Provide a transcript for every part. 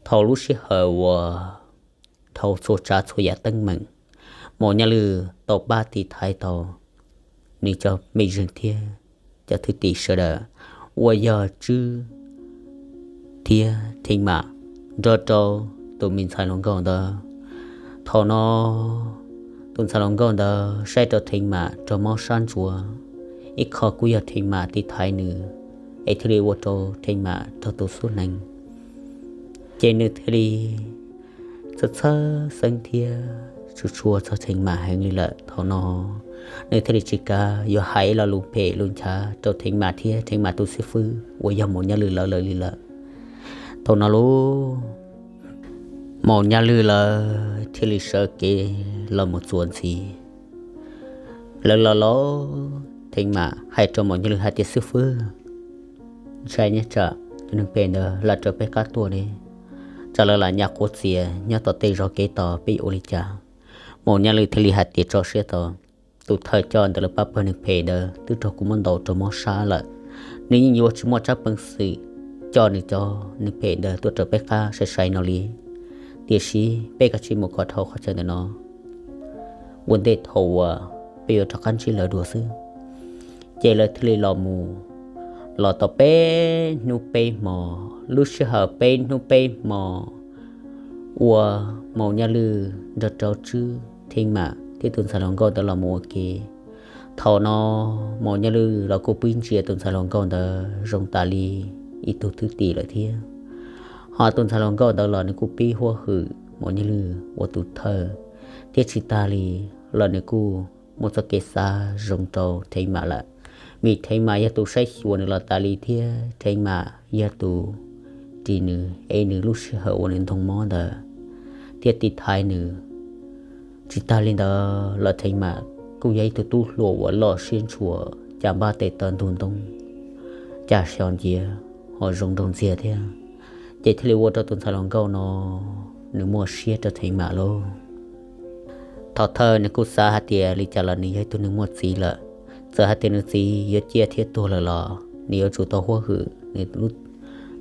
Thaum lub sij hawm uas dhau txhua tsav txhua yam teeb meem, Maum Nyaj Lwj tau pab tiv thaiv tau nws cov mej zeej thiab cov thwj tim sawv daws uas yog Tswb thiab Theej Mam nrog rau tus me ntxhais hluas nkauj ntawd. Thaum no tus ntxhais hluas nkauj ntawd saib rau Theej Mam raug mob sab ntsuav, ib qho kuj yog Theej Mam tiv thaiv nws, es thiaj li ua rau Theej Mam raug tus xub hneev. Ces nws thiaj li txhawj txhawj xeeb thiab tshua tshua txog Theej Mam heev li lawm. Thaum no nws thiaj li tsis kav yuav hais ib lo lus phem lus nchav rau Theej Mam thiab Theej Mam tus xib fwb uas yog Maum Nyaj Lwj lawv lawm li lawm. Thaum no lub Maum Nyaj Lwj lawv thiaj li sawv kev los mus txuas ntxiv. Lawv los los Theej Mam hais rau Maum Nyaj Lwj hais tias, Xib fwb, ntshai nyob tsam tus neeg phem ntawd lam raws peb qab tuaj ne, tsam lawv lam nyas quav txias nyob tom tej zos kev tos peb yuav ua li cas? Maum Nyaj Lwj thiaj li hais tias, Tso siab tau, tus thawj coj ntawm lawv pab pawg neeg phem ntawd twb raug kuv muab ntaus raug mob sab lawm. Nws yeej yuav tsis muaj tsab peev xwm coj nws cov neeg phem ntawd tuaj raws peb qab sai sai no li. Tiam sis peb kav tsij mus kom dhau qhov chaw ntawm no, ua ntej thaum uas peb yuav rov qab ntsib lawv dua xwb. Ces lawv thiaj li los mus, los tau peb hnub peb hmo. Lub sij hawm peb hnub peb hmo uas Maum Nyaj Lwj nrog rau Tswb, Theej Mam thiab tus ntxhais hluas nkauj ntawd los mus ua ke. Thaum no Maum Nyaj Lwj los kuj pib ntsia tus ntxhais hluas nkauj ntawd zoo tas li ib tug thwj tim lawm thiab. Ho tus ntxhais hluas nkauj ntawd los nws kuj pib huab hwm Maum Nyaj Lwj ua tus thawj, thiab tsis tas li los nws kuj muaj txoj kev xav zoo rau Theej Mam lawm, vim Theej Mam yog tus saib xyuas nws los tas li thiab Theej Mam yog tus ris nws es nws lub sij hawm uas nws ntog mob ntawd thiab tiv thaiv nws. Tsis tas li ntawd los Theej Mam kuj yog ib tug tub hluas uas loj siab ntshua, cas npab tes taw ntug ntoo, cas xyos nciav ho zoo nraug ntxiag thiab. Ces thiaj li ua rau tus ntxhais hluas nkauj no nws muaj siab rau Theej Mam lauj. Thaum thawj nws kuj xav hais tias li cas los nws yog ib tug neeg muaj txiv lawm, txawm hais tias nws txiv yuav ciaj thiab tuag lawm los nws yuav tsum tau huab hwm nws lub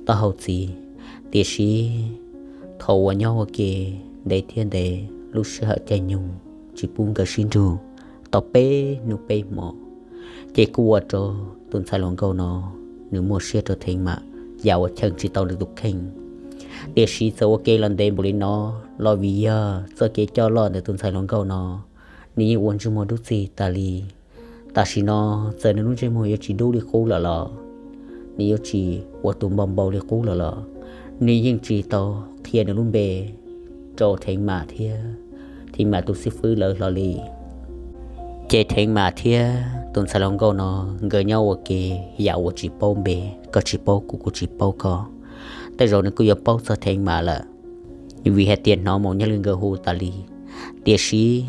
taub hau txiv. Tiam sis thaum uas nyob ua ke ntev thiab ntev, lub sij hawm caij nyoog tsis pub nkawd sib nrug tau peb hnub peb hmo, ces kuj ua rau tus ntxhais hluas nkauj no nws muaj siab rau Theej Mam yam uas cheem tsis tau nws tus kheej. Tiam sis txawm ua ke los ntev npaum li no los vim yog txoj kev coj loj ntawm tus ntxhais hluas nkauj no, nws yeej ua ntsej muag dub txig tas li. Tam sim no txawm nws lub ntsej muag yuav tsis dub li qub lawm los, nws yuav tsis ua tus npau npau li qub lawm los, nws yeej tsis tau qhia nws lub npe rau Theej Mam thiab Theej Mam tus xib fwb lawv hlo li. Ces Theej Mam thiab tus ntxhais hluas nkauj no nkawd nyob ua ke yam uas tsis paub npe, koj tsis paub kuv, kuv tsis paub koj. Tej zaum nws kuj yuav paub txog Theej Mam lawm, vim hais tias hnov Maum Nyaj Lwj nkawd hu tas li. Tiam sis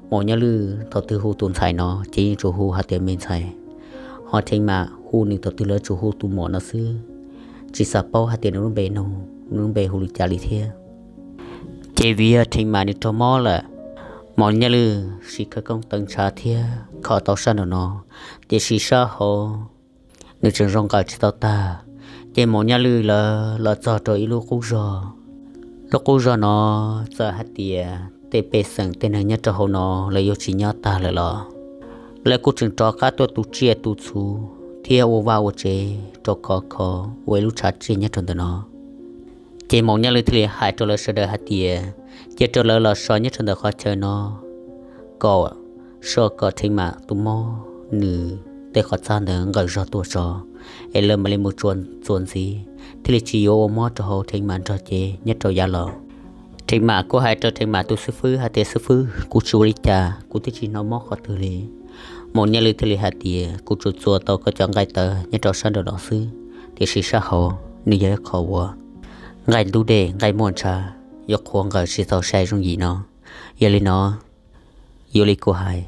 Maum Nyaj Lwj thaum twg hu tus ntxhais no ces yeej tsuas hu hais tias me ntxhais, ho Theej Mam hu nws thaum twg los tsuas hu tus muam no xwb, tsis xav paub hais tias nws lub npe no, nws lub npe hu li cas li thiab. Ces vim yog Theej Mam nws raug mob lawm, Maum Nyaj Lwj siv khawv koob tawv ntshav thiab kho tau sab nraum no, tiam sis sab hauv nws tseem zoo nqaws tsis tau tag. Ces Maum Nyaj Lwj lawv los txog rau ib lub qub zog. Lub qub zog no txawm hais tias tej pej xeem tej neeg nyob rau hauv no lawv yuav tsis nyob tag lawm los, lawv kuj tseem rov qab tuaj tu tsiaj tu txhu thiab ua vaj ua tsev rau khov kho ua ib lub tshav tsiaj nyob rau ntawm no. Ces Maum Nyaj Lwj thiaj li hais rau lawv sawv daws hais tias, cia rau lawv los so nyob rau ntawm qhov chaw no, kom so kom Theej Mam tus mob nws tej qhov txaj ntawd nqaws zog tuaj tso, es lawv mam li mus txuas ntxiv, thiaj li tsis yuav ua mob rau hauv Theej Mam nrog cev nyob rau yav los. Theej Mam kuj hais rau Theej Mam tus xib fwb hais tias, xib fwb, kuv tsis ua li cas, kuv twb tsis hnov mob qhov twg li. Maum Nyaj Lwj thiaj li hais tias, kuv tsuas txuas tau koj cov nqaij tawv nyob rau sab nraum no xwb, tiam sis sab hauv nws yog ib qho uas nqaij ntub dej nqaij muaj ntshav, yuav qhuav nqaws tsis txaus sai zoo yim no. Yog li no, yuav li kuv hais,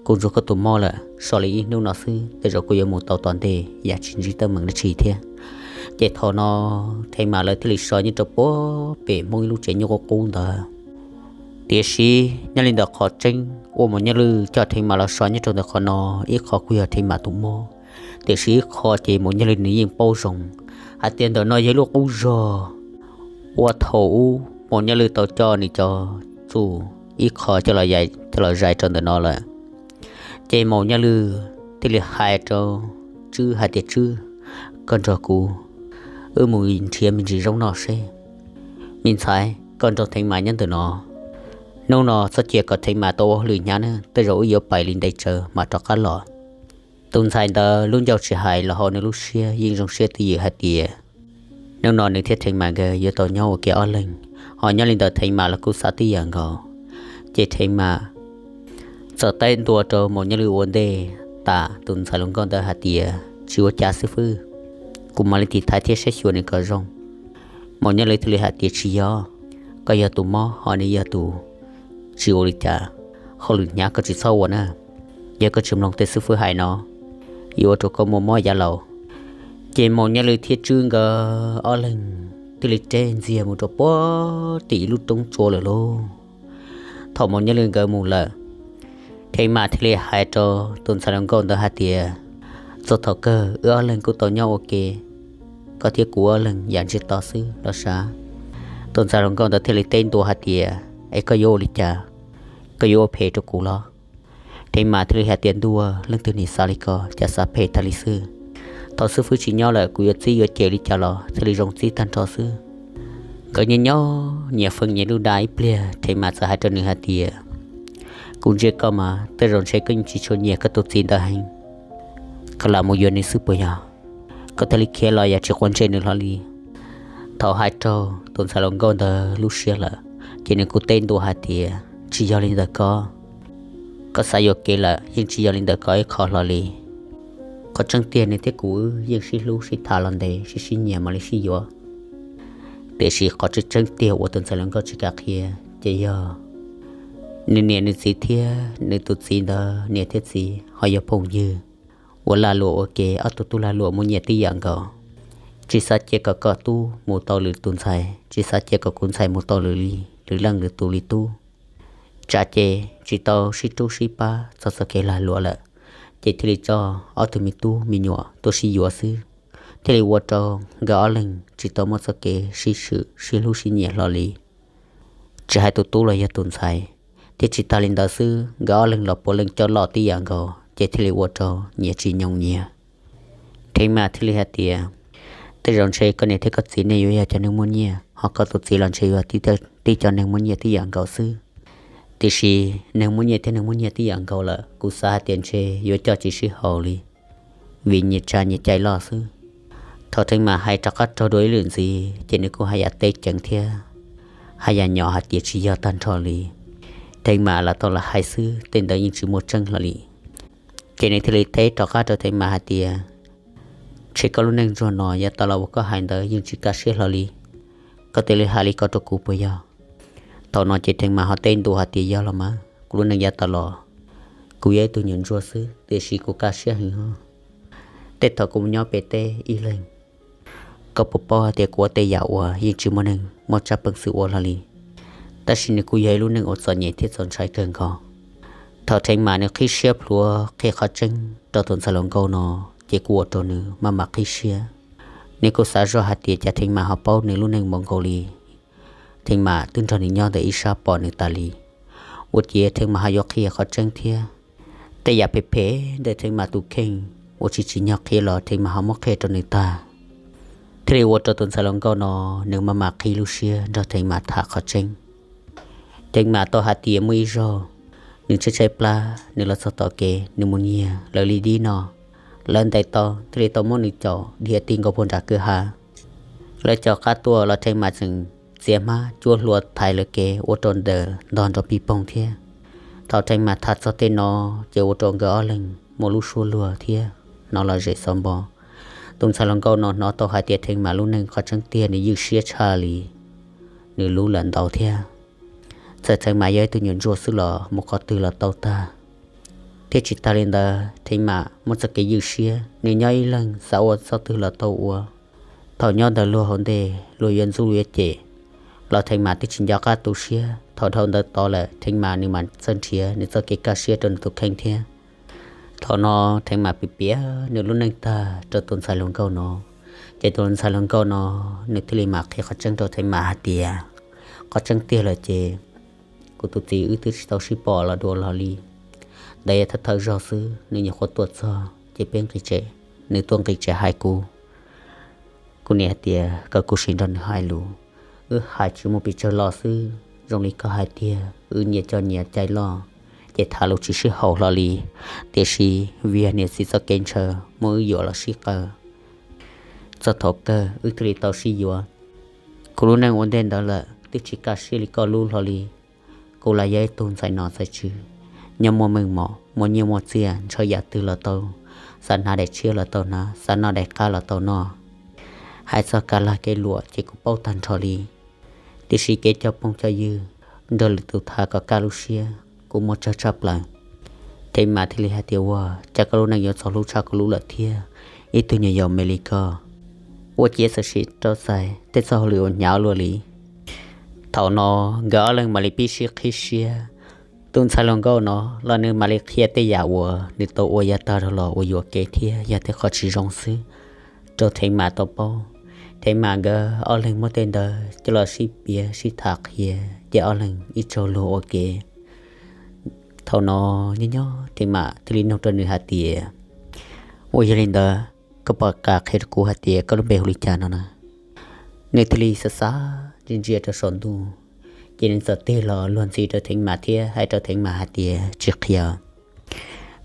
kuv ntsuag koj tus mob lawm, so li ib hnub no xwb tej zaum kuj yuav mus tau tom ntej yam tsis ntsib teeb meem dab tsi thiab. Ces thaum no Theej Mam lawv thiaj li so nyob rau puag pem Hmoob ib lub tsev nyuj qub qub ntawd. Tiam sis nyob li ntawm qhov tseeb uas Maum Nyaj Lwj coj Theej Mam los so nyob rau ntawm qhov no, ib qho kuj yog Theej Mam tus mob, tiam sis ib qho ces Maum Nyaj Lwj nws yeej paub zoo hais tias ntawm no yog ib lub qub zog Puag thaum ub Maum Nyiaj Lwm tau coj nws cov txuj ib qho coj los zais rau ntawm no lawm, ces Maum Nyiaj Lwm thiaj li hais rau Tswb hais tias, Tswb, koj nrog kuv, wb mus nrhiav me ntsis zaub noj seb. Me ntxhais, koj nrog Theev Mas nyob ntawm no, hnub no txhob cia kom Theev Mas tau ua hauj lwm hnyav na, tej zaum wb yuav pais li ntev tsawv mam rov qab los. Tus ntxhais ntawd lub ncauj tsis hais los hauv nws lub siab yeej zoo siab twj ywm hais tias hnub no nws thiab Theev Mas nkawd yuav tau nyob ua ke ob leeg, ho nyob li ntawd Theev Mas los kuj xav tib yam nkaus. Ces Theev Mas txawm teb ntua rau Maum Nyiaj Lwm ua ntej tas, tus ntxhais hluas nkauj ntawd hais tias, Tsis ua cas xib fwb, kuv mam li tiv thaiv thiab saib xyuas nws kom zoo. Maum Nyiaj Lwm thiaj li hais tias, Tsis yog, koj yog tus mob ho nws yog tus tsis ua li cas, hauj lwm hnyav koj tsis txhob ua na. Yog koj tsis mloog tej xib fwb hais no, yuav ua rau koj muaj mob yav laus. Ces Maum Nyiaj Lwm thiab Tswb nkawd ob leeg thiaj li reb ntxiag mus rau puag tim ib lub roob tsua lawm lauj. Thaum Maum Nyiaj Lwm nkawd mus lawm, Theev Mas thiaj li hais rau tus ntxhais hluas nkauj ntawd hais tias, Txog thaum kawg wb ob leeg kuj tau nyob ua ke, koj thiab kuv ob leeg yam ntsiag to xwb los sav. Tus ntxhais hluas nkauj ntawd thiaj li teb ntua hais tias, Es koj yuav ua li cas? Koj yuav ua phem rau kuv los? Theev Mas thiaj li hais tias, Ntuj, leej twg nim xav li ko, cas xav phem tag li xwb. Thaum xib fwb tsis nyob lawm kuv yuav txib yuav cem li cas los thiaj li zoo txib tag nrho xwb. Nkawd nyias nyob nyias feem nyias lub dag ib pliag, Theev Mas txawm hais rau nws hais tias, Kuv ntsia koj mas tej zaum ntshe koj yeej tsis tshua nyiam koj tus txiv ntawd heev, koj lam mus yuav nws xwb puas yog? Koj thiaj li khiav los yam tsis quav ntsej nws hlo li. Thaum hais raug tus ntxhais hluas nkauj ntawd lub siab lawm, ces nws kuj teb ntua hais tias, Tsis yog li ntawd ko, koj xav yuam kev lawm, yeej tsis yog li ntawd ko ib qho hlo li. Qhov tseeb tiag nws thiab kuv wb yeej sib hlub sib tham los ntev, sib sib nyiam mam li sib yuav. Tiam sis qhov tseeb tseeb tiag uas tus ntxhais hluas nkauj tsis kam qhia ces yog nws niam nws txiv thiab nws tus txiv ntawd niam thiab txiv ho yog phooj ywg uas lag luam ua ke, ob tug tub lag luam muaj nyiaj tib yam nkaus. Tsis xav cia kom koj tub mus tau lwm tus ntxhais, tsis xav cia kom kuv ntxhais mus tau lwm li, lwm leej lwm tus li tub. Tsam ces tsis tau sib rub sib pab txog txoj kev lag luam lawm, ces thiaj li coj ob tug me tub me nyuam tuaj sib yuav xwb, thiaj li ua rau nkawd ob leeg tsis tau muaj txoj kev sib swm sib hlub sib nyiam hlo li. Tsis hais tus tub los yog tus ntxhais, thiab tsis tas li ntawd xwb, nkawd ob leeg los puav leej coj loj tib yam nkaus, ces thiaj li ua rau nyias tsis nyoos nyias. Theev Mas thiaj li hais tias, Tej zaum ntshe koj niam thiab koj txiv nej yuav yog cov neeg muaj nyiaj, ho koj tus txiv los ntshe yuav tib cov neeg muaj nyiaj tib yam nkaus xwb. Tiam sis neeg muaj nyiaj thiab neeg muaj nyiaj tib yam nkaus lawm, kuv xav hais tias ntshe yuav coj tsis sib haum li, vim nyias tsa nyias cai loj xwb. Thaum Theev Mas hais rov qab raug dua ib lwm ntxiv, ces nws kuj haj yam teb ceev thiab haj yam nyom hais tias tsis yog tag nrho li. Theev Mas lam tau lam hais xwb, tej ntawd yeej tsis muaj tseeb hlo li. Ces nws thiaj li teb rov qab rau Theev Mas hais tias, Ntshe koj lub neej ntsuag no yav tas los uas koj hais ntawd yeej tsis kaj siab hlo li. Koj twb li hais li ko rau kuv puas yog? Thaum no ces Theev Mas ho teb ntua hais tias, Yog los mas, kuv lub neej yav tas los kuv yog ib tug nyuam ntsuag xwb, tiam sis kuv kaj siab heev os. Tej thaum kuv mus nyob pem teb ib leeg, koj puas paub hais tias kuv ua tej yam uas yeej tsis muaj neeg muaj tsab peev xwm ua hlo li. Tab sis nws kuj yog ib lub neej uas txom nyem thiab txaus ntshai kawg nkaus. Thaum Theev Mas nws qhib siab plhuav qhia qhov tseeb rau tus ntxhais hluas nkauj no, ces kuj ua rau nws maj mam qhib siab. Nws kuj xav zoj hais tias cas Theev Mas ho paub nws lub neej npaum nkaus li. Theev Mas twb nrog nws nyob ntawm ib sab pom nws tas li, ua ciav Theev Mas ho yuav qhia qhov tseeb thiab. Tej yam phem phem ntawm Theev Mas tus kheej uas tsis tsim nyog qhia los Theev Mas ho muab qhia rau nws tag, thiaj li ua rau tus ntxhais hluas nkauj no nws maj mam qhib lub siab nrog Theev Mas tham qhov tseeb. Theev Mas tau hais tias muaj ib zaug nws tshaib tshaib plab, nws los txog tom kev, nws mus nyiag lawv li dib no, lawv ntes tau thiaj li tau muab nws caum dhia ti nkaus puag nram kwj ha. Lawv caum qab tuaj los Theev Mas tseem txiav hmab cuab hlua thaiv lawv kev ua rau ntawd ntog nrov pig poog thiab. Thaum Theev Mas tham txog tej no, ces ua rau nkawd ob leeg muaj lub suab luag thiab hnov lom zem xov npo. Tus ntxhais hluas nkauj no hnov tau hais tias Theev Mas lub neej qhov tseeb tiag nws ywj siab tshaj li nws lub lawm ntau thiab. Txawm Theev Mas yog ib tug nyuam ntsuag xwb los mus qhov twg los tau tag. Thiab tsis tas li ntawd, Theev Mas muaj txoj kev ywj siab, nws nyob ib leeg xav ua txoj twg los tau ua. Thaum nyob ntawm luag hauv ntej, luag yuav ntxub yuav cem los Theev Mas twb tsis nco qab tu siab. Thaum dhau ntawd tod lawm, Theev Mas nws mam txawj nrhiav nws txoj kev kaj siab rau nws tus kheej thiab. Thaum no Theev Mas piav piav nws lub neej tag rau tus ntxhais hluas nkauj no, Ces tus ntxhais hluas nkauj no nws thiaj li mam qhia qhov tseeb rau Theev Mam hais tias, qhov tseeb tiag lawm ces kuv tus txiv wb twb tsis tau sib pom los dua los li. Ntawd yog thawj thawj zaug xwb, nws nyuam qhuav tuaj txog ces peb nqis tsev, nws tuaj nqis tsev hais kuv. Kuv niam hais tias kom kuv sim nrog nws hais lus, wb hais tsis muaj pes tsawg los xwb. Zoo li koj hais tiag, wb nyias cov nyias cai loj, ces tham lus tsis sib haum hlo li. Tiam sis vim yog niam txiv txoj kev ntshaw muab wb yuam los sib qawm. Txog thaum kawg wb thiaj li tau sib yuav. Kuv lub neej ua ntej ntawd lawm twb tsis kaj siab li koj lub hlo li. Kuv los yog ib tug ntxhais nom ntxhais tswv, nyob muaj meej mom, muaj nyiaj muaj txiaj, ntshaw yam twg los tau, xav hnav daim tshiab los tau hnav, xav noj daim qab los tau noj. Hais txog kev lag kev luam ces kuv paub tag nrho li. Tiam sis kev cog phooj cog ywg, nrog lwm tus tham kom kaj lub siab, kuv muaj tsawg tshaj plaws. Theev Mam thiaj li hais tias, ua cas koj lub neej yuav txog hlub tshaj kuv lub lawm thiab, ib tug nyuam yaus me li koj. Ua ciav txawm sim rau txais tej txoj hauj lwm uas hnyav luaj li. Thaum no nkawd ob leeg mam li pib sib qhib siab. Tus ntxhais hluas nkauj no los nws mam li qhia tej yam uas nws tau ua yav tag los ua yuam kev thiab yog tej qhov tsis zoo xwb rau Theev Mam tau paub. Theev Mam nkawd ob leeg muab tej ntawd coj los sib piav sib tham qhia ces ob leeg ib tsaug luag ua ke. Thaum no nyob nyob Theev Mam thiaj li nug rau nws hais tias, ua yog li ntawd, koj puas kam qhia rau kuv hais tias koj lub npe hu li cas no na? Nws thiaj li xav xav ntsia ntsia rau saum ntuj, ces nws txawm tig los luag ntxhi rau Theev Mam thiab hais rau Theev Mam hais tias, tsis qhia.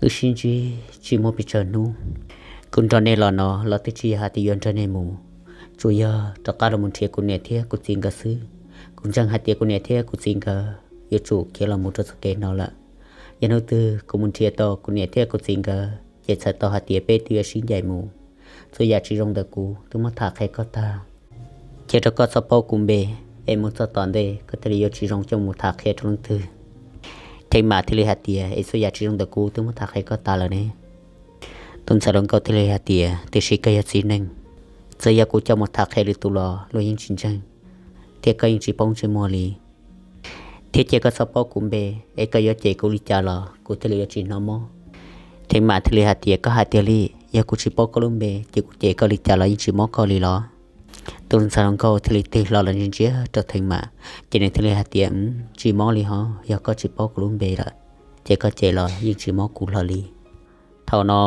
Wb sib ntsib tsis muaj pes tsawg hnub, kuv nrog nej los no los twb tsis yog hais tias yuav nrog nej mus, tsuas yog rov qab los mus nrhiav kuv niam thiab kuv txiv nkawd xwb. Kuv ntseeg hais tias kuv niam thiab kuv txiv nkawd yuav tsum khiav los mus rau txoj kev no lawm. Yog hnub twg kuv mus nrhiav tau kuv niam thiab kuv txiv nkawd ces txhais tau hais tias peb twb yuav sib ncaim mus. Txhua yam tsis zoo ntawm kuv twb muab tham qhia koj tag. Cia rau koj txhob paub kuv npe, es mus txog tom ntej koj thiaj li yuav tsis zoo coj mus tham qhia rau leej twg. Theev Mam thiaj li hais tias, es txhua yam tsis zoo ntawm kuv twb muab tham qhia koj tas lawm ne. Tus ntxhais hluas nkauj thiaj li hais tias, tiam sis koj yog txiv neej, txawm yog kuv coj mus tham qhia lwm tus los luag yeej tsis ntseeg, thiab koj yeej tsis poob ntsej muag li. Thiab cia koj txhob paub kuv npe, es koj yuav cem kuv li cas los kuv thiaj li yuav tsis hnov mob. Theev Mam thiaj li hais tias, koj hais tiag li, yog kuv tsis paub koj lub npe ces kuv cem koj li cas los yeej tsis mob koj li los? Tus ntxhais hluas nkauj thiaj li tig hlo los ntsia ntsia rau Theev Mam, ces nws thiaj li hais tias, tsis mob li hos, yog koj tsis paub kuv lub npe lawm ces koj cem los yeej tsis mob kuv hlo li. Thaum no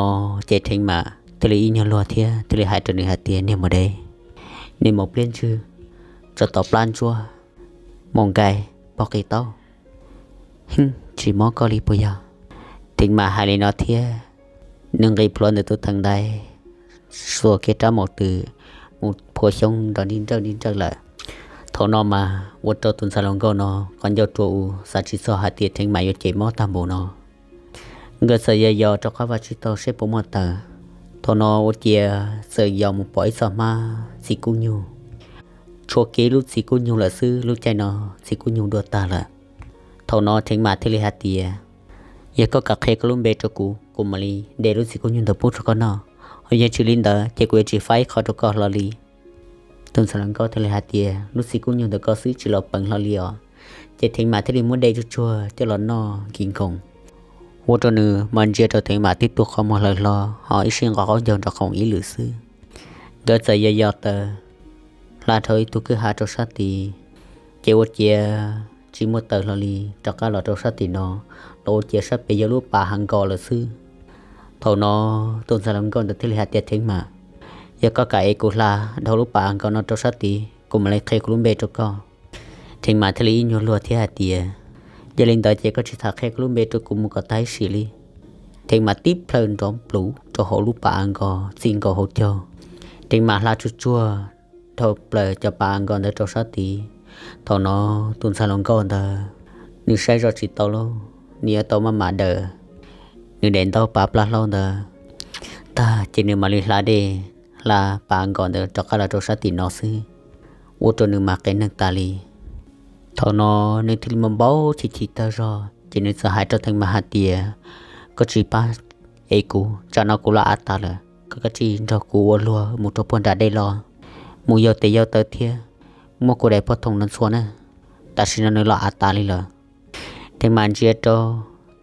ces Theev Mam thiaj li ib nyuag luag thiab thiaj li hais rau nws hais tias, niag maum dev, niag maum pliab ntswg, tsov tom plab ntsuab, maum nkai pog qis taub, tsis mob koj li puas yog? Theev Mam hais li no thiab nws nqis plhuav ntawm tus theem ntaiv, xuas kiag rab maum twm mus phua xyoob nrov nrij nrawj nrij nrawj lawm. Thaum no mas ua rau tus ntxhais hluas nkauj no qhov ncauj rua u, xav tsis txog hais tias Theev Mam yuav cem mob tag npaum no. Nkawd txawm yos yos rov qab vaj tsib taug seb puas muaj taws. Thaum no ua ciav txawm yos mus pom ib txoj hmab txiv kub nyug, tshuav kiag lub txiv kub nyug lawm xwb. Lub caij no txiv kub nyug dua tag lawm. Thaum no Theev Mam thiaj li hais tias, yog koj kam qhia koj lub npe rau kuv, kuv mam li de lub txiv kub nyug ntawd pub rau koj noj. Ho yog tsis li ntawd ces kuv yuav tsis faib ib qho rau koj hlo li. Tus ntxhais hluas nkauj thiaj li hais tias, lub txiv kub nyug ntawm koj xwb tsis los peev hlo li os. Ces Theev Mam thiaj li muab de tsuag tsuag coj los noj nkis nkoos, ua rau nws mas ntsia rau Theev Mam tib tug qhov muag hlawv hlo, ho ib sij nqos qaub ncaug nrov qoom ib lwm xwb. Nkawd txawm yos yos taws hla dhau ib tug kwj ha rau sab tid, ces ua ciav tsis muaj taws hlo li, rov qab los rau sab tim no los ua ciav sab pem yog lub pas hav nkos lawm xwb. Thaum no tus ntxhais hluas nkauj ntawd thiaj li hais tias, Theev Mam, yog koj kam es kuv hla dhau lub pas hav nkos no rau sab tid, kuv mam li qhia kuv lub npe rau koj. Theev Mam thiaj li ib nyuag luag thiab hais tias, yog li ntawd ces koj tsis tham qhia koj lub npe rau kuv mus kom tag ib sim li. Theev Mam tib plhaw nrov pluv rau hauv lub pas hav nkos txij nkaus hauv caug. Theev Mam hla tsuag tsuag dhau plaws cov pas hav nkos ntawd rau sab tid. Thaum no tus ntxhais hluas nkauj ntawd nws saib zoj tsis tau lauj, nws yuav tau maj mam daws nws daim ntaub pav plab hlaub ntawd tag ces nws mam li hla dej, hla pas hav nkos ntawd rov qab los rau sab tim no xwb, ua rau nws mas qias neeg tas li. Thaum no nws thiaj li npau npau chim chim tag zog ces nws txawm hais rau Theev Mam hais tias, koj tsis pab es kuv, tsam no kuv los av tas lawm, koj kav tsij nrog kuv ua luag mus rau puag nram dej los, mus yau tes yau taw thiab, muab kuv daim poj thoom no ntxhua na. Tam sim no nws los av tas li lawm. Theev Mam ntsia rau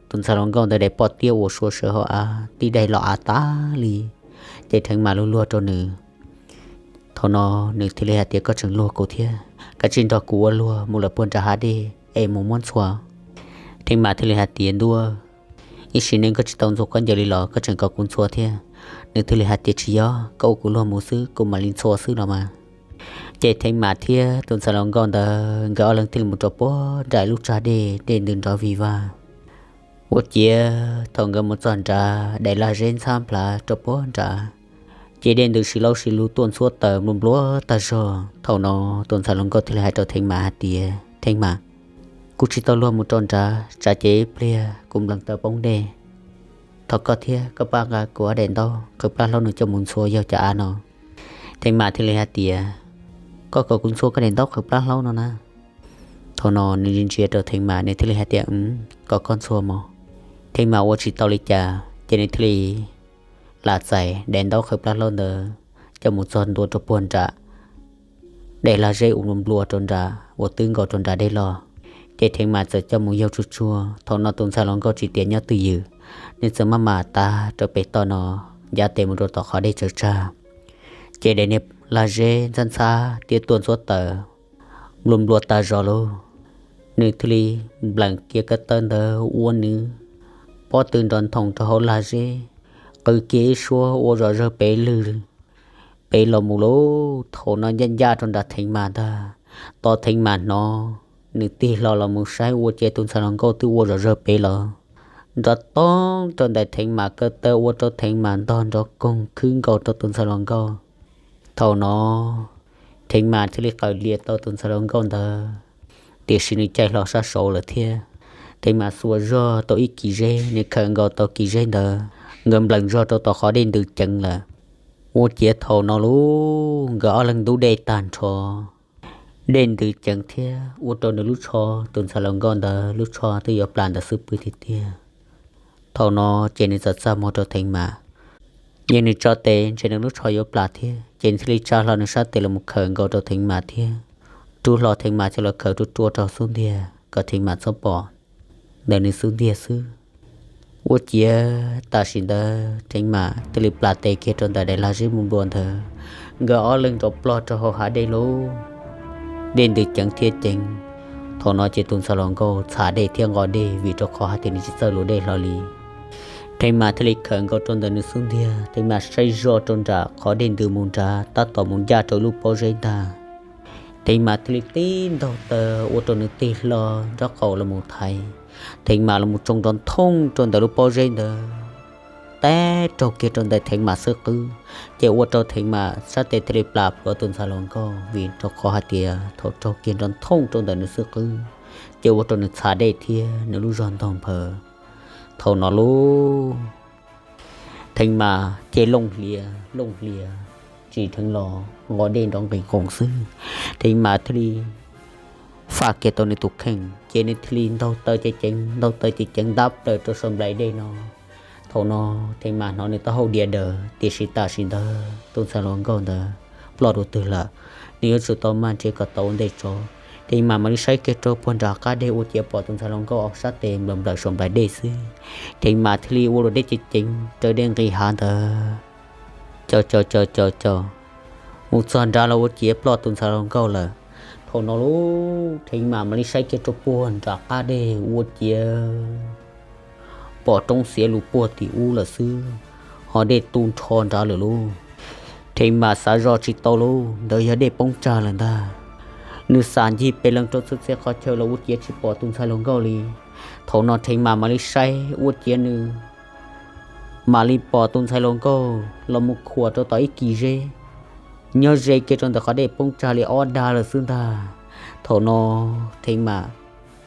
tus ntxhais hluas nkauj ntawd daim poj tiab uas sua sawv hauv av tib daim los av tas li, ces Theev Mam luag luag rau nws, Thaum no nws thiaj li hais tias, Koj tseem luag kuv thiab, koj tsis nrog kuv ua luag mus lawm puag nram hav dej es mus muab ntxhua. Theej Mas thiaj li hais tias, Ntuj, ib sim neej koj tsis tau ntxhua khaub ncaws li los koj tseem kom kuv ntxhua thiab? Nws thiaj li hais tias, Tsis yog, koj ua kuv luag mus xwb kuv mam li ntxhua xwb los mas. Ces Theej Mas thiab tus ntxhais hluas nkauj ntawd nkawd ob leeg thiaj li mus rau puag nram lub tsag dej, dej ntws nrov vig vag. Ua ciav thaum nkawd mus txog nrad, daim lag zeb ntxhab nplhav rau puag nrad, ces dej ntws si laub si lug tuaj ntxhuab taws nplua nplua tag zog. Thaum no tus ntxhais hluas nkauj thiaj li hais rau Theej Mas hais tias, Theej Mas, kuv tsis tau luag mus rau nrad, tsam ces ib pliag kuv nplees taws poob dej. Thov koj thiab koj pab nqa kuv ob daim ntaub qhwv plab hlaub no coj mus ntxhua yog cov av no. Theej Mas thiaj li hais tias, Koj kom kuv ntxhua koj daim ntaub qhwv plab hlaub no na? Thaum no nws ntsia rau Theej Mas, nws thiaj li hais tias, Kom koj ntxhua mog. Theej Mas ua tsis tau li cas ces nws thiaj li lam txais daim ntaub qhwv plab hlaub ntawd coj mus txog ntua rau puag nram daim lag zeb uas nplua rau nrad uas twb nkaus rau nram dej los. Ces Theej Mas txawm coj mus yaug tsuag tsuag. Thaum no tus ntxhais hluas nkauj tsis tias nyob twj ywm, nws txawm maj mam tav rau pem toj no, ncav tes mus rau tom qhov dej tsawv tsag. Ces daim niag lag zeb ntxhab ntxhab thiab tuaj ntxhuab taws nplua nplua tag zog lauj. Nws thiaj li nplees kiag kab taw ntawd ua nws pob tw nrov nthoom rau hauv lag zeb, qw kiag ib suab ua zom zawg pem lwg pem los mus lauj. Thaum no ncaj ncaj rau nram Theej Mas ntag. Tos Theej Mas hnov, nws tig hlo los mus saib ua ciav tus ntxhais hluas nkauj twb ua zom zawg pem los, nrov toog rau ntawm Theej Mas kab taw ua rau Theej Mas ntog nrov koog khwb nkaus rau tus ntxhais hluas nkauj. Thaum no Theej Mas thiaj li qawm lias tau tus ntxhais hluas nkauj ntawd, tiam sis nws caij hlo sab saud lawm thiab. Theej Mas xuas zog tau ib kis zeb, nws khawm nkaus tau kis zeb ntawd, nkawd nplees zog rau tom qhov dej ntws ceev lawm. Ua ciav thaum no lauj, nkawd ob leeg ntub dej tag nrho, dej ntws ceev thiab ua rau nws lub tsho, tus ntxhais hluas nkauj ntawd lub tsho twb yuav plam ntawm xub pwg tiag tiag. Thaum no ces nws txawm txaj muag rau Theej Mas, yog nws tso tes ntshe nws lub tsho yuav plam thiab, ces nws thiaj li tsa hlo nws sab tes los mus khawm nkaus rau Theej Mas thiab rub hlo Theej Mas coj los khawm rub rua rau xub ntiag kom Theej Mas txhob pom ntawm nws xub ntiag xwb. Ua ciav tam sim ntawd Theej Mas thiaj li plam tes kiag rau ntawm daim lag zeb nplua ntawd, nkawd ob leeg nrov plog rau hauv hav dej lauj. Dej ntws ceev thiab ceev. Thaum no ces tus ntxhais hluas nkauj txhav dej thiab nqos dej vim rau qhov hais tias nws tsis txawj luv dej hlo li. Theej Mas thiaj li khawm nkaus rau ntawm nws xub ntiag, Theej Mas saib zoj rau nram qhov dej ntws mus nrad tab tom mus ncaj rau lub pob zeb ntag. Theej Mas thiaj li tib ntaug taw ua rau nws tig hlo nraub qaum los mus thaiv, Theej Mas los mus tsoo nrov nthooj rau ntawm lub pob zeb ntawd, teb raug kiag rau ntawm Theej Mas xub qwb, ces ua rau Theej Mas sab tes thiaj li plam plhuav tus ntxhais hluas nkauj vim rau qhov hais tias thaum raug kiag nrov nthooj rau ntawm nws xub qwb, ces ua rau nws txhav dej thiab nws lub zog ntog nphaws. Thaum no lauj, Theej Mas ces looj hlias looj hlias, tsim dheev los nqos dej nrov nqis qoos xwb. Theej Mas thiaj li faj kiag tau nws tus kheej, ces nws thiaj li ntaug taw ceev ceev ntaug taw ceev ceev ntab plaws rau saum nplaim dej no. Thaum no Theej Mas hnov nws taub hau diav daws, tiam sis tam sim ntawd tus ntxhais hluas nkauj ntawd ploj dua twg lawm, nws yuav tsum tau maj nrhiav kom tau ua ntej tso. Theej Mas mam li saib kiag rau puag nram qab deg ua ciav pom tus ntxhais hluas nkauj sab tes nplawm nplawm saum nplaim dej xwb. Theej Mas thiaj li ua luam dej ceev ceev raws dej nqis hav ntawd, caum caum caum caum caum mus txog nrad los ua ciav ploj tus ntxhais hluas nkauj lawm. Thaum no lauj, Theej Mas mam li saib kiag rau puag nram qab deg ua ciav pom roob xiav lug puag tim ub lawm xwb, ho dej tu nrho nrad lawm lauj. Theej Mas xav zoj tsis tau lauj, ntawd yog dej poob tsag lawm ntag. Nws xam ncig pes lees rau txhua txhia qhov chaw los ua ciav tsis pom tus ntxhais hluas nkauj li. Thaum no Theej Mas mam li saib ua ciav nws mam li pom tus ntxhais hluas nkauj los mus khuam rau tom ib kis zeb, nyob ze kiag rau ntawm qhov dej poob tsag li ob dag lawm xwb ntag. Thaum no Theej Mas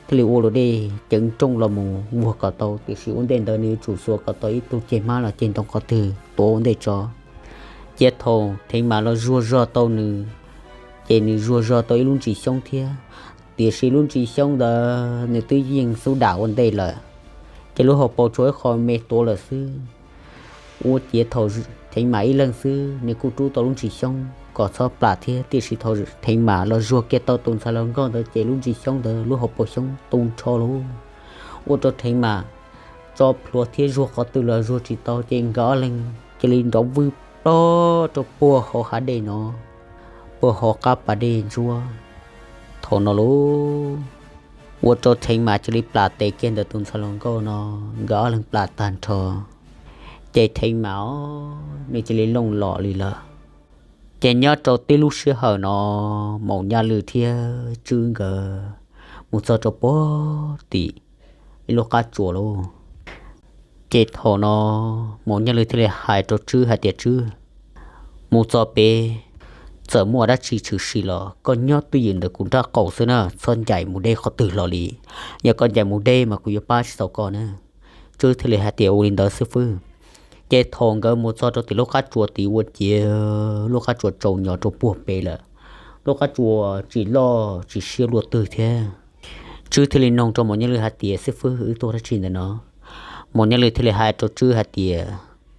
thiaj li ua luam dej ceev nrooj los mus vuag kom tau, tiam sis ua ntej ntawd nws yuav tsum xuas kom tau ib tug ceg hmab los ceg ntoo qhov twg tuav ua ntej tso. Cia thaum Theej Mas los zuag zog tau nws, ces nws zuag zog tau ib lub ntsis xyoob thiab, tiam sis lub ntsis xyoob ntawd nws twb yeej xub dam ua ntej lawm, ces lub hauv paus tshuav ib qho me tuav lawm xwb. Ua ciav thaum Theej Mas ib leeg xwb nws kuj rub tau lub ntsis xyoob kom txhob plam thiab, tiam sis thaum Theej Mas los zuag kiag tau tus ntxhais hluas nkauj ntawd ces lub ntsis xyoob ntawd lub hauv paus xyoob tu nrho lauj, ua rau Theej Mas tso plhuav thiab zuag qhov twg los zuag tsis tau, ces nkawd ob leeg cia li nrov vwg ploj rau puag hauv hav dej no. puag hauv qab pas dej ntsuab. Thaum no lauj, ua rau Theev Mas cia li plam tes kiag ntawm tus ntxhais hluas nkauj no, nkawd ob leeg plam tag nrho, ces Theev Mas os, nws cia li looj lom li lawm. Ces nyob rau tib lub sij hawm no, Maum Nyaj Lwj thiab Tswb nkawd mus txog rau puag tim ib lub qab tsuas lauj. Ces thaum no Maum Nyaj Lwj thiaj li hais rau Tswb hais tias, Tswb, mus txog pem, txawm muaj dab tsi tshwm sim los koj nyob twj ywm ntawm kuv nraub qaum xwb na, txhob ncaim mus deb qhov twg los li. Yog koj ncaim mus deb mas kuv yuav pab tsis tau koj na. Tswb thiaj li hais tias, Ua li ntawd xib fwb. Ces thaum nkawd mus txog rau tim lub qab tsuas tid ua ciav lub qab tsuas tsaus nyo rau puag pem lawm. Lub qab tsuas tsis loj tsis siab luaj twg thiab. Tswb thiaj li noog rau Maum Nyaj Lwj hais tias, Xib fwb, wb tuaj dab tsi ntawm no? Maum Nyaj Lwj thiaj li hais rau Tswb hais tias,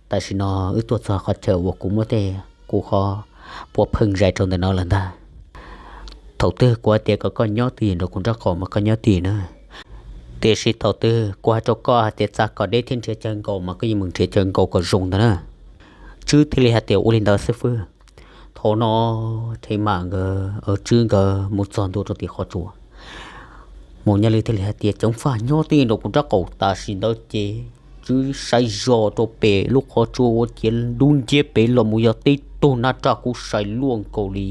Tam sim no wb tuaj txog qhov chaw uas kuv muab tej kuv qhov puav pheej zais rau ntawm no lawm ntag. Thaum twg kuv hais tias kom koj nyob twj ywm nraum kuv nraub qaum mas koj nyob twj ywm na. Tiam sis thaum twg kuv hais rau koj hais tias txav kom deb thiab nrhiav chaw nkaum mas koj yeej mus nrhiav chaw nkaum kom zoo ntag na. Tswb thiaj li hais tias, Ua li ntawd xib fwb. Thaum no Theev Mas nkawd, Tswb nkawd mus txog ntua rau tim qhov tsuas, Maum Nyaj Lwj thiaj li hais tias, Ceev faj, nyob twj ywm nraum kuv nraub qaum. Tam sim ntawd ces Tswb saib zoj rau pem lub qhov tsua ua ciav dub nciab pem los mus yog tib tug nab raj kub sai luaj nkaus li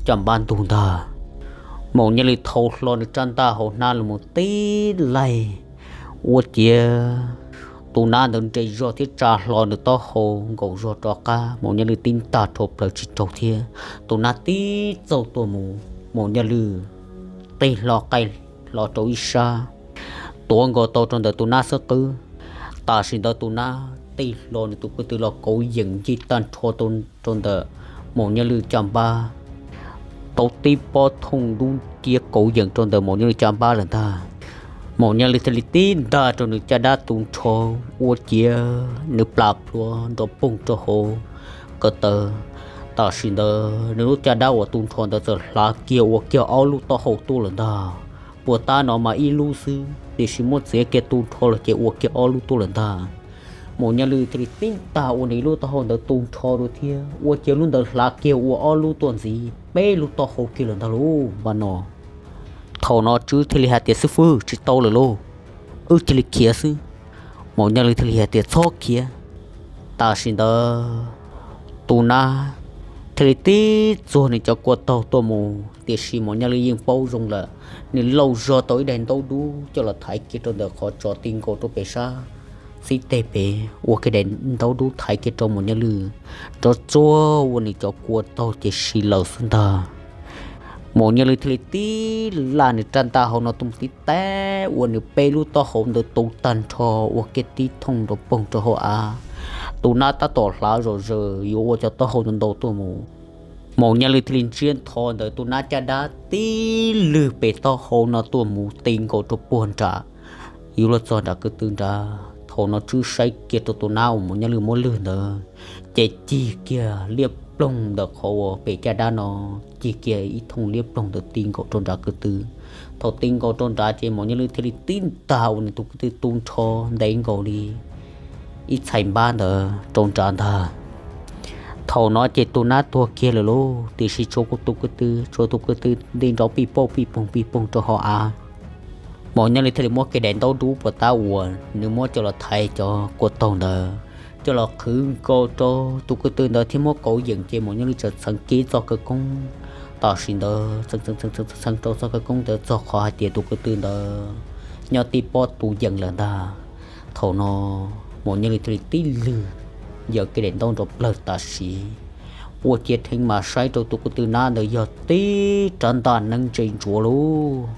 caj npab ntug ntag. Maum Nyaj Lwj thau hlo nws rab ntaj hauv hnab los mus tib laig ua ciav tus nab ntawd nres zog thiab tsa hlo nws taub hau nkaum zog rov qab. Maum Nyaj Lwj tib ntaj rho plaws tsis raug thiab tus nab tib txaug tuaj mus, Maum Nyaj Lwj tij hlo qaij hlo rau ib sab, tuav nkaus tau rau ntawm tus nab xub qwb. Tam sim ntawd tus nab tij hlo nws tus kwv tw los kauv yeem ncig tag nrho rau ntawm Maum Nyaj Lwj caj npab, tau tib pob thooj dub nciab kauv yeem rau ntawm Maum Nyaj Lwj caj npab lawm ntag. Maum Nyaj Lwj thiaj li tib ntaj rau nws caj dab tu nrho ua ciav nws plam plhuav nrov poog rau hauv ko taw. Tam sim ntawd nws lub caj dab uas tu nrho ntawd txawm hlav kiag ua kiag ob lub taub hau tuaj lawm ntag. Puag ta no mas ib lub xwb tiam sis muab txiav kiag tu nrho los ces ua kiag ob lub tuaj lawm ntag. Maum Nyaj Lwj thiaj li tib ntaj ua nws ib lub taub hau ntawd tu nrho dua thiab ua ciav lub ntawd hlav kiag ua ob lub tuaj ntxiv peb lub taub hau kiag lawm ntag lauj. Npaj no, thaum no Tswb thiaj li hais tias, Xib fwb, tsis tau lawm lauj, wb cia li khiav xwb. Maum Nyaj Lwj thiaj li hais tias, Txhob khiav. Tam sim ntawd tus nab thiaj li tib txuag nws cov kua taug tuaj mus, tiam sis Maum Nyaj Lwj yeej paub zoo lawm, nws lauj zog tau ib daim ntaub dub coj los thaiv kiag rau ntawm qhov tso ti nkaus rau pem sab xib teg pem, ua kiag daim ntaub dub thaiv kiag rau Maum Nyaj Lwj, rov txuag ua nws cov kua taug ces si lawm xwb ntag. Maum Nyaj Lwj thiaj li tib laj nws rab ntaj hauv no tuaj mus tib tav ua nws peb lub taub hau ntawd tu tag nrho ua kiag tib thooj nrov poog rau hauv av. Tus nab tab tom hlav zom zaws yuav ua cov taub hau ntau ntau tuaj mus. Maum Nyaj Lwj thiaj li ntsiab ntho ntawm tus nab caj dab tib lwg pem taub hau no tuaj mus ti nkaus rau puag nram, yuav luag txog nram kwv tw nrad. Thaum no Tswb saib kiag rau tus nab uas Maum Nyaj Lwj muab lwg ntawd, ces cig kiag liab ploog ntawm qhov uas pem caj dab no, cig kiag ib thooj liab ploog ntawd ti nkaus rau nrad kwv tw. Thaum ti nkaus rau nrad ces Maum Nyaj Lwj thiaj li tib ntaj ua nws tus kwv tw tu nrho ntev nkaus li ib txhais npab ntawd rau nrad ntag. Thaum no ces tus nab tuag kiag lawm lauj, tiam sis tshuav kuv tus kwv tw, tshuav tus kwv tw nti nrov pij pauj pij poog pij poog rau hauv av. Maum Nyaj Lwj thiaj li muab kiag daim ntaub dub puas tab uas nws muab coj los thaiv cov kua taug ntawd coj los qhwv nkaus rau tus kwv tw ntawd thiab muab kauv yeem ces Maum Nyaj Lwj txawm txheev kiag txoj khawv koob. Tam sim ntawd txheev txheev txheev rau txoj khawv koob ntawd txog qhov hais tias tus kwv tw ntawd nyob tib pob tu yeem lawm ntag. Thaum no Maum Nyaj Lwj thiaj li tib lwg yawm kiag daim ntaub nrov plawg tam sim, ua ciav Theev Mas saib rau tus kwv tw nab ntawd yog tib rab ntaj neeb ntse ntsuav lauj.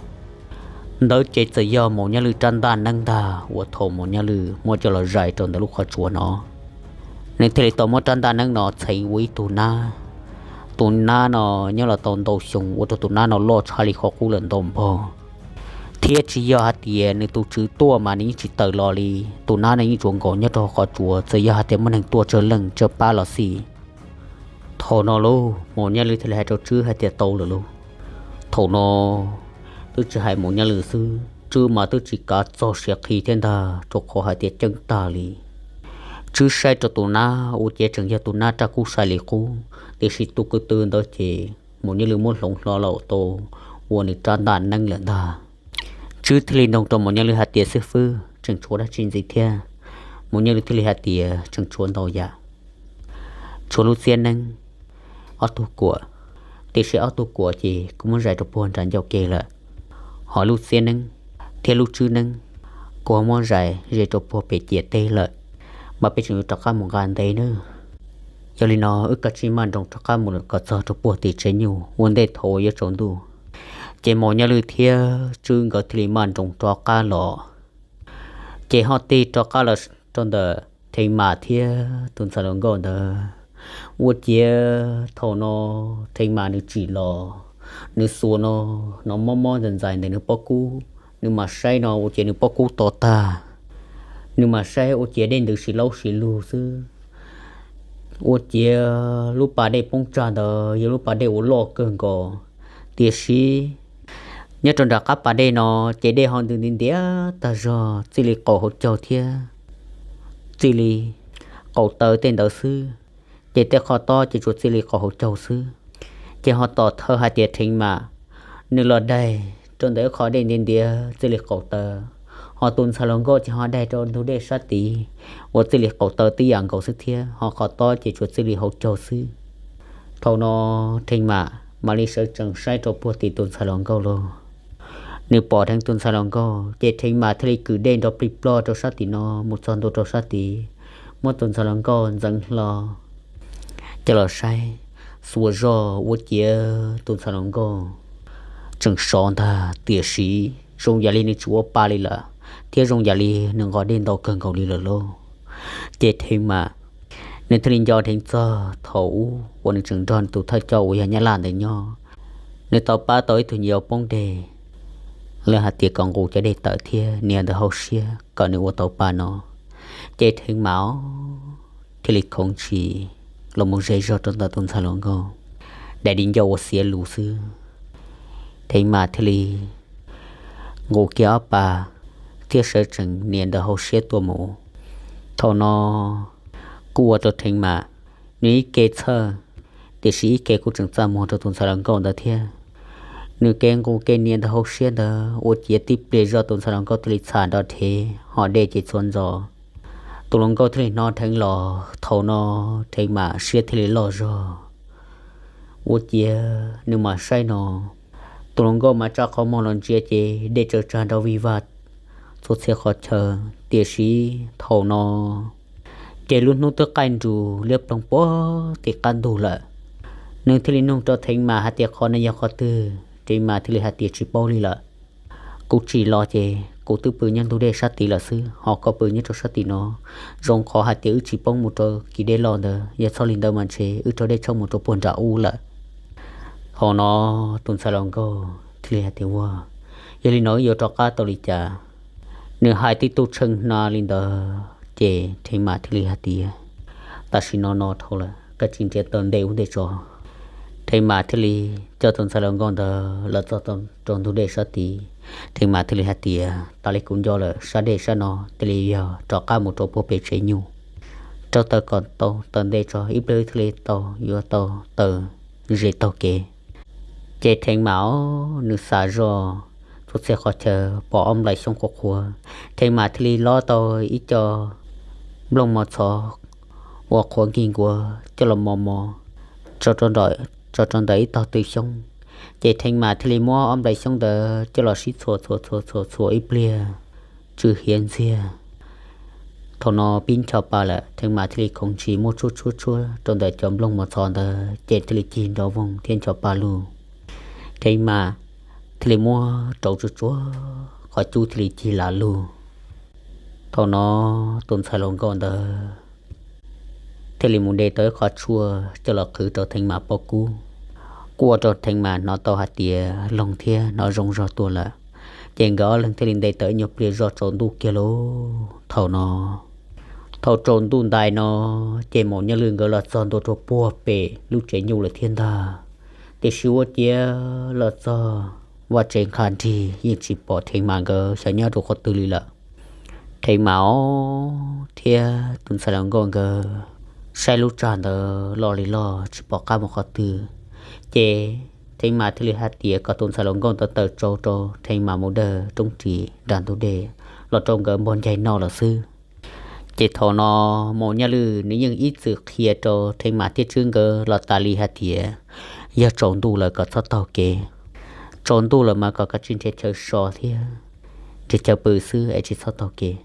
Ntawd ces txawm yog Maum Nyaj Lwj rab ntaj neeb ntag uas thaum Maum Nyaj Lwj muab coj los zais rau ntawm lub qhov tsua no. Nws thiaj li tau muab rab ntaj neeb no txheev ua ib tug nab. Tus nab no nyob los tau ntau xyoo ua rau tus nab no loj tshaj li qhov qub lawm ntau npaug, thiab tsis yog hais tias nws tus tswv tuaj mas nws yeej tsis tawm los li. Tus nab no yeej tsuas nkaum nyob rau qhov tsua, txawm yog hais tias muaj neeg tuaj tsawg leej tsawg pab los xij. Thaum no lauj, Maum Nyaj Lwj thiaj li hais rau Tswb hais tias, Tau lawm lauj. Thaum no twb tsis hais Maum Nyaj Lwj xwb, Tswb mas twb tsis kav txog siav qhi thiab ntag, rau qhov hais tias ceeb tag li. Tswb saib rau tus nab ua ciav tseem yog tus nab raj kub sai li qub, tiam sis tus kwv tw ntawd ces Maum Nyiaj Lwj muab hloov hlo los tau ua nws rab ntaj neeb lawm ntag. Tswb thiaj li nug rau Maum Nyiaj Lwj hais tias, Xib fwb, tseem tshuav dab tsi ntxiv thiab? Maum Nyiaj Lwj thiaj li hais tias, Tseem tshuav ntau yam. Tshuav lub txiab neeb, ob tug kuam, tiam sis ob tug kuam ces kuv muab zais rau puag nram ncauj ke lawm. Ho lub txiab neeb thiab lub tswb neeb kuv ho muab zais ze rau puag pem ciam teb lawm, mas peb tseem yuav rov qab mus nqa ntev nawb. Yog li no wb kav tsij maj nroos rov qab mus kom txog rau puag tim tsev nyuj ua ntej thaum uas yuav tsaus ntuj. Ces Maum Nyiaj Lwj thiab Tswb nkawd thiaj li maj nroos rov qab los. Ces ho tig rov qab los rau ntawm Theev Mam thiab tus ntxhais hluas nkauj ntawd. Ua ciav thaum no Theev Mam nws tsim los, nws xuas no, no mob mob ntxais ntxais ntawm nws pob kub, nws mam saib no ua ciav nws pob kub to tag. Nws mam saib ua ciav dej ntws sis laub sis lug xwb. Ua ciav lub pas dej poob tsag ntawd yog lub pas dej uas loj kawg nkaus, tiam sis nyob rau nram qab pas dej no ces dej ho ntws nti ntiav tag zog, txij li qaum hauv caug thiab txij li qaum taw tej ntawd xwb. Ces tej qhov tob ces tsuas txij li qaum hauv caug xwb. Ces ho tom thawj hais tias Theev Mam nws los daig rau ntawm ib qho dej ntiav ntiav txij li qaum taw, ho tus ntxhais hluas nkauj ces ho daig rau ntug dej sab tid uas txij li qaum taw tib yam nkaus xwb thiab, ho qhov tob ces tsuas txij li hauv caug xwb. Thaum no Theev Mam mam li sawv tsees saib rau puag tim tus ntxhais hluas nkauj lauj. Nws pom dheev tus ntxhais hluas nkauj ces Theev Mam thiaj li kwm dej nrov plig plog rau sab tim no mus txog ntua rau sab tid, muab tus ntxhais hluas nkauj ntxeev hlo coj los saib. Xuas zog ua ciav tus ntxhais hluas nkauj tseem sov ntag, tiam sis zoo yam li nws tsis ua pa li lawm, thiab zoo yam li nws nqos dej ntau kawg nkaus li lawm lauj. Ces Theev Mam nws thiaj li nco dheev txog thaum ub uas nws tseem nrog tus thawj coj uas yog Nyab Laj ntawd nyob, nws tau pab tau ib tug nyuam yaus poob dej, lawv hais tias kom nqus cov dej tawm thiab nias ntawm hauv siab kom nws ua tau pa no. Ces Theev Mam thiaj li khoov ntshis los mus ze zog rau ntawm tus ntxhais hluas nkauj, daim di ncauj ua xiav lus xwb. Theev Mam thiaj li nqus kiag ob pa thiab sawv tsees nias ntawm hauv siab tuaj mus. Thaum no kuj ua rau Theev Mam nws ib ke txhawj, tiam sis ib ke kuj tseem txaj muag rau tus ntxhais hluas nkauj ntawd thiab. Nws ke nqus ke nias ntawm hauv siab ntawd ua ciav tib pliag zog tus ntxhais hluas nkauj thiaj li txham nrov dhev ho dej ces txhua ntxov. Tus hluas nkauj thiaj li hnov dheev los, thaum no Theev Mam siab thiaj li loj zog. Ua ciav nws mam saib no, tus hluas nkauj mam tsa qhov muag los ntsia ces dej tsaws tsag nrov vij vaj txhua txhia qhov chaw. Tiam sis thaum no ces lub hnub twb qaij nrus liab ploog puag tim qab ntug lawm. Nws thiaj li nug rau Theev Mam hais tias qhov no yog qhov twg? Theev Mam thiaj li hais tias tsis paub li lawm. Kuv tsim los ces kuv twb pw nyob ntug dej sab tid lawm xwb, ho koj pw nyob rau sab tim no. Zoo qhov hais tias wb tsis poob mus rau kis dej loj ntawd, yog txhob li ntawd mas ntshe wb raug dej tshoob mus rau puag nram ub lawm. Thaum no tus ntxhais hluas nkauj thiaj li hais tias ua, yog li no wb yuav rov qab tau li cas? Nws hais tib tug tshee hna li ntawd ces Theev Mam thiaj li hais tias tam sim no no dhau lawm, koj tsis nrhiav taw ntej ub ntej tso. Theev Mam thiaj li coj tus ntxhais hluas nkauj ntawd los txog rau ntug dej sab tid. Theev Mam thiaj li hais tias tas li kuv nco lawm, sab dej sab no thiaj li yog rov qab mus rau puag pem tsev nyuj. Rau taw kom tau taw ntej tso, ib pliag thiaj li tau yuav tau taw ze taug kev. Ces Theev Mam nws xav zoj txhua txhia qhov chaw pom ob nplais xyoob qhuav qhuav. Theev Mam thiaj li lob tau ib co nplooj mos txhov uas qhuav nkig nkuav coj los mos mos tso rau ntawm ib tog tw xyoob. Ces Theev Mam thiaj li muab ob nplais xyoob ntawd coj los sib txhuam txhuam txhuam txhuam txhuam ib pliag tsw hiav ntxiag. Thaum no pib ncho pa lawm, Theev Mam thiaj li khoov ntshis muab tshuab tshuab tshuab rau ntawm cov nplooj mos txhov ntawd ces thiaj li cig nrov voog thiab ncho pa lug. Theev Mam thiaj li muab rau tsuag tsuag qhov cub thiaj li cig lam lug. Thaum no tus ntxhais hluas nkauj ntawd thiaj li mus de tau ib qho tshuaj coj los qhwv rau Theev Mam pob kub, kuj ua rau Theev Mam hnov tau hais tias loog thiab hnov zoo zog tuaj lawm. Ces nkawd ob leeg thiaj li nte tau ib nyuag pliag zog tsaus ntuj kiag lauj. Thaum no, thaum tsaus ntuj ntais no, ces Maum Nyiaj Lwj nkawd los txog ntua rau puag pem lub tsev nyuj lawm thiab ntag. Tiam sis ua ciav los txog vaj tsev nqha nrig yeej tsis pom Theev Mam nkawd xyov nyob rau qhov twg li lawm. Theev Mam thiab tus ntxhais hluas nkauj nkawd saib lub tsag ntawd loj li loj tsis pom qab mus qhov twg, ces Theev Mas thiaj li hais tias kom tus ntxhais hluas nkauj ntawd tawm tsau rau Theev Mas mus dawg roob ris nram ntug dej los rau nkawd npog ncaig noj lawm xwb. Ces thaum no Maum Nyaj Lwj nws yeej ib txwm qhia rau Theev Mas thiab Tswb nkawd los tas li hais tias yog tsaus ntuj lawm kom txhob taug kev. Tsaus ntuj lawm mas kom kav tsij nrhiav chaw so thiab nrhiav chaw pw xwb es tsis txhob taug kev.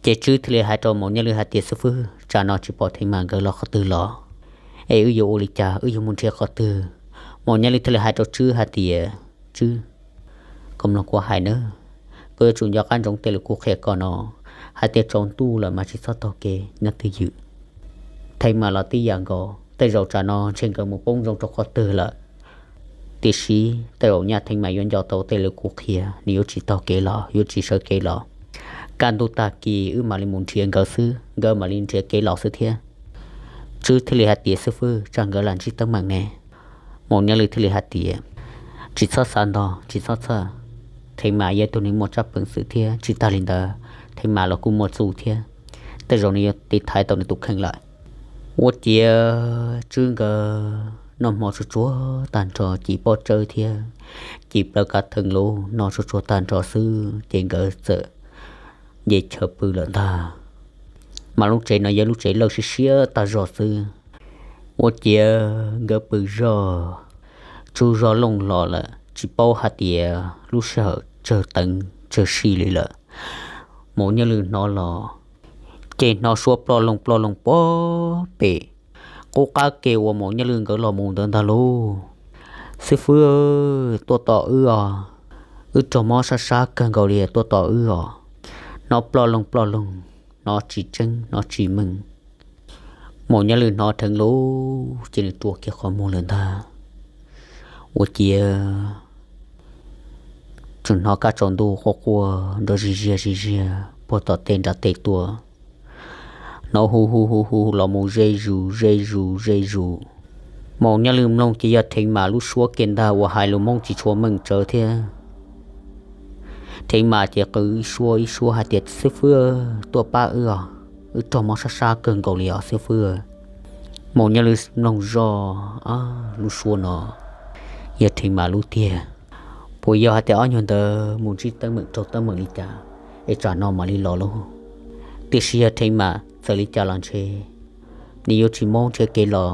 Ces Tswb thiaj li hais rau Maum Nyaj Lwj hais tias, xib fwb, tsam no tsis pom Theev Mas nkawd los qhov twg los, es wb yuav ua li cas, wb yuav mus nrhiav qhov twg? Maum Nyaj Lwj thiaj li hais rau Tswb hais tias, Tswb, koj mloog kuv hais nawb, koj yuav tsum nco qab ntsoov tej lus kuv qhia koj no, hais tias tsaus ntuj lawm mas tsis txhob taug kev nyob twj ywm. Theev Mas los tib yam nkaus, tej zaum tsam no ntshe nkawd mus poob zoo rau qhov twg lawm, tiam sis tej zaum nyaj Theev Mas yuav nco tau tej lus kuv qhia, nws yuav tsis taug kev los yuav tsis sawv kev los. Kaj ntug tag kis wb mam li mus nrhiav nkawd xwb, nkawd mam li nrhiav kev los xwb thiab. Tswb thiaj li hais tias, xib fwb, tsam nkawd lam ntsib teeb meem ne. Maum Nyaj Lwj thiaj li hais tias, tsis txhob xav ntog, tsis txhob txhawj. Theev Mas yog tus neeg muaj tsab peev xwm thiab, tsis tas li ntawd Theev Mas los kuj muaj txuj thiab, tej zaum nws yuav tiv thaiv tau nws tus kheej lawm. Ua ciav Tswb nkawd noj hmo tsuag tsuag tag nrho, ci pob tsawb thiab ci plaws kav theej lus noj tsuag tsuag tag nrho xwb ces nkawd txawm nce chaw pw lawm ntag. Mas lub tsev no yog lub tsev lawj siab siab tag zog xwb. Ua ciav nkawd pw zog tsaug zog looj hlo lawm, tsis paub hais tias lub sij hawm tsawg teev tsawg si li lawm. Maum Nyaj Lwj hnov los ces hnov suab ploj loog ploj loog puag pem qub qab ke uas Maum Nyaj Lwj nkawd los mus ntawd ntag lauj. Xib fwb, tuaj tos wb os, wb raug mob sab sab kawg nkaus li, tuaj tos wb os. Hnov ploj loog ploj loog, hnov tsis tseeb hnov tsis meej. Maum Nyaj Lwj hnov dheev lawm ces nws rua kiag qhov muag lawm ntag. Ua ciav tseem hnov kaj tsaus ntuj quaj quaj nrov zig ziag zig ziag puag tom tej nram tej tuaj, hnov hu hu hu hu los mus ze zus ze zus ze zus. Maum Nyaj Lwj mloog ces yog Theev Mas lub suab kiag ntag uas hais lus Hmoob tsis tshua meej tsawv thiab. Theev Mas ces qw ib suab ib suab hais tias, xib fwb, tuaj pab wb os, wb raug mob sab sab kawg nkaus li os xib fwb. Maum Nyaj Lwj mloog zoj, lub suab no yog Theev Mas lub tiag. Puas yog hais tias ob nyuag ntawd mus ntsib teeb meem raug teeb meem li cas es tsam no mam li los lauj? Tiam sis yog Theev Mas txawm li cas los ntshe nws yuav tsis mob nrhiav kev los.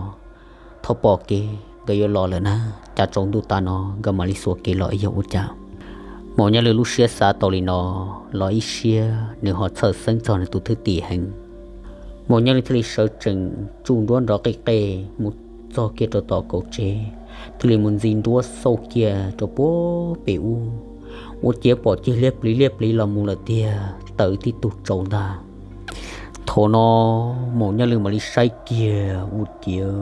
Thov pom kev nkawd yuav los lawm na, cas tsaus ntuj tas no nkawd mam li xuas kev los es yog ua cas? Maum Nyaj Lwj lub siab xav tau li no los ib siab nws ho txhawj xeeb txog nws tus thwj tim heev. Maum Nyaj Lwj thiaj li sawv tsees tsuj nruab nrov qij qej mus txog kiag rau tom kaum tsev, thiaj li mus ntxi nruab xauj kiag rau puag pem ub, ua ciav pom cig liab pliv liab pliv los mus lawm tiag, tawm tib tug tsau ntag. Thaum no Maum Nyaj Lwj mam li saib kiag ua ciav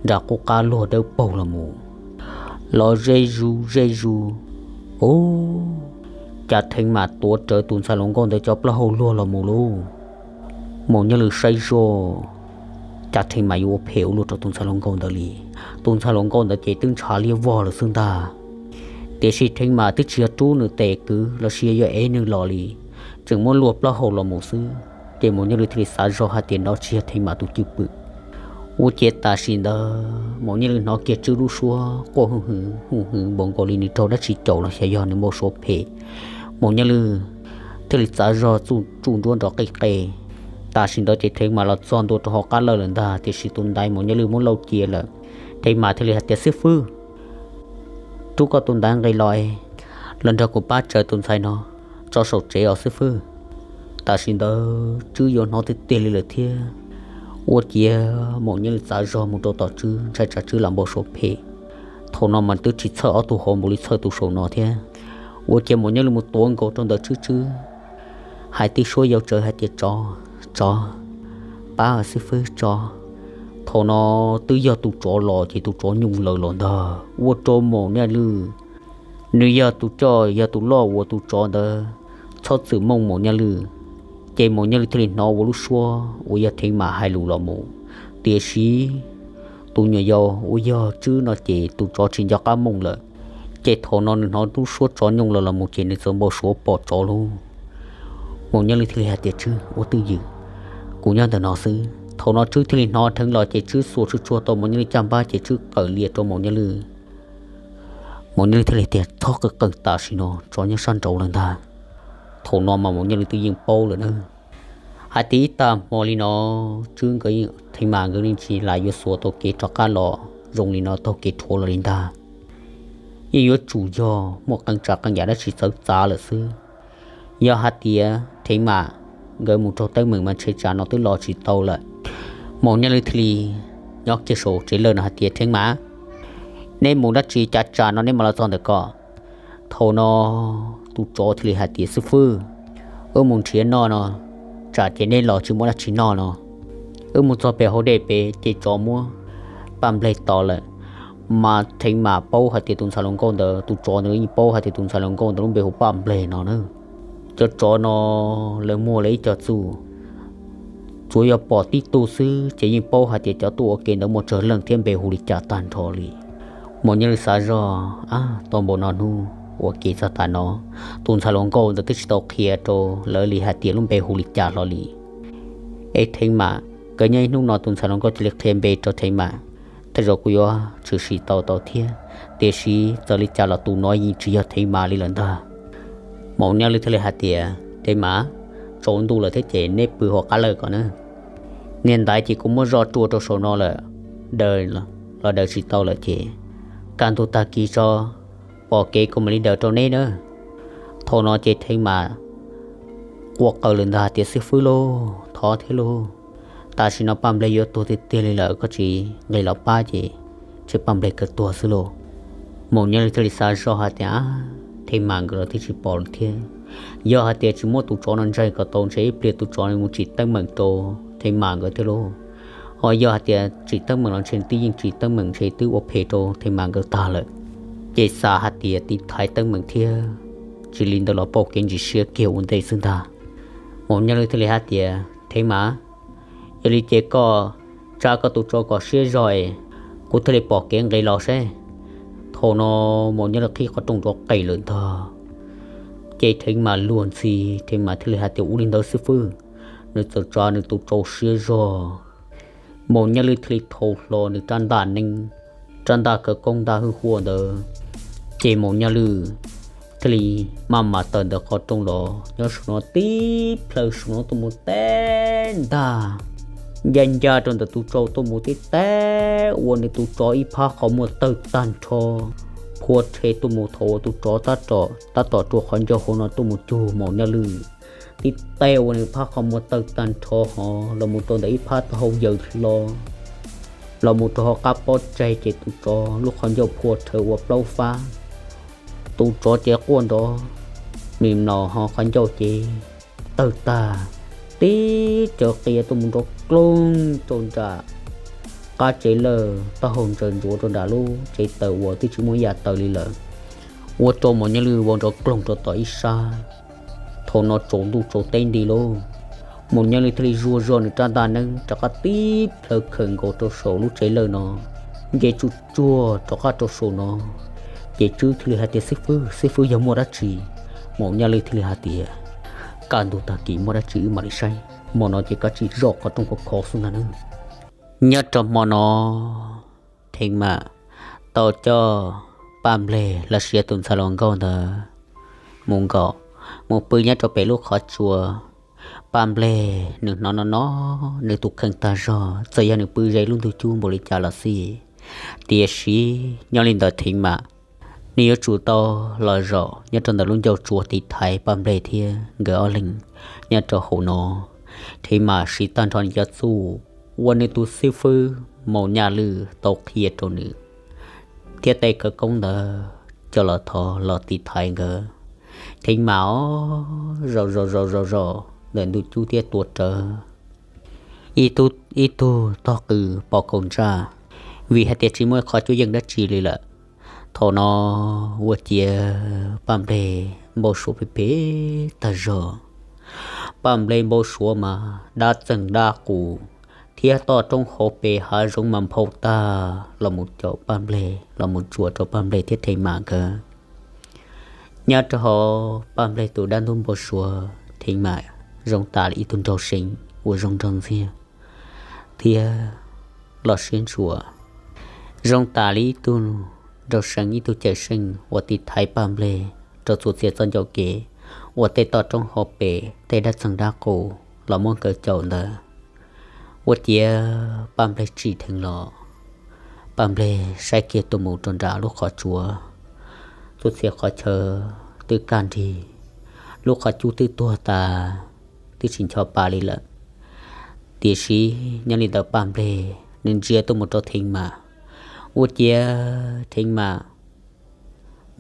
nram qub qab luag dawb paug los mus, los ze zus ze zus. Ub, cas Theev Mas tuav rawv tus ntxhais hluas nkauj ntawd cov plaub hau luag los mus lauj. Maum Nyaj Lwj saib zoj, cas Theev Mas yuav ua phem ua luaj rau tus ntxhais hluas nkauj ntawd li. Tus ntxhais hluas nkauj ntawd ces twb ntshav liab vog lawm xwb ntag. Tiam sis Theev Mas twb tsis yog rub nws tes kwv los sis yog ev nws los li, tseem muab luag plaub hau los mus xwb. Ces Maum Nyaj Lwj thiaj li xav zoj hais tias no tsis yog Theev Mas tus cwj pwm. Ua ciav tam sim ntawd Maum Nyaj Lwj hnov kiag Tswb lub suab quaj hu hwv hu hwv npaum nkaus li nws raug dab tsi caum los xyov yog nws npau suav phem. Maum Nyaj Lwj thiaj li txav zog tsuj nruab nrov qij qe. Tam sim ntawd ces Theev Mas los txog ntua rau hauv qab lawj lawm ntag, tiam sis tus ntaiv Maum Nyaj Lwj muab lauj cia lawm. Theev Mas thiaj li hais tias, xib fwb, rub koj tus ntaiv nqis los es los nrog kuv pab tsaws tus ntxhais no tso saum tsev os xib fwb. Tam sim ntawd Tswb yuav hnov tiag tiag li lawm thiab. Ua ciav Maum Nyaj Lwj txav zog mus rau tom Tswb, ntshai tsam Tswb lam npau suav phem. Thaum no mas twb tsis txhawj ob tug hauv npaum li txhawj tus saum no thiab. Ua ciav Maum Nyaj Lwj mus tuav nkaus rau ntawm Tswb, Tswb hais tib suab yau tsawv hais tias, tsov, tsov, pab xib fwb tso. Thaum no twb yog tus tsov los ces tus tsov nyooj lawv los ntag, ua rau Maum Nyaj Lwj, nws yog tus coj yog tus loj uas tus tsov ntawd txhob txwm mooj Maum Nyaj Lwj. Ces Maum Nyaj Lwj thiaj li hnov ua lub suab uas yog Theev Mas hais lus los mus, tiam sis tus nyuam yaus uas yog Tswb no ces tus tsov tsis nco qab mooj lawm. Ces thaum no nws hnov lub suab tsov nyooj lawv los mus ces nws txawm npau suav pom tsov lauj. Maum Nyaj Lwj thiaj li hais tias, Tswb, ua twj ywm, kuv nyob ntawm no xwb. Thaum no Tswb thiaj li hnov dheev los ces Tswb xuas tsuag tsuag tau Maum Nyaj Lwj caj npab ces Tswb qawm lias rau Maum Nyaj Lwj. Maum Nyaj Lwj thiaj li tias, Txhob qw qeej, tam sim no tsov nyob sab nraud lawm ntag. Thaum no mas Maum Nyaj Lwj twb yeej paub lawm na, hais tias ib tag hmo li no, Tswb nkawd, Theev Mas nkawd yeej tsis lam yuav xuas tau kev rov qab los zoo li no taug kev rhuav los li ntag. Yeej yuav tsum yog muaj qee tsav qee yam dab tsi txawv txav lawm xwb. Yog hais tias Theev Mas nkawd mus raug teeb meem mas ntshe tsam no twb los tsis tau lawm. Maum Nyaj Lwj thiaj li nyob kiag saum tsev lawj no hais tias, Theev Mas, neb mus dab tsi cas tsam no neb mam los txog ntawm ko? Thaum no tus tsov thiaj li hais tias, Xib fwb, wb mus nrhiav noj no, tsam ces neb los tsis muaj dab tsi noj no. Wb mus txog pem hauv dej pem ces tsov muab Paj Npleg tom lawm. Mas Theev Mas paub hais tias tus ntxhais hluas nkauj ntawd, tus tsov ntawd yeej paub hais tias tus ntxhais hluas nkauj ntawd lub npe hu Paj Npleg no na. Cov tsov no lawv muag lawv ib co txuj, tsuav yog pom tib tug xwb ces yeej paub hais tias cov tuaj ua ke ntawd muaj tsawg leej thiab npe hu li cas tag nrho li. Maum Nyaj Lwj xav zog, Ab, tau npaum no hnub ua ke txog tas no, tus ntxhais hluas nkauj ntawd twb tsis tau qhia rau lawv li hais tias lub npe hu li cas hlo li. Es Theev Mas, kawv nyob ib hnub no tus ntxhais hluas nkauj cia li qhia npe rau Theev Mas, tej zaum kuj yuav tshwm sim tau tau thiab. Tiam sis txawm li cas los tus no yeej tsis yog Theev Mas li lawm ntag. Maum Nyaj Lwj thiaj li hais tias, Theev Mas, tsaus ntuj lawm thiab ces neb pw hauv qab lawj ko na. Niag ntaiv ces kuv muab zoj rua rau saum no lawm, daws los daws tsis tau lawm ces kaj ntug tag kis tso, pom kev kuv mam li daws rau neb na. Thaum no ces Theev Mas quaj qw lawm ntag tias, Xib fwb lauj, thov thiab lauj, tam sim no Paj Npleg yuav tuag tiag tiag li lawm, koj tsis nqis los pab ces ntshe Paj Npleg kawg tuag xwb lauj. Maum Nyaj Lwj thiaj li xav zoj hais tias, Theev Mas nkawd los twb tsis pom lawm thiab. Yog hais tias tsis muab tus tsov no ntsaig kom tau ntshe ib pliag tus tsov no mus tsim teeb meem rau Theev Mas nkawd thiab lauj. Ho yog hais tias tsim teeb meem los ntshe twb yeej tsim teeb meem ntshe twb ua phem rau Theev Mas nkawd tag lawm. Ces xav hais tias tiv thaiv teeb meem thiab, cia li ntawd los pauj kev ntsis siab kiag ua ntej xwb ntag. Maum Nyaj Lwj thiaj li hais tias, Theev Mas, yog li ces koj tsa koj tus tsov kom siab zog es kuv thiaj li pom kev nqis los seb. Thaum no Maum Nyaj Lwj qhib qhov rooj rov qes lawm ntag. Ces Theev Mas luag ntxhi, Theev Mas thiaj li hais tias, Ua li ntawd xib fwb. Nws txawm tsa nws tus tsov siab zog, Maum Nyaj Lwj thiaj li thau hlo nws rab ntaj neeb, rab ntaj khawv koob ntaj hwj huaj ntawd. Ces Maum Nyaj Lwj thiaj li maj mam tawm ntawm qhov rooj los nyob saum no tib plhaw saum no tuaj mus teb ntag, ncaj ncaj rau ntawm tus tsov tuaj mus tib teb ua nws tus tsov ib phab qhov muag tawg tag nrho, phua rhe tuaj mus thaum uas tus tsov tab tom rua qhov ncauj hauv no tuaj mus cug Maum Nyaj Lwj, tib teb ua nws phab qhov muag tawg tag nrho hos los mus rau ntawm ib phab taub hau yaws hlo los mus rau hauv qab pob tsaig ces tus tsov lub qhov ncauj phua rhe ua plaub fab. Tus tsov ces quaj nrov mim mlaus hos qhov ncauj ces tawg tag, tib caws qia tuaj mus nrov kloog rau nram qab tsev lawj, taub hau ntsaws ntsuav rau nram lub tsev taws uas twb tsis muaj ib yam taws li lawm, ua rau Maum Nyaj Lwj vau nrov kloog rau tom ib sab. Thaum no tsaus ntuj tsaus teb nti lauj, Maum Nyaj Lwj thiaj li zuag zog nws rab ntaj neeb rov qab tib plhaw khawm nkaus rau saum lub tsev lawj no, nce tsuj tsuag rov qab rau saum no. Ces Tswb thiaj li hais tias, Xib fwb, xib fwb yog muaj dab tsi? Maum Nyaj Lwj thiaj li hais tias, Kaj ntug tag kis muaj dab tsi wb mam li saib, hmo no ces koj tsim zoj qhov rooj khov khov xwb ntag nawb. Nyob rau hmo no, Theev Mam tau coj Paj Npleg los sis tus ntxhais hluas nkauj ntawd mus nkaum, mus pw nyob rau pem lub qhov tsua. Paj Npleg nws hnov no no, nws tus kheej tag zog, txawm yog nws pw ze lub ntug cub npaum li cas los xij, tiam sis nyob li ntawd Theev Mam nws yuav tsum tau los zaum nyob rau ntawm lub ncauj tsua tiv thaiv Paj Npleg thiab nkawd ob leeg nyob rau hauv no. Theev Mam siv tag nrho nws cov txuj uas nws tus xib fwb Maum Nyaj Lwj tau qhia rau nws, thiab tej khawv koob ntawd coj los thov los tiv thaiv nkawd. Theev Mam os, zaum zaum zaum zaum zaum ntawm ntug cub thiab tua rawv ib tug, ib tug tog qws pos kaum ntsaj, vim hais tias tsis muaj ib qho cuab yeej dab tsi li lawm. Thaum no ua ciav Paj Npleg npau suav phem phem tag zog. Paj Npleg npau suav mas dab txeeg dab qus thiab toj roob hauv pes hav zoov mas nphau tag los mus caum Paj Npleg, los mus tsuam rau Paj Npleg thiab Theev Mam nkawd. Nyob rau hauv Paj Npleg tus dab ntub npau suav, Theev Mam zoo tas li ib tug nraug seev uas zoo nraug ntxiag thiab loj siab ntsuav, zoo tas li ib tug nraug seev ib tug cawm seej uas tiv thaiv Paj Nplej rau txhua txhia txoj ncauj kev, ua tej toj roob hauv pes tej dab txeeg dab qus los muab nkawd caum ntawd. Ua ciav Paj Nplej tsim dheev los, Paj Nplej saib kiag tuaj mus rau nram lub qhov tsua, txhua txhia qhov chaw twb kaj nrig, lub qhov cub twb tuag tas, twb tsis ncho pa li lawm. Tiam sis nyob li ntawd Paj Nplej nws ntsia tuaj mus rau Theev Mas, ua ciav Theev Mas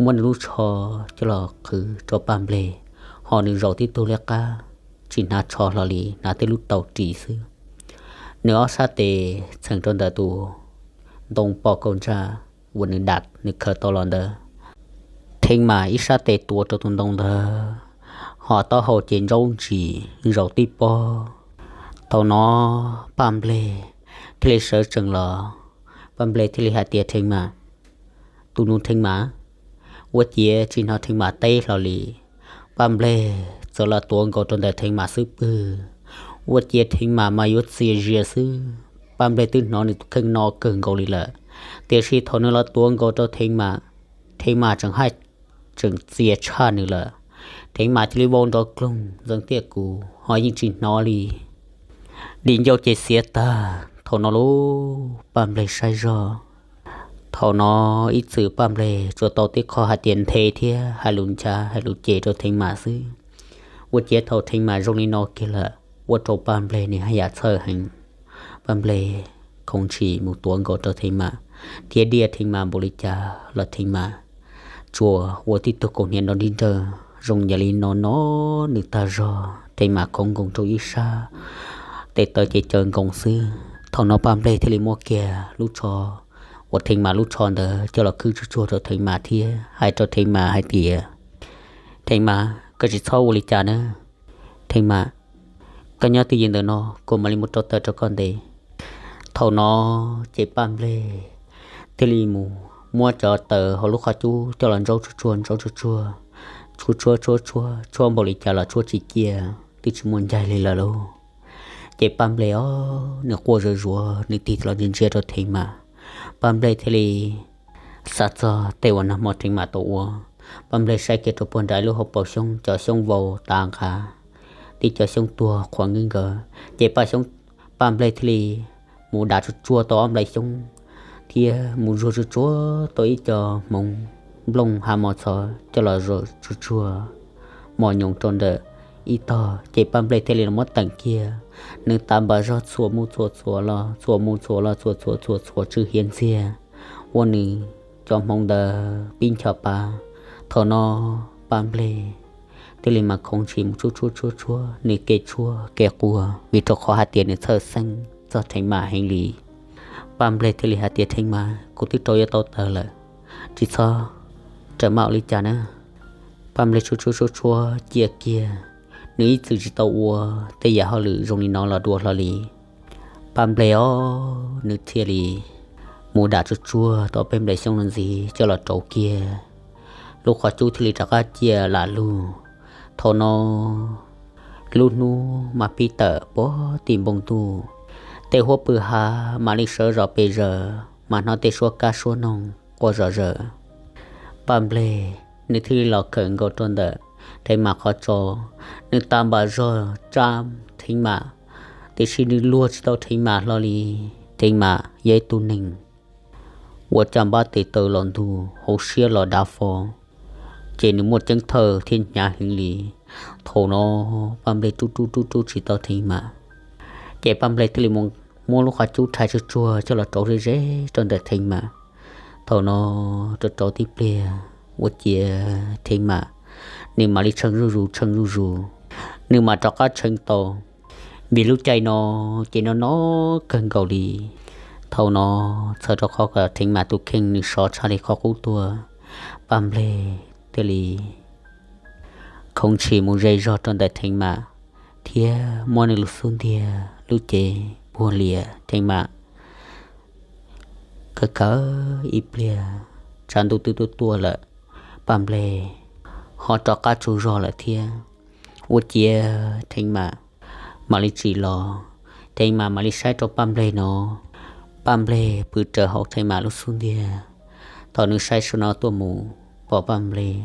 muab nws lub tsho coj los qhwv rau Paj Nplej, ho nws zaum tib tug liab qab, tsis hnav tsho hlo li, hnav tej lub taub ris xwb. Nws ob sab tes txheem rau ntawm tus ntoo poj kaum ntsaj uas nws dam nws khaws tau los ntawd. Theev Mas ib sab tes tuav rau tus ntoo ntawd, ho taub hau ces ntsaub ntsis zaum tib pob. Thaum no Paj Nplej thiaj li sawv tsees los, Paj Nplej thiaj li hais tias, Theev Mas, tus nus Theev Mas. Ua ciav tsis hnov Theev Mas teb hlo li, Paj Nplej txawm los tuav nkaus rau ntawm Theev Mas xub pwg. Ua ciav Theev Mas mas yuav txias zias xwb, Paj Nplej twb hnov nws tus kheej no kawg nkaus li lawm. Tiam sis thaum nws los tuav nkaus rau Theev Mas, Theev Mas tseem haj tseem txias tshaj nws lawm. Theev Mas cia li vau nrov kloog ntxeev tiaj kuv ho yeej tsis hnov li. Dim ncauj ces xiav tag. Thaum no lub Paj Nplej saib zog, thaum no ib txwm Paj Nplej tsuas tau tib qho hais tias nthe thiab hais lus nchav hais lus cem rau Theev Mas xwb. Ua ciav thaum Theev Mas zoo li no kiag lawm, ua rau Paj Nplej nws haj yam txhawj heev. Paj Nplej khoov ntshis mus tuav nkaus rau Theev Mas thiab diaj Theev Mas npaum li cas los Theev Mas tsuas ua tib tug kaus hniav nrov nrig nrawg zoo yam li no no nws tag zog. Theev Mas khoov nkoos rau ib sab, tes taw ces caws nkoos xwb. Thaum no Paj Nplej thiaj li muab kiag lub tsho uas Theev Mas lub tsho ntawd coj los khwb tsuag tsuag rau Theev Mas thiab hais rau Theev Mas hais tias, Theev Mas, koj tsis txhob ua li cas na. Theev Mas, koj nyob twj ywm ntawm no kuv mam li mus rau taws rau koj ntev. Thaum no ces Paj Nplej thiaj li mus muab cov taws hauv lub qhov cub coj los ntsaub tsuag tsuag ntsaub tsuag tsuag, tshuab tshuab tshuab tshuab tshuab npaum li cas los tshuab tsis ciaj, twb tsis muaj ncaig li lawm lauj. Ces Paj Nplej os nws quaj zuj zus nws tig los ntsia ntsia rau Theev Mas. Paj Nplej thiaj li xav txog tej uas nag hmo Theev Mas tau ua. Paj Nplej saib kiag rau puag nram ib lub hauv paus xyoob, cov xyoob vau tas nqa, tib cov xyoob tuag qhuav nkees nkawd. Ces Paj xyoob, Paj Nplej thiaj li mus dam tsuag tsuag tau ob nplais xyoob thiab mus zuag tsuag tsuag tau ib co hmoov nplooj hav mos txhov coj los zuag tsuag tsuag mos nyoos rau ntawm ib tog. Ces Paj Nplej thiaj li los muab teem kiag, nws tas npam zog txhuam mus txhuam txhuam los txhuam mus txhuam los txhuam txhuam txhuam txhuam tsw hiav ntxiag ua nws cov hmoov ntawd pib ncho pa. Thaum no Paj Nplej thiaj li mas khoov ntshis mus tshuab tshuab tshuab tshuab nws kev tshuab kev quaj vim rau qhov hais tias nws txhawj xeeb txog Theev Mas heev li. Paj Nplej thiaj li hais tias, Theev Mas, kuv twb rau yuav tau taws lawm, tsis txhob raws maj ua li cas na. Paj Nplej tshuab tshuab tshuab tshuab cia kiag, nws ib txwm tsis tau ua tej yam hauj lwm zoo li no los dua hlo li. Paj Nplej os nws thiaj li mus dam tsuag tsuag tau peb nplais xyoob no ntxiv coj los rauv kiag, lub qhov cub thiaj li rov qab ciaj lam lug. Thaum no lub hnub mas pib tawm puag tim npoo ntuj, tej huab pw hav mam li sawv zom pes zaws mas hnov tej suab kab suab noog quaj zom zaws. Paj Nplej nws thiaj li los khawm nkaus rau ntawm Theev Mas qhov tsos, nws tas npam zog tsa Theev Mas, tiam sis nws luag tsis tau Theev Mas hlo li. Theev Mas yog ib tug neeg ua caj npab tes taw los ntug, hauv siab los dav fo, ces nws muaj ceeb thawj thiab hnyav heev li. Thaum no Paj Nplej rub rub rub rub tsis tau Theev Mas, ces Paj Nplej thiaj li mus muab lub qhov cub rhais tsuag tsuag coj los rauv ze ze rau ntawm Theev Mas. Thaum no rauv rauv tib pliag ua ciav Theev Mas nws mam li tshee zuj zus tshee zuj zus, nws mam rov qab tshee tau. Vim lub caij no ces no no kawg nkaus li. Thaum no txhawm rau qhov kom Theev Mas tus kheej nws sov tshaj li qhov qub tuaj, Paj Nplej thiaj li khoov ntshis mus ze zog rau ntawm Theev Mas thiab muab nws lub xub ntiag lub cev puag lias Theev Mas. Kawg kawg ib pliag tshav ntuj twb tuaj tuaj lawm, Paj Nplej ho rov qab tsaug zog lawm thiab. Ua ciav Theev Mas mam li tsim los, Theev Mas mam li saib rau Paj Nplej no, Paj Nplej pw raws hauv Theev Mas lub xub ntiag. Thaum nws saib saum no tuaj mus, pom Paj Npleg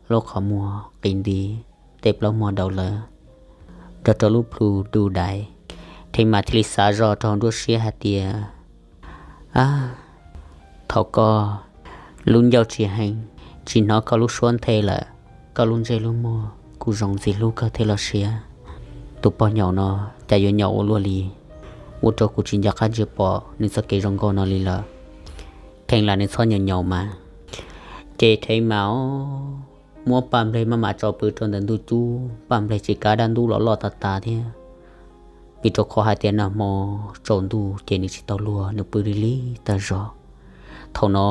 lub qhov muag qis nti, tej plaub muag daus lawm, nrog rau lub plhu du dais. Theej Mam thiaj li xav zoj rau hauv nruab siab hais tias, Ab, thaum koj lub ncauj tsis heev, tsis hnov koj lub suab nthe lawm, koj lub ntsej lub muag kuj zoo ntxim hlub kawg thiab los sis, tus poj nyaum no cas yuav nyaum ua luaj li, ua rau kuv tsis nco qab ntsia pom nws txoj kev zoo nkauj no li lawm. Kheev lam nws txhob nyaum nyaum mas. Ces Theej Mam muab Paj Npleg maj mam tso pw rau ntawm ntug cub, Paj Npleg tsis kav dab ntub los loj tas tas thiab, vim rau qhov hais tias nag hmo tsaus ntuj ces nws tsis tau luag, nws pw li li tag zog. Thaum no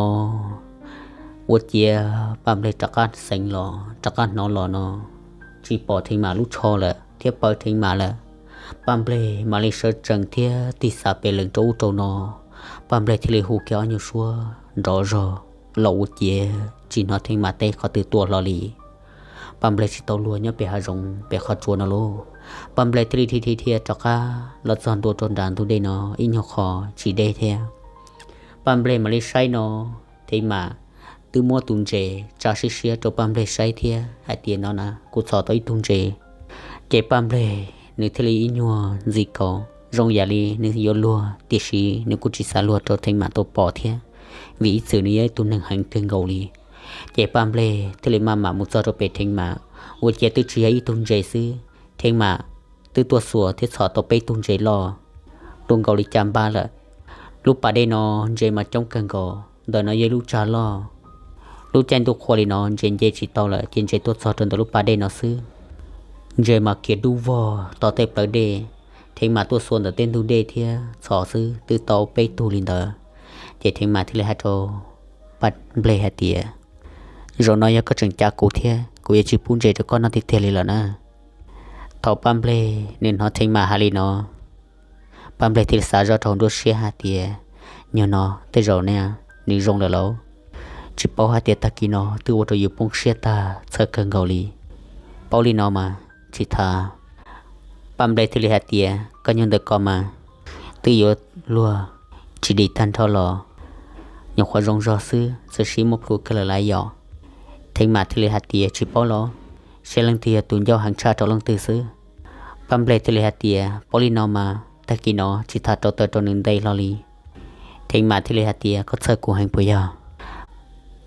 ua ciav Paj Npleg rov qab xeev los rov qab hnov los no, tsis pom Theej Mam lub tsho lawm thiab paw Theej Mam lawm. Paj Npleg mam li sawv tsees thiab tig xav pem lees rau ub rau no. Paj Npleg thiaj li hu kiag ob nyuag suab nrov zog los ua ciav tsis hnov Theej Mam teb qhov twg tuaj hlo li. Paj Npleg tsis tau luag nyob pem hav zoov pem qhov tsua no lauj. Paj Npleg thiaj li dhia dhia dhia rov qab los txog ntua rau nram ntug dej no ib nyuag qho tsis deb thiab. Paj Npleg mam li saib no, Theej Mam twb muab tus ntses tsa siab siab rau Paj Npleg saib thiab hais tias, No na, kuv txhom tau ib tug ntses. Ces Paj Npleg nws thiaj li ib nyuag ntxim kaum zoo yam li nws yuav luag, tiam sis nws kuj tsis xav luag rau Theej Mam tau pom thiab, vim ib txwm nws yog ib tug neeg heev kawg nkaus li. Ces Paj Npleg thiaj li maj mam mus txog rau pem Theej Mam, ua ciav twb tsis yog ib tug ntses xwb, Theej Mam twb tuaj xuas thiab txhom tau peb tug ntses loj dua nkaus li caj npab lawm. Lub pas dej no ntses mas coob kawg nkaus, ntawm no yog ib lub tsag loj. Lub caij ntuj qhua li no ntses nce tsis tau lawm ces ntses tuaj txog rau ntawm lub pas dej no xwb. Ntses mas khiav dub vog tom tej plawv dej. Theej Mam tuaj xuas ntawm tej ntug dej thiab txhom xwb twb tau peb tug li ntawd. Ces Theej Mam thiaj li hais rau Paj Npleg hais tias, Zaum no yog koj tseem cav kuv thiab, kuv yuav tsis pub ntses rau koj noj tiag tiag li lawm na. Thaum Paj Npleg nws hnov Theej Mam hais li no, Paj Npleg thiaj li xav zoj rau hauv nruab siab hais tias, Nyuag no tej zaum ne nws zoo lawm lauj, tsis paub hais tias tag kis no twb ua rau yus poob siab tag txhawj kawg nkaus li. Paub li no mas tsis tham. Paj Npleg thiaj li hais tias, Koj nyuag ntawm ko mas twb yuav luag tsis dim tag nrho los, nyuam qhuav zoo zog xwb, txawm sib muaj plhu kawg lawm laiv yom. Theej Mam thiaj li hais tias, Tsis paub los, saib leej twg yog tus ncauj heev tshaj rau leej twg xwb. Paj Npleg thiaj li hais tias, Paub li no mas tag kis no tsis tham rau taw rau nws nte hlo li. Theej Mam thiaj li hais tias, Koj txhawj kuv heev puas yog?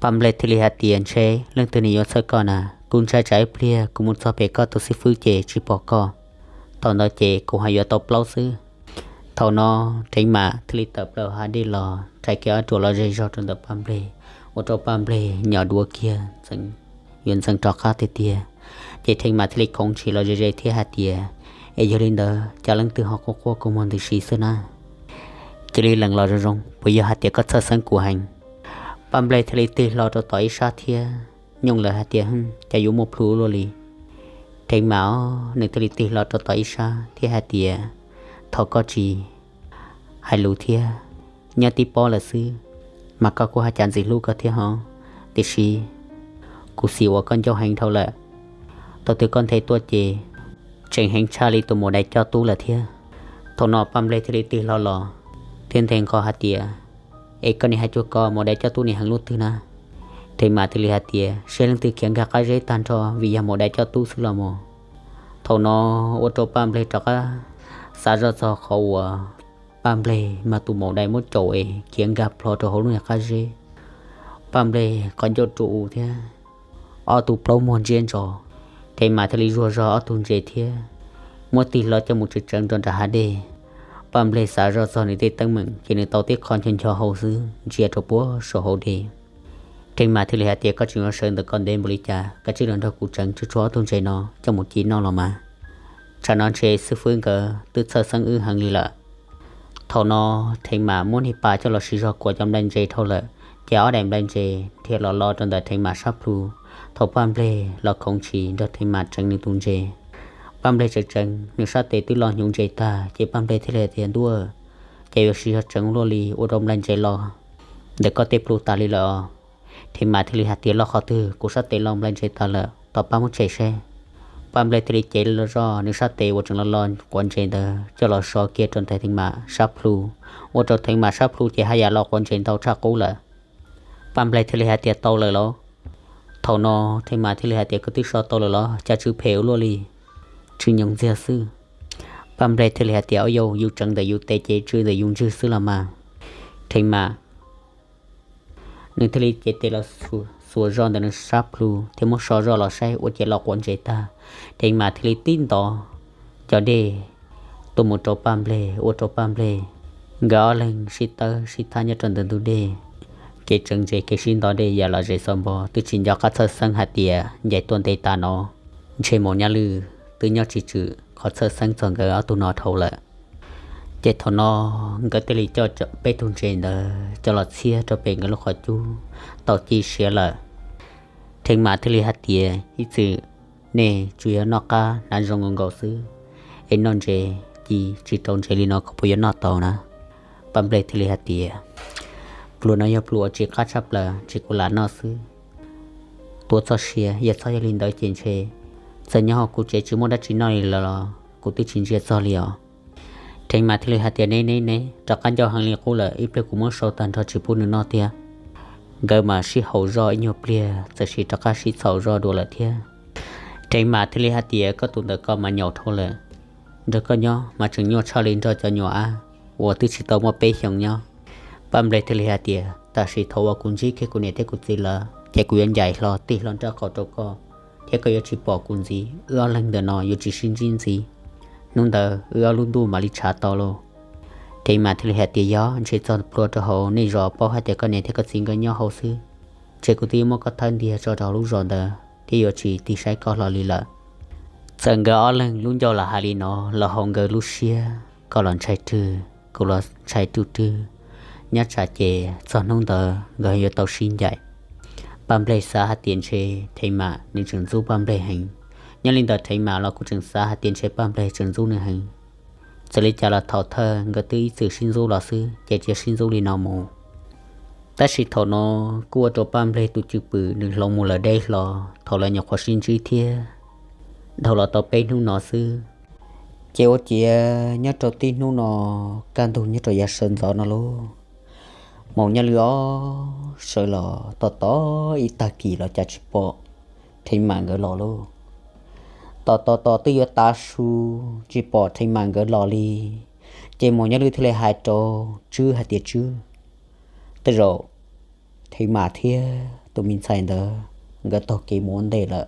Paj Npleg thiaj li hais tias, Ntshe leej twg nws yuav txhawj koj na, kuv ntshai tsam ib pliag kuv mus txog pem koj tus xib fwb ces tsis pom koj, thaum ntawd ces kuv ho yuav tau plaub xwb. Thaum no Theej Mam thiaj li tawm plaws hav dej los rhais kiag ob ruam los ze zog rau ntawm Paj Npleg, ua rau Paj Npleg nyom duav kiag, yuav ntxeev rov qab tiag tiag. Ces Theej Mam thiaj li khoov ntshis los ze ze thiab hais tias, Es yog li ntawd cas leej twg ho quaj quaj kua muag ntws si xwb na? Cia li lees los zoo zoo, puas yog hais tias koj txhawj xeeb kuv heev? Paj Npleg thiaj li tig hlo rau tom ib sab thiab nyooj lawm hais tias, Cas yuav muaj plhu luaj li? Theej Mam nws thiaj li tig hlo rau tom ib sab thiab hais tias, Thov koj tsis hais lus thiab, nyob tib pob lawm xwb, mas koj kuj haj cas ntxim hlub koj thiab hov, tiam sis kuv xis uas koj ncauj heev dhau lawm. Thaum twg koj nthe tuaj ces tseem heev tshaj li tus maum dais coj tub lawm thiab. Thaum no Paj Npleg thiaj li tig hlo los thiab nthe nqho hais tias, Es koj niag hais cuag ko maum dais coj tub niag heev luaj twg na? Theej Mam thiaj li hais tias, Saib leej twg khiav nkag qab zeb tag nrho vim yog maum dais coj tub xwb los mas. Thaum no ua rau Paj Npleg rov qab xav zoj txog qhov uas Paj Npleg mas tus maum dais muab caum es khiav nkag plho rau hauv lub niag qab zeb. Paj Npleg qhov ncauj rua u thiab ob tug plaub muag ntsia ntso. Theej Mam thiaj li zuag zog ob tug ntses thiab muab tig hlo coj mus tseev tseev rau nram hav dej. Paj Npleg xav zoj txog nws tej teeb meem ces nws tau tib qho ncho ncho hau xwb ntsia rau puag saum hauv dej. Theej Mam thiaj li hais tias, Koj tseem yuav sawv ntawm ko ntev npaum li cas, koj cia li los nrog kuv tseev tsuag tsuag ob tug ntses no coj mus ci noj los mas. Tsam no ntshe xib fwb nkawd twb txhawj xeeb wb heev li lawm. Thaum no Theej Mam muab niag pas coj los siv zog kuav cov nplai ntses dhau lawm, ces ob daim nplai ntses dhia los lo rau ntawm Theej Mam sab plhu. Thaum Paj Npleg los khoov ntshis nrog Theej Mam tseev nws tus ntses, Paj Npleg tseev tseev nws sab tes twb lo hnyuv ntses tag, ces Paj Npleg thiaj li hais tias, Ntuj, ces yuav siv zog tseev luaj li ua rau nplai ntses lo ntawm koj tej plhu tas li lawm os. Theej Mam thiaj li hais tias, Lo qhov twg? Kuv sab tes lo nplai ntses tas lawm, tos pab muab tshem seb. Paj Npleg thiaj li cev los zoj nws sab tes uas tseem lo lo quav ntses ntawd coj los so kiag rau ntawm Theej Mam sab plhu, ua rau Theej Mam sab plhu ces haj yam lo quav ntses ntau tshaj qub lawm. Paj Nplej thiaj li hais tias, Tau lawm los? Thaum no Theej Mas thiaj li hais tias, Koj twb so tau lawm los? Cas tsw phem ua luaj li, tsw nyoos ntxiag xwb. Paj Nplej thiaj li hais tias, Au yau, yus tseev ntawm yus tes ces tsw ntawm yus ntswg xwb los mas. Theej Mas nws thiaj li cev tes los xuas zoj ntawm nws sab plhu thiab muab so zoj los saib ua ciav los quav ntses tag. Theej Mas thiaj li tib ntov cov dej tuaj mus rau Paj Nplej, ua rau Paj Nplej nkawd ob leeg sib tawb sib thab nyob rau ntawm ntug dej. Kev tseev ntses kev sib ntov dej yam lom zem xaus npo twb tsis nco qab txhawj xeeb hais tias ncaim tuaj ntev tas no ntshe Maum Nyaj Lwj twb nyob tsis tswm qhov txhawj xeeb txog nkawd ob tug no dhau lawm. Ces thaum no nkawd thiaj li coj peb tug ntses ntawd coj los txhiab rau pem nkawd lub qhov cub tau ci siav lawm. Theej Mas thiaj li hais tias, Ib txwm nej tsuas yog noj qab hnav zoo nkaus nkaus xwb, es noj ntses ci tsis rau ntses li no koj puas yuav noj tau na? Paj Nplej thiaj li hais tias, Pluas no yog pluas uas tsis qab tshaj plaws, ntshe kuv lam noj xwb. Tuav txoj sia, yog txhob yog li ntawd ces ntshe txawm nyob hauv kuv tsev tsis muaj dab tsi noj li lawm los kuv twb tsis ntsia txog li os. Theej Mas thiaj li hais tias, Neb neb neb, rov qab ncauj heev li qub lawm, ib pliag kuv muab sau tag nrho tsis pub nws noj tiag. Nkawd mas sib haum zoj ib nyuag pliag txawm sis rov qab sib txhaum zoj dua lawm thiab. Theej Mas thiaj li hais tias, Koj tus ntawm ko mas nyaum dhau lawm, nrog koj nyob mas tseem nyuaj tshaj li nrog cov nyuam ab uas twb tsis tau muaj peb xyoos nyob. Paj Nplej thiaj li hais tias, Tam sim thaum uas kuv ntsib kiag kuv niam thiab kuv txiv lawm ces kuv yuav ncaim hlo tig hlo nraub qaum rau koj, thiab koj yuav tsis pom kuv ntxiv. Wb ob leeg ntawm no yuav tsis sib ntsib ntxiv. Hnub ntawd wb ob lub ntuj mam li tshav tau lauj. Theej Mas thiaj li hais tias, Yog ntshe txog plua rau hauv nej zos paub hais tias koj niam thiab koj txiv nkawd nyob hauv xwb, ntshe kuv twb yuav muab koj thawb ntiag tso rau hauv lub zos ntawd thiab yuav tsis tig saib koj hlo li lawm. Txawm nkawd ob leeg lub ncauj los hais li no los hauv nkawd lub siab, koj los ntshai rwg, kuv los ntshai rwg rwg, nyob tsam ces txog hnub ntawd nkawd yuav tau sib ncaim. Paj Nplej xav hais tias ntshe Theej Mas nws tseem ntxub Paj Nplej heev. Nyob li ntawd Theej Mas los kuj tseem xav hais tias ntshe Paj Nplej tseem ntxub nws heev. Txawm li cas los thaum thawj nkawd twb ib txwm sib ntxub los xwb ces cia sib ntxub li no mus. Tab sis thaum no kuj ua rau Paj Nplej tus cwj pwm nws hloov mus lawm deb hlo thaum lawv nyuam qhuav sib ntsib thiab dhau los tau peb hnub no xwb. Ces ua ciav nyob rau tib hnub no kaj ntug nyob rau yav sawv ntxov no lauj, Maum Nyaj Lwj ob sawv los tos tos ib tag kis los cas tsis pom Theej Mas nkawd los lauj. Tos tos tos twb yuav tav su tsis pom Theej Mas nkawd los li. Ces Maum Nyaj Lwj thiaj li hais rau Tswb hais tias, Tswb, tej zaum Theej Mas thiab tus me ntxhais ntawd nkawd taug kev mus ua ntej lawm,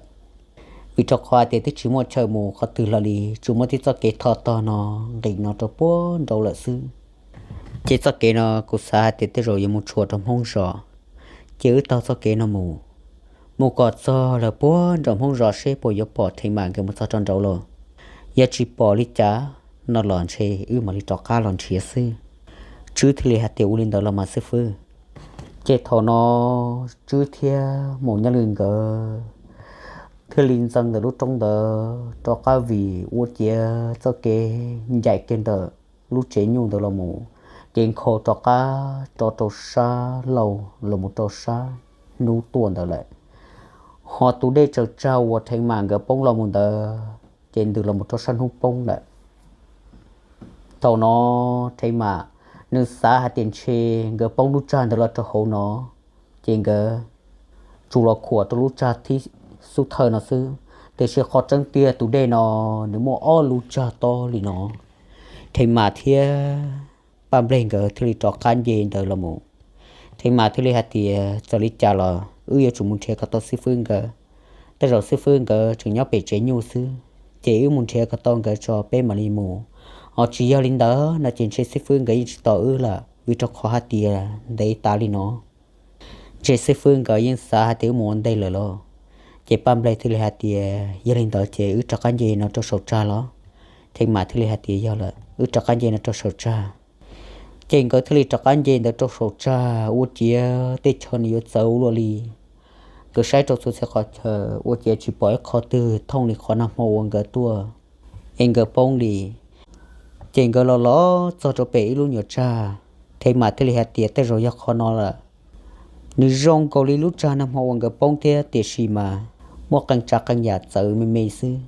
vim rau qhov hais tias twb tsis muaj chaw mus qhov twg hlo li, tsuas muaj tib txoj kev thoj tog no nqis no rau puag nraud lawm xwb. Ces txoj kev no kuv xav hais tias tej zaum yuav mus tshua rau Hmoob zos. Ces wb taug txoj kev no mus, mus kom txog lawm puag nram Hmoob zos seb puas yuav pom Theej Mas nkawd mus txog rau nraud los. Yog tsis pom li cas no los ntshe wb mam li rov qab los nrhiav xwb. Tswb thiaj li hais tias, Ua li ntawd los mas xib fwb. Ces thaum no Tswb thiab Maum Nyaj Lwj nkawd thiaj li ntxeev ntawm lub roob ntawd rov qab vim ua ciav txoj kev ncaim kiag ntawm lub tsev nyuj ntawd los mus, ces nkhaus rov qab rov rau sab laug los mus rau sab hnub tuaj ntawd lawm. Ho tus dej tsaws tsag uas Theej Mas nkawd poob los mus ntawd ces ntws los mus rau sab hnub poob lawm. Thaum no Theej Mas nws xav hais tias ntshe nkawd poob lub tsag ntawd los rau hauv no, ces nkawd tsuas los khuam rau lub tsag thib xub thawj no xwb, tiam sis qhov tseeb tiag tus dej no nws muaj ob lub tsag tob li no. Theej Mas thiab Paj Nplej nkawd thiaj li rov qab nce ntawd los mus. Theej Mas thiaj li hais tias, Txawm li cas los wb yuav tsum mus nrhiav kom tau xib fwb nkawd. Tej zaum xib fwb nkawd tseem nyob pem tsev nyuj xwb, ces wb mus nrhiav kom tau nkawd tso peb mam li mus. Ho tsis yog li ntawd no ces ntshe xib fwb nkawd yeej tsis tos wb lawm, vim rau qhov hais tias ntev tas li no, ntshe xib fwb nkawd yeej xav hais tias wb mus ua ntej lawm lauj. Ces Paj Nplej thiaj li hais tias, Yog li ntawd ces wb rov qab nce no rau saum tsag los? Theej Mas thiaj li hais tias, Yog lawm, wb rov qab nce no rau saum tsag. Ces nkawd thiaj li rov qab nce ntawd rau saum tsag, ua ciav tej chaw nws yuav txawv ua luaj li. Nkawd saib rau txhua txhia qhov chaw ua ciav tsis pom ib qho twg thooj li qhov nag hmo uas nkawd tuaj es nkawd poob li. Ces nkawd los los txog rau pem ib lub nyuam tsag, Theej Mas thiaj li hais tias, Tej zaum yog qhov no lawm. Nws zoo nkaus li lub tsag nag hmo uas nkawd poob thiab, tiam sis mas muaj qee tsav qee yam txawv me me xwb.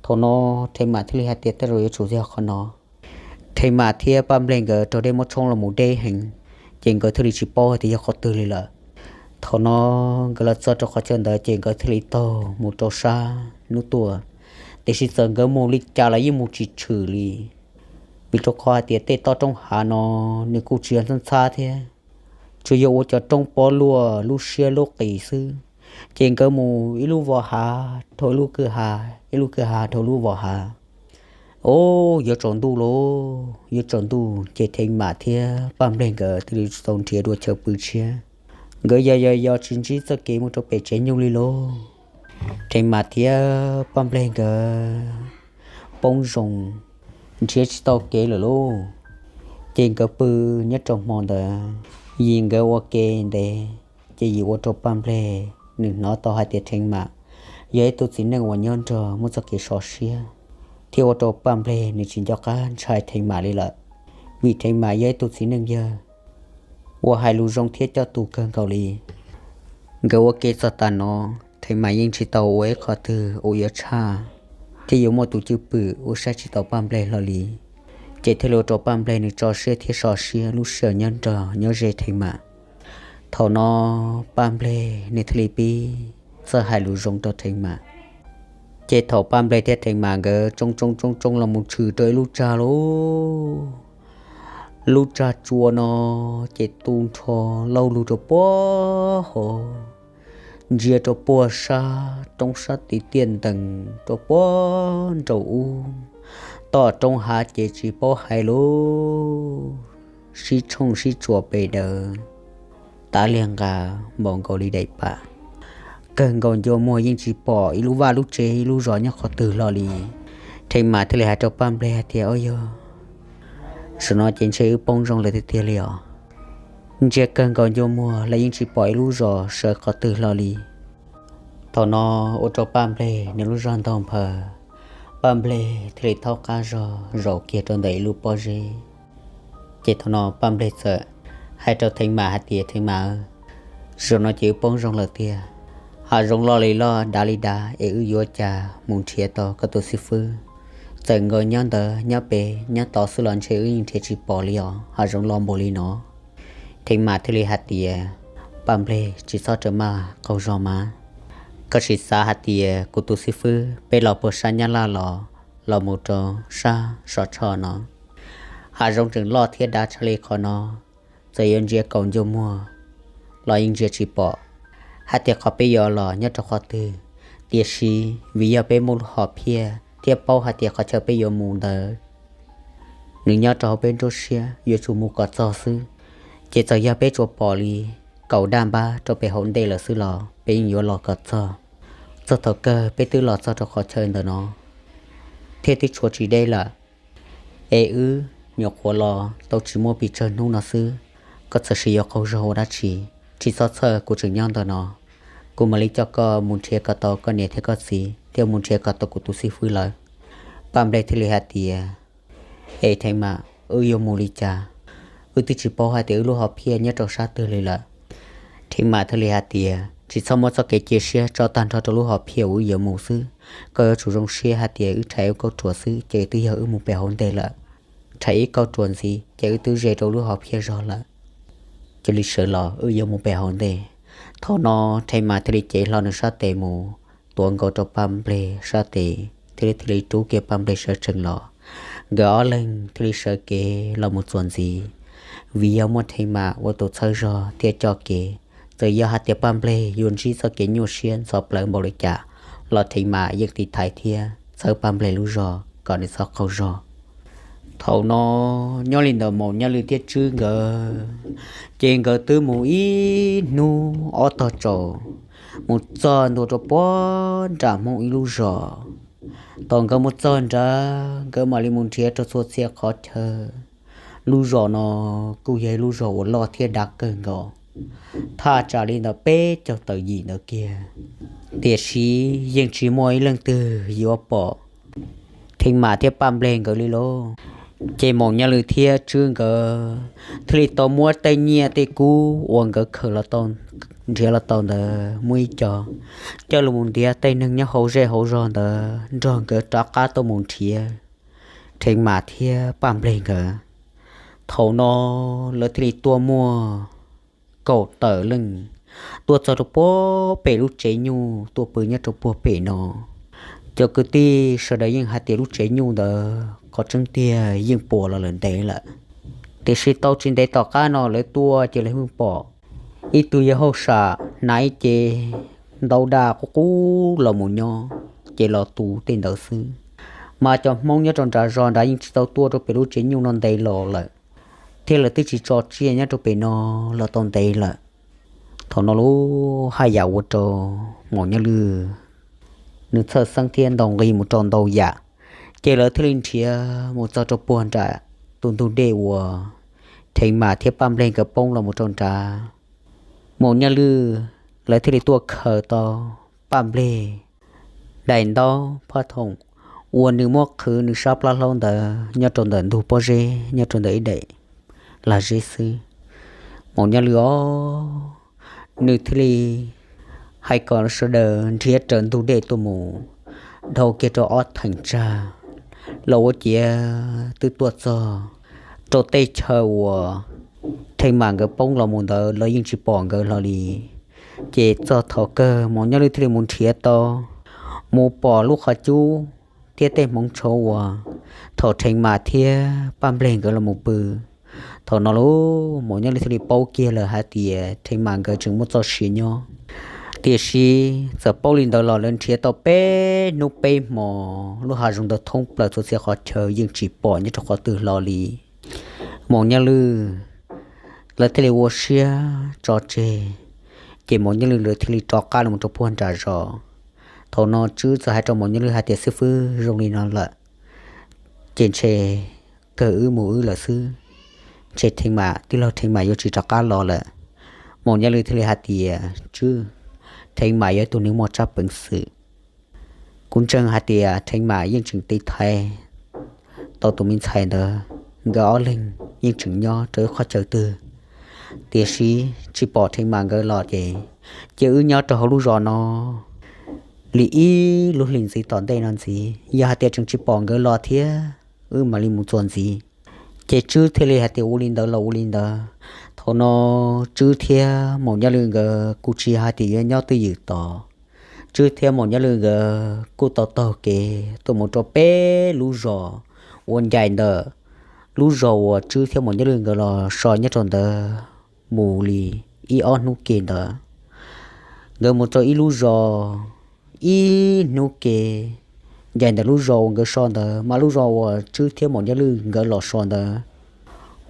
Thaum no Theej Mas thiaj li hais tias, Tej zaum yuav tsum yog qhov no. Theej Mas thiab Paj Nplej nkawd raug dej muab tshoob los mus deb heev, ces nkawd thiaj li tsis paub hais tias yog qhov twg li lawm. Thaum no nkawd los txog rau qhov chaw ntawd ces nkawd thiaj li taug mus rau sab hnub tuaj, tiam sis txawm nkawd mus li cas los yeej mus tsis tshwm li, vim rau qhov hais tias tej toj roob hav no nws kuj tsis yog ntxhab ntxhab thiab, tsuas yog ua cov roob pob luaj lub siab lub qis xwb. Ces nkawd mus ib lub vos hav dhau ib lub kwj ha, ib lub kwj ha dhau lub vos hav. Ub, yuav tsaus ntuj lauj, yuav tsaus ntuj ces Theev Mam thiab Paj Nplej nkawd thiaj li tsis tau nrhiav dua chaw pw tshiab. Nkawd yos yos yos tsis ntsib txoj kev mus rau pem tsev nyuj li lauj. Theev Mam thiab Paj Nplej nkawd poob zoo, nrhiav tsis tau kev lawm lauj. Ces nkawd pw nyob rau hmo ntawd, Yim nkawd ua ke ntev, ces Yim ua rau Paj Nplej nws hnov tau hais tias Theev Mam yog ib tug txiv neej uas nyob nrog muaj txoj kev sov siab, thiab ua rau Paj Nplej nws tsis nco qab ntshai Theev Mam li lawm, vim Theev Mam yog ib tug txiv neej yawg uas hais lus zoo thiab coj tus kawg nkaus li. Nkawd ua ke txog tas no, Theev Mam yeej tsis tau ua ib qho twg uas yuav tshaj thiab yuav muaj tus cwj pwm ua saib tsis taus Paj Nplej hlo li. Ces thiaj li ua rau Paj Nplej nws tso siab thiab sov siab lub sij hawm nyob nrog nyob ze Theev Mam. Thaum no Paj Nplej nws thiaj li pib txawj hais lus zoo rau Theev Mam. Ces thaum Paj Nplej thiab Theev Mam nkawd tsoo tsoo tsoo tsoo los mus tshwm rau ib lub tsag lauj, lub tsag tsua no ces tu nrho lauj lug rau puag hauv, ntsia rau puag sab roob sab tid tiaj ntees rau puag nraum ub, toj roob hav ces tsis paub hais lauj, sib tshooj sib tsuas pes daws, tav liag nqa npaum nkaus li daim pam. Kawg nkaus ncua muag yeej tsis pom ib lub vaj lub tsev ib lub zos nyob qhov twg hlo li. Theev Mam thiaj li hais rau Paj Nplej hais tias, Ub yog, zaum no ces ntshe wb poob zoo lawm tiag tiag li os. Ntsia kawg nkaus ncua muag los yeej tsis pom ib lub zos sawv qhov twg hlo li. Thaum no ua rau Paj Nplej nws lub zog ntaug nphaws, Paj Nplej thiaj li thaub qab zog zaum kiag rau ntawm ib lub pob zeb. Ces thaum no Paj Nplej txawm hais rau Theev Mam hais tias, Theev Mam, zaum no ces wb poob zoo lawm tiag, hav zoov loj li loj dav li dav es wb yuav cas mus nrhiav tau koj tus xib fwb? Txawm nkaus nyob ntawd nyob pem nyob tod xwb los ntshe wb yeej nrhiav tsis pom li os, hav zoov loj npaum li no. Theev Mam thiaj li hais tias, Paj Nplej, tsis txhob raws maj qaug zog mas. Koj sim xav hais tias kuv tus xib fwb peb los puag sab Nyab Laj los, los mus rau sab Sov Tsho no, hav zoov tseem loj thiab dav tshaj li qhov no. Txawm yuav ntsia kaum ncua muag los yeej ntsia tsis pom hais tias qhov peb yuav los nyob rau qhov twg. Tiam sis vim yog peb muaj lub hom phiaj thiab paub hais tias qhov chaw peb yuav mus ntawd nws nyob rau hauv peb nruab siab, yuav tsum mus kom txog xwb. Ces txawm yog peb tsuas pom li kaum daj npab rau pem hauv ntej lawm xwb los peb yeej yuav los kom txog. Txog thaum kawg peb twb los txog rau qhov chaw ntawm no thiab twb tshuav tsis deb lawm. Es wb nyuam qhuav los tau tsis muaj pes tsawg hnub no xwb, koj txawm sim yuav qaug zog ua dab tsi? Tsis txhob txhawj, kuv tseem nyob ntawm no, kuv mam li coj koj mus nrhiav kom tau koj niam thiab koj txiv thiab mus nrhiav kom tau kuv tus xib fwb lawm. Paj Nplej thiaj li hais tias, Es Theev Mam, wb yuav mus li cas? Wb twb tsis paub hais tias wb lub hom phiaj nyob rau sab twg li lawm. Theev Mam thiaj li hais tias, Tsis txhob muab txoj kev cia siab tso tag nrho rau lub hom phiaj uas wb yuav mus xwb. Koj yuav tsum zoo siab hais tias wb rhais ib kauj ruam xwb ces twb yog wb mus pem hauv ntej lawm. Rhais ib kauj ruam ntxiv ces wb twb ze rau lub hom phiaj zog lawm. Cia li sawv los, wb yuav mus pem hauv ntej. Thaum no Theev Mam thiaj li cev hlo nws sab tes mus tuav nkaus rau Paj Nplej sab tes thiab thiaj li rub kiag Paj Nplej sawv tsees los. Nkawd ob leeg thiaj li sawv kev los mus txuas ntxiv, vim yog muaj Theev Mam ua tus txhawb zog thiab coj kev. Txawm yog hais tias Paj Nplej yuav ntsib txoj kev nyuaj siab ntxhov plawv npaum li cas los Theev Mam yeej tiv thaiv thiab txhawb Paj Nplej lub zog kom nws txhob qaug zog. Thaum no nyob li ntawm Maum Nyaj Lwm thiab Tswb nkawd, ces nkawd twb mus ib hnub ob tog tsaus, mus txog ntua rau puag nram Hmoob ib lub zos. Thaum nkawd mus txog nrad, nkawd mam li mus nrhiav rau txhua txhia qhov chaw. Lub zos no kuj yog ib lub zos uas loj thiab dav kawg nkaus, thaj tsam li ntawm peb caug tawm yim ntawd kiag. Tiam sis yeej tsis muaj ib leej twg yuav pom Theev Mam thiab Paj Nplej nkawd li lauj. Ces Maum Nyaj Lwm thiab Tswb nkawd thiaj li tau muab tej nyiaj tej kub uas nkawd khaws los tau, nrhiav los tau ntawd muaj ib co coj los mus ntiav tej neeg nyob hauv zej hauv zog ntawd nrog nkawd rov qab tuaj mus nrhiav Theev Mam thiab Paj Nplej nkawd. Thaum no lawv thiaj li tuaj muaj kaum tawm leej, tuaj txog rau puag pem lub tsev nyuj tuaj pw nyob rau puag pem no. Cov kwv tij sawv daws yeej hais tias lub tsev nyuj ntawd qhov tseeb tiag yeej puas los lawm ntev lawm, tiam sis tau tsis ntev tom qab no lawv tuaj ces lawv pheej pom ib tug yawg hauj sam hnav ib cev ntaub daj qub qub los mus nyob, ces los tu tej ntawd xwb. Mas cov Hmoob nyob rau nram zos nrad yeej tsis tau tuaj rau pem lub tsev nyuj no ntev los lawm, thiab lawv twb tsis tso tsiaj nyob rau pem no los tau ntev lawm. Thaum no lub haj yam ua rau Maum Nyob Lwj nws txhawj xeeb thiab ntaus nqi mus rau ntau yam, ces lawv thiaj li nrhiav mus txog rau puag nram tus ntug dej uas Theev Mam thiab Paj Nplej nkawd poob los mus rau nrad. Maum Nyob Lwj lawv thiaj li tuaj khaws tau Paj Nplej daim ntaub phaj thoom uas nws muab qhwv nws sab plab hlaub ntawd nyob rau ntawm ntug pob zeb nyob rau ntawm ib daim lag zeb xwb. Maum Nyob Lwj os, nws thiaj li hais kom sawv daws nrhiav raws ntug dej tuaj mus dhau kiag rau ob theem tsag los ua ciav twb tuaj txog rau tej chaw uas Theev Mam nkawd poob los mus ntawd los yeej tsis pom nkawd hlo li. Ces txog thaum kawg Maum Nyob Lwj thiaj li mus nrhiav tau, mus pom lub qhov cub thiab tej hmoov tshauv uas thaum Theev Mam thiab Paj Nplej nkawd los mus pw. Thaum no lub Maum Nyob Lwj thiaj li paub kiag lawm hais tias Theev Mam nkawd tseem muaj txoj sia nyob. Tiam sis txawm paub li ntawd los lawv nrhiav tau peb hnub peb hmo lub hav zoov ntawd thoob plaws txhua txhia qhov chaw yeej tsis pom nyob rau qhov twg hlo li. Maum Nyob Lwj lawv thiaj li ua siab tso tseg, ces Maum Nyob Lwj lawv thiaj li rov qab los rau puag nram zos. Thaum no Tswb txawm hais rau Maum Nyob Lwj hais tias, xib fwb, zoo li no lawm ces ntshe kawg wb mus wb lawm xwb, ntshe Theev Mam, tij laug Theev Mam yuav tsis rov qab los lawm. Maum Nyob Lwj thiaj li hais tias, Tswb, Theev Mam yog ib tug neeg muaj tsab peev xwm. Kuv ntseeg hais tias Theev Mam yeej tseem tiv thaiv tau tus me ntxhais ntawd, nkawd ob leeg yeej tseem nyob rau ib qhov chaw twg, tiam sis tsis pom Theev Mam nkawd los ces, ces wb nyob rau hauv lub zos no li ib lub hlis ntxiv tom ntej no ntxiv, yog hais tias tseem tsis pom nkawd los thiab wb mam li mus txuas ntxiv. Ces Tswb thiaj li hais tias, ua li ntawd los ua li ntawd. Thaum no Tswb thiab Maum Nyob Lwj nkawd kuj tsis hais tias yuav nyob twj ywm tod. Tswb thiab Maum Nyob Lwj nkawd kuj tau taug kev tuaj mus rau peb lub zos uas ncaim ntawm lub zos uas Tswb thiab Maum Nyob Lwj nkawd los so nyob rau ntawd mus li ib ob hnub ke ntawd. Nkawd mus rau ib lub zos ib hnub ke, ncaim ntawm lub zos uas nkawd so ntawd mas lub zos uas Tswb thiab Maum Nyob Lwj nkawd los so ntawd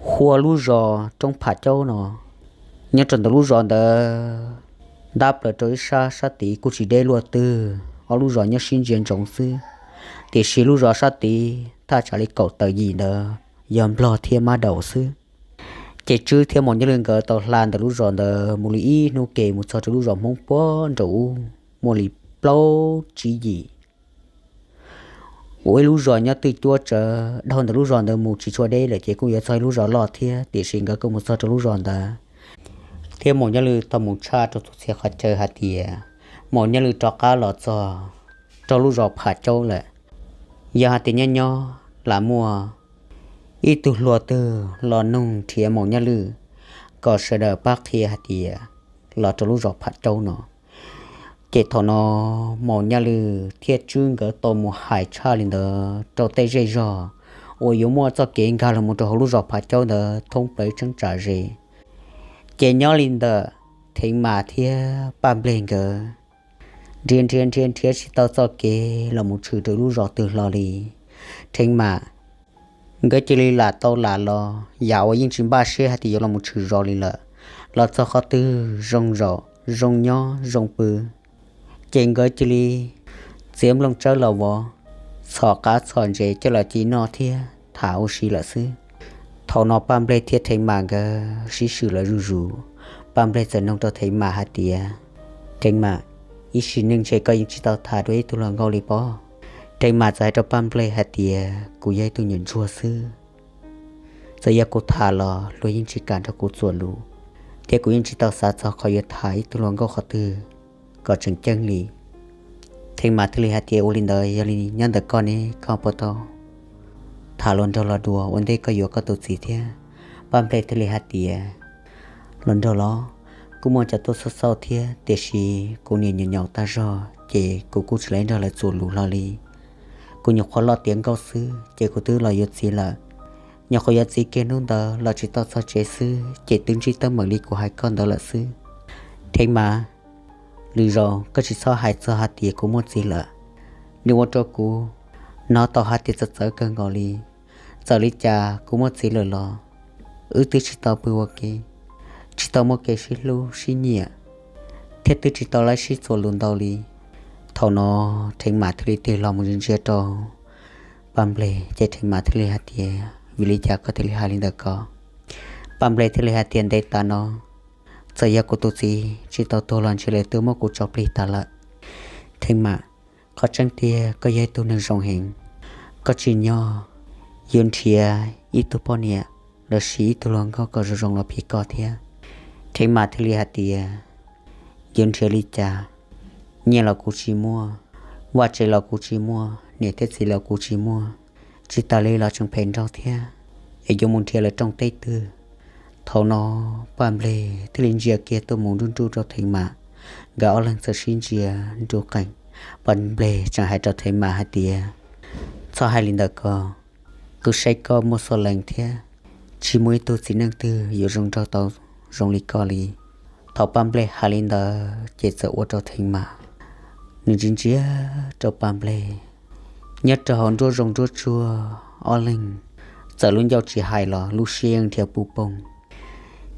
hu ua lub zos Roob Pham Caub no. Nyob rau ntawm lub zos ntawd ntab plaws rau ib sab, sab tid kuj tsis deb luaj twg, ob lub zos nyob sib ntsia ntsoov xwb. Tiam sis lub zos sab tid thaj tsam li kaum tawm yim ntawd yog Nplog thiab Mab Daus xwb. Ces Tswb thiab Maum Nyob Lwj nkawd tau hla ntawm lub zos ntawd mus li ib hnub ke mus txog rau lub zos Hmoob puag nraum ub muaj li plaub tsib yim uas ib lub zos nyob twj cuab tsawv dhau ntawm lub zos ntawd mus tsis tshua deb lawm ces kuj yuav txog ib lub zos loj thiab, tiam sis nkawd kuj mus txog rau lub zos ntawd. Thiab Maum Nyob Lwj tau mus tshaj rau txhua txhia qhov chaw hais tias Maum Nyob Lwj rov qab los txog rau lub zos Pham Caub lawm. Yog hais tias nyob nyob lam muaj ib tug hluas twg los nug nrhiav Maum Nyob Lwj kom sawv daws pab qhia hais tias los rau lub zos Pham Caub no. Ces thaum no Maum Nyob Lwj thiab Tswb nkawd tau mus hais tshaj li ntawd rau tej zej zog uas yuav muaj txoj kev nkag los mus rau hauv lub zos Pham Caub ntawd thoob plaws ib cheeb tsam ze. Ces nyob li ntawm Theev Mam thiab Paj Nplej nkawd nrhiav nrhiav nrhiav nrhiav tsis tau txoj kev los mus tshwm rau lub zos twg hlo li. Theev Mam nkawd cia li lam tau lam los yam uas yeej tsis npaj siab hais tias yuav los mus tshwm zos li lawm. Los txog qhov twg zoo zaum zoo nyob zoo pw, ces nkawd cia li txiav nplooj tsawb los vov, txhom qav txhom ntses coj los ci noj thiab tham ua si lawm xwb. Thaum no Paj Nplej thiab Theev Mam nkawd sib swm lawv zuj zus. Paj Nplej txawm nug rau Theev Mam hais tias, Theev Mam, ib sim neej ntshe koj yeej tsis tau tham dua ib tug hluas nkauj li pob? Theev Mam txawm hais rau Paj Nplej hais tias, kuv yog ib tug nyuam ntsuag xwb, txawm yog kuv tham los luag yeej tsis kam nrog kuv txuas lus, thiab kuv yeej tsis tau xav txog qhov yuav tham ib tug hluas nkauj qhov twg kom tseem ceeb li. Theev Mam thiaj li hais tias, ua li ntawd yog li nyob ntawm koj ne, koj puas tau tham hluas nraug los dua ua ntej koj yuav koj tus txiv thiab? Paj Nplej thiaj li hais tias, hluas nraug los, kuj muaj cov tuaj xauj xauj thiab, tiam sis kuv niam nyaum nyaum tag zog ces kuv kuj tsis lawv nrog lawv txuas lus hlo li. Kuv nyuam qhuav loj tiav nkauj xwb ces kuv twb los yuav txiv lawm. Nyuam qhuav yuav txiv kiag hnub ntawd los tsis tau txog tsev xwb ces twb ntsib teeb meem li kuv hais koj ntawd lawm xwb. Theev Mas, lwm zaus koj tsis txhob hais txog hais tias kuv muaj txiv lawm. Nws ua rau kuv hnov tau hais tias txawv txawv kawg nkaus li. Txawm li cas kuv muaj txiv lawm los wb twb tsis tau pw ua ke, tsis tau muaj kev sib hlub sib nyiam, thiab twb tsis tau lawv sib txuas lus ntau li. Thaum no Theev Mas thiaj li tig los mus ntsia ntsia rau Paj Nplej, ces Theev Mas thiaj li hais tias, vim li cas koj thiaj li hais li ntawd ko? Paj Nplej thiaj li hais tias, ntev tas no, txawm yog kuv tus txiv tsis tau tuag los ntshe lawv twb muab kuv tso plig tas lawm. Theev Mas, qhov tseeb tiag koj yog ib tug neeg zoo heev, koj tsim nyog yuav nrhiav ib tug poj niam los sis ib tug hluas nkauj kom zoo zoo los phim koj thiab. Theev Mas thiaj li hais tias, yuav nrhiav li cas? Nyiaj los kuv tsis muaj, vaj tsev los kuv tsis muaj, niam thiab txiv los kuv tsis muaj, tsis tas li los tseem phem nraug thiab, es yuav mus nrhiav lawv rooj teb twg? Thaum no Paj Nplej thiaj li ntsia kiag tuaj mus nruj nruj rau Theev Mas, nkawd ob leeg txawm sib ntsia nruj qees. Paj Nplej tseem hais rau Theev Mas hais tias, txhob hais li ntawd ko, kuv saib koj muaj xuaj lees thiab, tsis muaj ib tug txiv neej twg yuav zoo nraug tau zoo li koj li. Thaum Paj Nplej hais li ntawd ces txawm ua rau Theev Mas, nws ntsia ntsia rau Paj Nplej. Nyob rau hauv nruab zoov nruab tsuag, ob leeg txawm lub ncauj tsis hais los lub siab yeej nrhiav puv poog.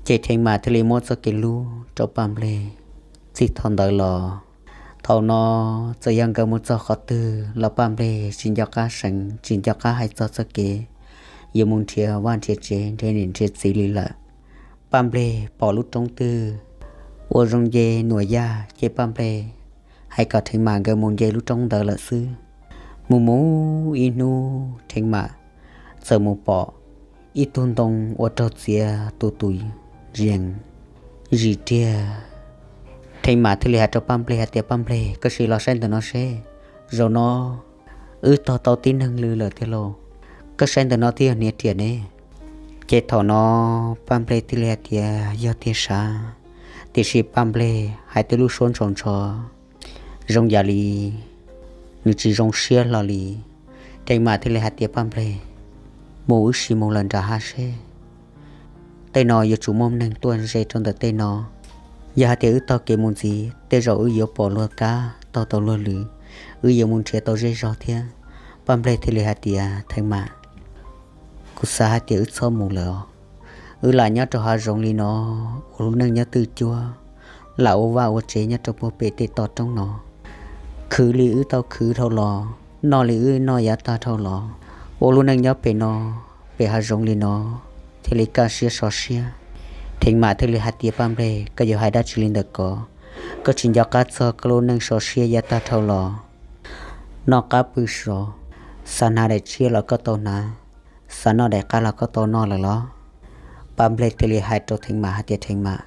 Ces Theev Mas thiaj li muab txoj kev hlub rau Paj Nplej. Txij thaum ntawd los, thaum no txawm yog nkawd mus txog qhov twg los Paj Nplej tsis nco qab seev, tsis nco qab hais txog txoj kev yuav mus nrhiav vaj nrhiav tsev, nrhiav niam nrhiav txiv li lawm. Paj Nplej pom lub roob twg ua zoo nce nuam yaj ces Paj Nplej hais kom Theev Mas nkawd mus nce lub roob ntawd lawm xwb. Mus mus ib hnub Theev Mas txawm mus pom ib tug ntoo ua raug txiav tus tus yees zis riag. Theev Mas thiaj li hais rau Paj Nplej hais tias, Paj Nplej, koj sim los saib ntawm no seb, zaum no wb tog tau tib neeg lw lawm tiag lauj. Koj saib ntawm no twb yog hniav riam ne. Ces thaum no Paj Nplej thiaj li hais tias, yog tiag sav, tiam sis Paj Nplej hais tej lub suab ntsaus ntshov zoo yam li nws tsis zoo siab hlo li. Theev Mas thiaj li hais tias, Paj Nplej, mus wb sim mus lawm nram hav seb, tej no yuav tsum muaj neeg tuaj ze rau ntawm tej no. Yog hais tias wb taug kev mus ntxiv, tej zaum wb yuav pom luag kab taug tau luag lw, wb yuav mus nrhiav tau zej zog thiab. Paj Nplej thiaj li hais tias, Theev Mas, kuv xav hais tias wb txhob mus lawm os. Wb lam nyob rau hav zoov li no, ua lub neej nyob twj cuab, lam ua vaj ua tsev nyob rau puag pem tej toj roob no, khwv li wb tau khwv dhau los, noj li wb noj yav tag dhau los, ua lub neej nyob pem no, pem hav zoov li no, thiaj li kaj siab so siab. Theev Mas thiaj li hais tias, Paj Nplej, koj yuav hais dab tsi li ntawm ko? Koj tsis nco qab txog koj lub neej so siab yav tag dhau los, noj qab pw sov, xav hnav daim tshiab los koj tau hnav, xav noj daim qab los koj tau noj lawm los? Paj Nplej thiaj li hais rau Theev Mas hais tias, Theev Mas,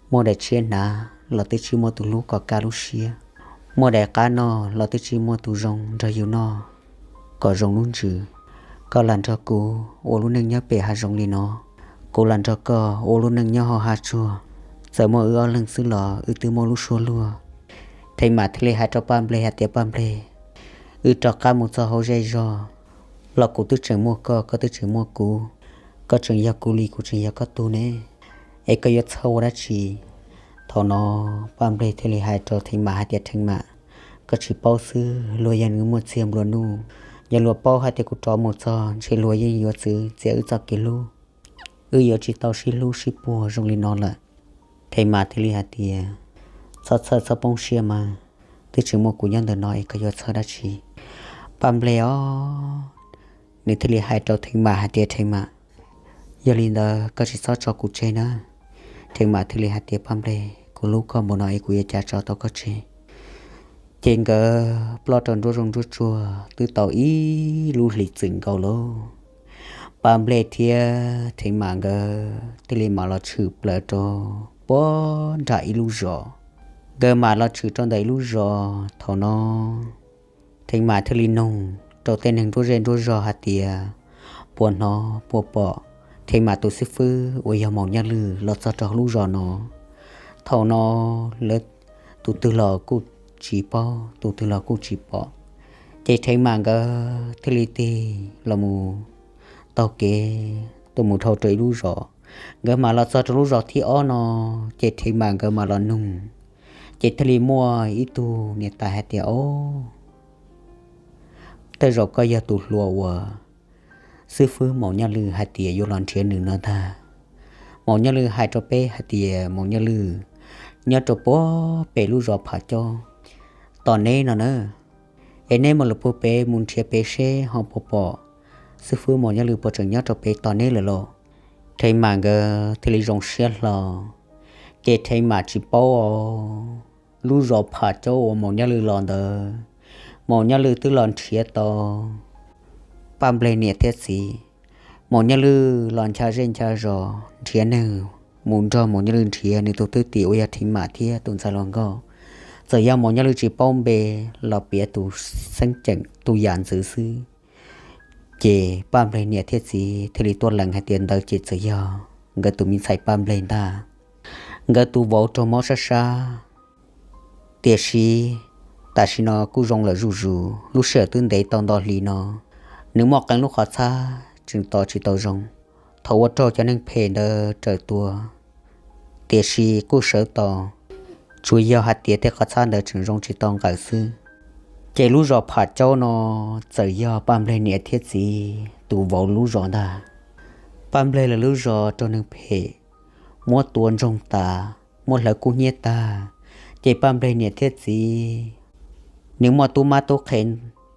muaj daim tshiab hnav los twb tsis muaj tus hlub kom kaj lub siab, muaj daim qab noj los twb tsis muaj tus zoo nrog yus noj kom zoo lub ntsws. Koj lam nrog kuv ua lub neej nyob pem hav zoov li no, kuv lam nrog koj ua lub neej nyob hauv hav tsuag. Txawm muaj wb ob leeg xwb los wb twb muaj lub suab luag. Theev Mas thiaj li hais rau Paj Nplej hais tias, Paj Nplej, wb rov qab mus txog hauv zej zog los kuv twb tseem muaj koj, koj twb tseem muaj kuv, koj tseem yog kuv li kuv tseem yog koj tug ne, es koj yuav txhawj ua dab tsi? Thaum no Paj Nplej thiaj li hais rau Theev Mas hais tias, Theev Mas, koj tsis paub xwb, luag yog neeg muaj txiag nplua nuj, yog luag paub hais tias kuv rov mus txog ntshe luag yeej yuav txwv txiav wb txoj kev hlub, wb yuav tsis tau sib hlub sib puag zoo li no lawm. Theev Mas thiaj li hais tias, txhob txhawj txhob poob siab mas, twb tseem muaj kuv nyob ntawm no es koj yuav txhawj dab tsi? Paj Nplej os, nws thiaj li hais rau Theev Mas hais tias, Theev Mas, yog li ntawd koj tsis txhob tso kuv tseg na. Theev Mas thiaj li hais tias, Paj Nplej, kuv hlub koj npaum no es kuv yuav cas tso tau koj tseg? Ces nkawd ploj rau nruab zoov nruab tsuag twb tau ib lub hlis txwm nkaus lauj. Paj Nplej thiab Theev Mas nkawd thiaj li mam los tshwm plaws rau puag nram ib lub zos. Nkawd mam los tshwm rau ntawm ib lub zos, thaum no Theev Mas thiaj li noog rau tej neeg nruab zej nruab zog hais tias, puas hnov puas pom Theev Mas tus xib fwb uas yog Maum Nyaj Lwj los txog rau hauv lub zos no? Thaum no lawv tus twg los kuj tsis paub, tus twg los kuj tsis pom, ces Theev Mam nkawd thiaj li tig los mus taug kev tuaj mus dhau rau ib lub zos. Nkawd mam los txog rau lub zos thib ob no, ces Theev Mam nkawd mam los nug, ces thiaj li muaj ib tug niam tais hais tias, Ob, tej zaum koj yog tus hluas uas xib fwb Maum Nyaj Lwj hais tias yuav los nrhiav nws no ntag. Maum Nyaj Lwj hais rau peb hais tias Maum Nyaj Lwj nyob rau puag pem lub zos Pham Caub, tos neb no na. Es neb mam li puag pem mus nrhiav pem seb ho puas pom xib fwb Maum Nyaj Lwj puas tseem nyob rau pem tos neb lawm lauj. Theev Mam nkawd thiaj li zoo siab hlo, ces Theev Mam tsis paub os, lub zos Pham Caub uas Maum Nyaj Lwj los ntawd, Maum Nyaj Lwj twb los nrhiav tau Paj Nplej niam thiab txiv. Maum Nyaj Lwj los ncha zej ncha zos nrhiav neeg mus nrog Maum Nyaj Lwj nrhiav nws tus thwj tim uas yog Theev Mam thiab tus ntxhais hluas nkauj. Txawm yog Maum Nyaj Lwj tsis paub npe los piav tus xeeb ceem tus yam ntxwv xwb, ces Paj Nplej niam thiab txiv thiaj li tuaj lees hais tias ntawd ces txawm yog nkawd tus me ntxhais Paj Nplej ntag. Nkawd tus vauv raug mob sab sab, tiam sis tam sim no kuj zoo lawm zuj zus, lub sij hawm twb ntev tau nto hlis no, nws muaj qee lub qhov txhab tseem tos tsis tau zoo. Thaum ua raug cov neeg phem ntawd raws tua, tiam sis kuj sawv tau, tsuas yog hais tias tej qhov txhab ntawd tseem zoo tsis tau nqawm xwb. Ces lub zos Pham Caub no txawm yog Paj Nplej niam thiab txiv tus vauv lub zos ntag. Paj Nplej lawv lub zos raug neeg phem muab tua ntsoog tas, muab hlawv kub hnyiab tag, ces Paj Nplej niam thiab txiv nws muaj tub mab tub qhe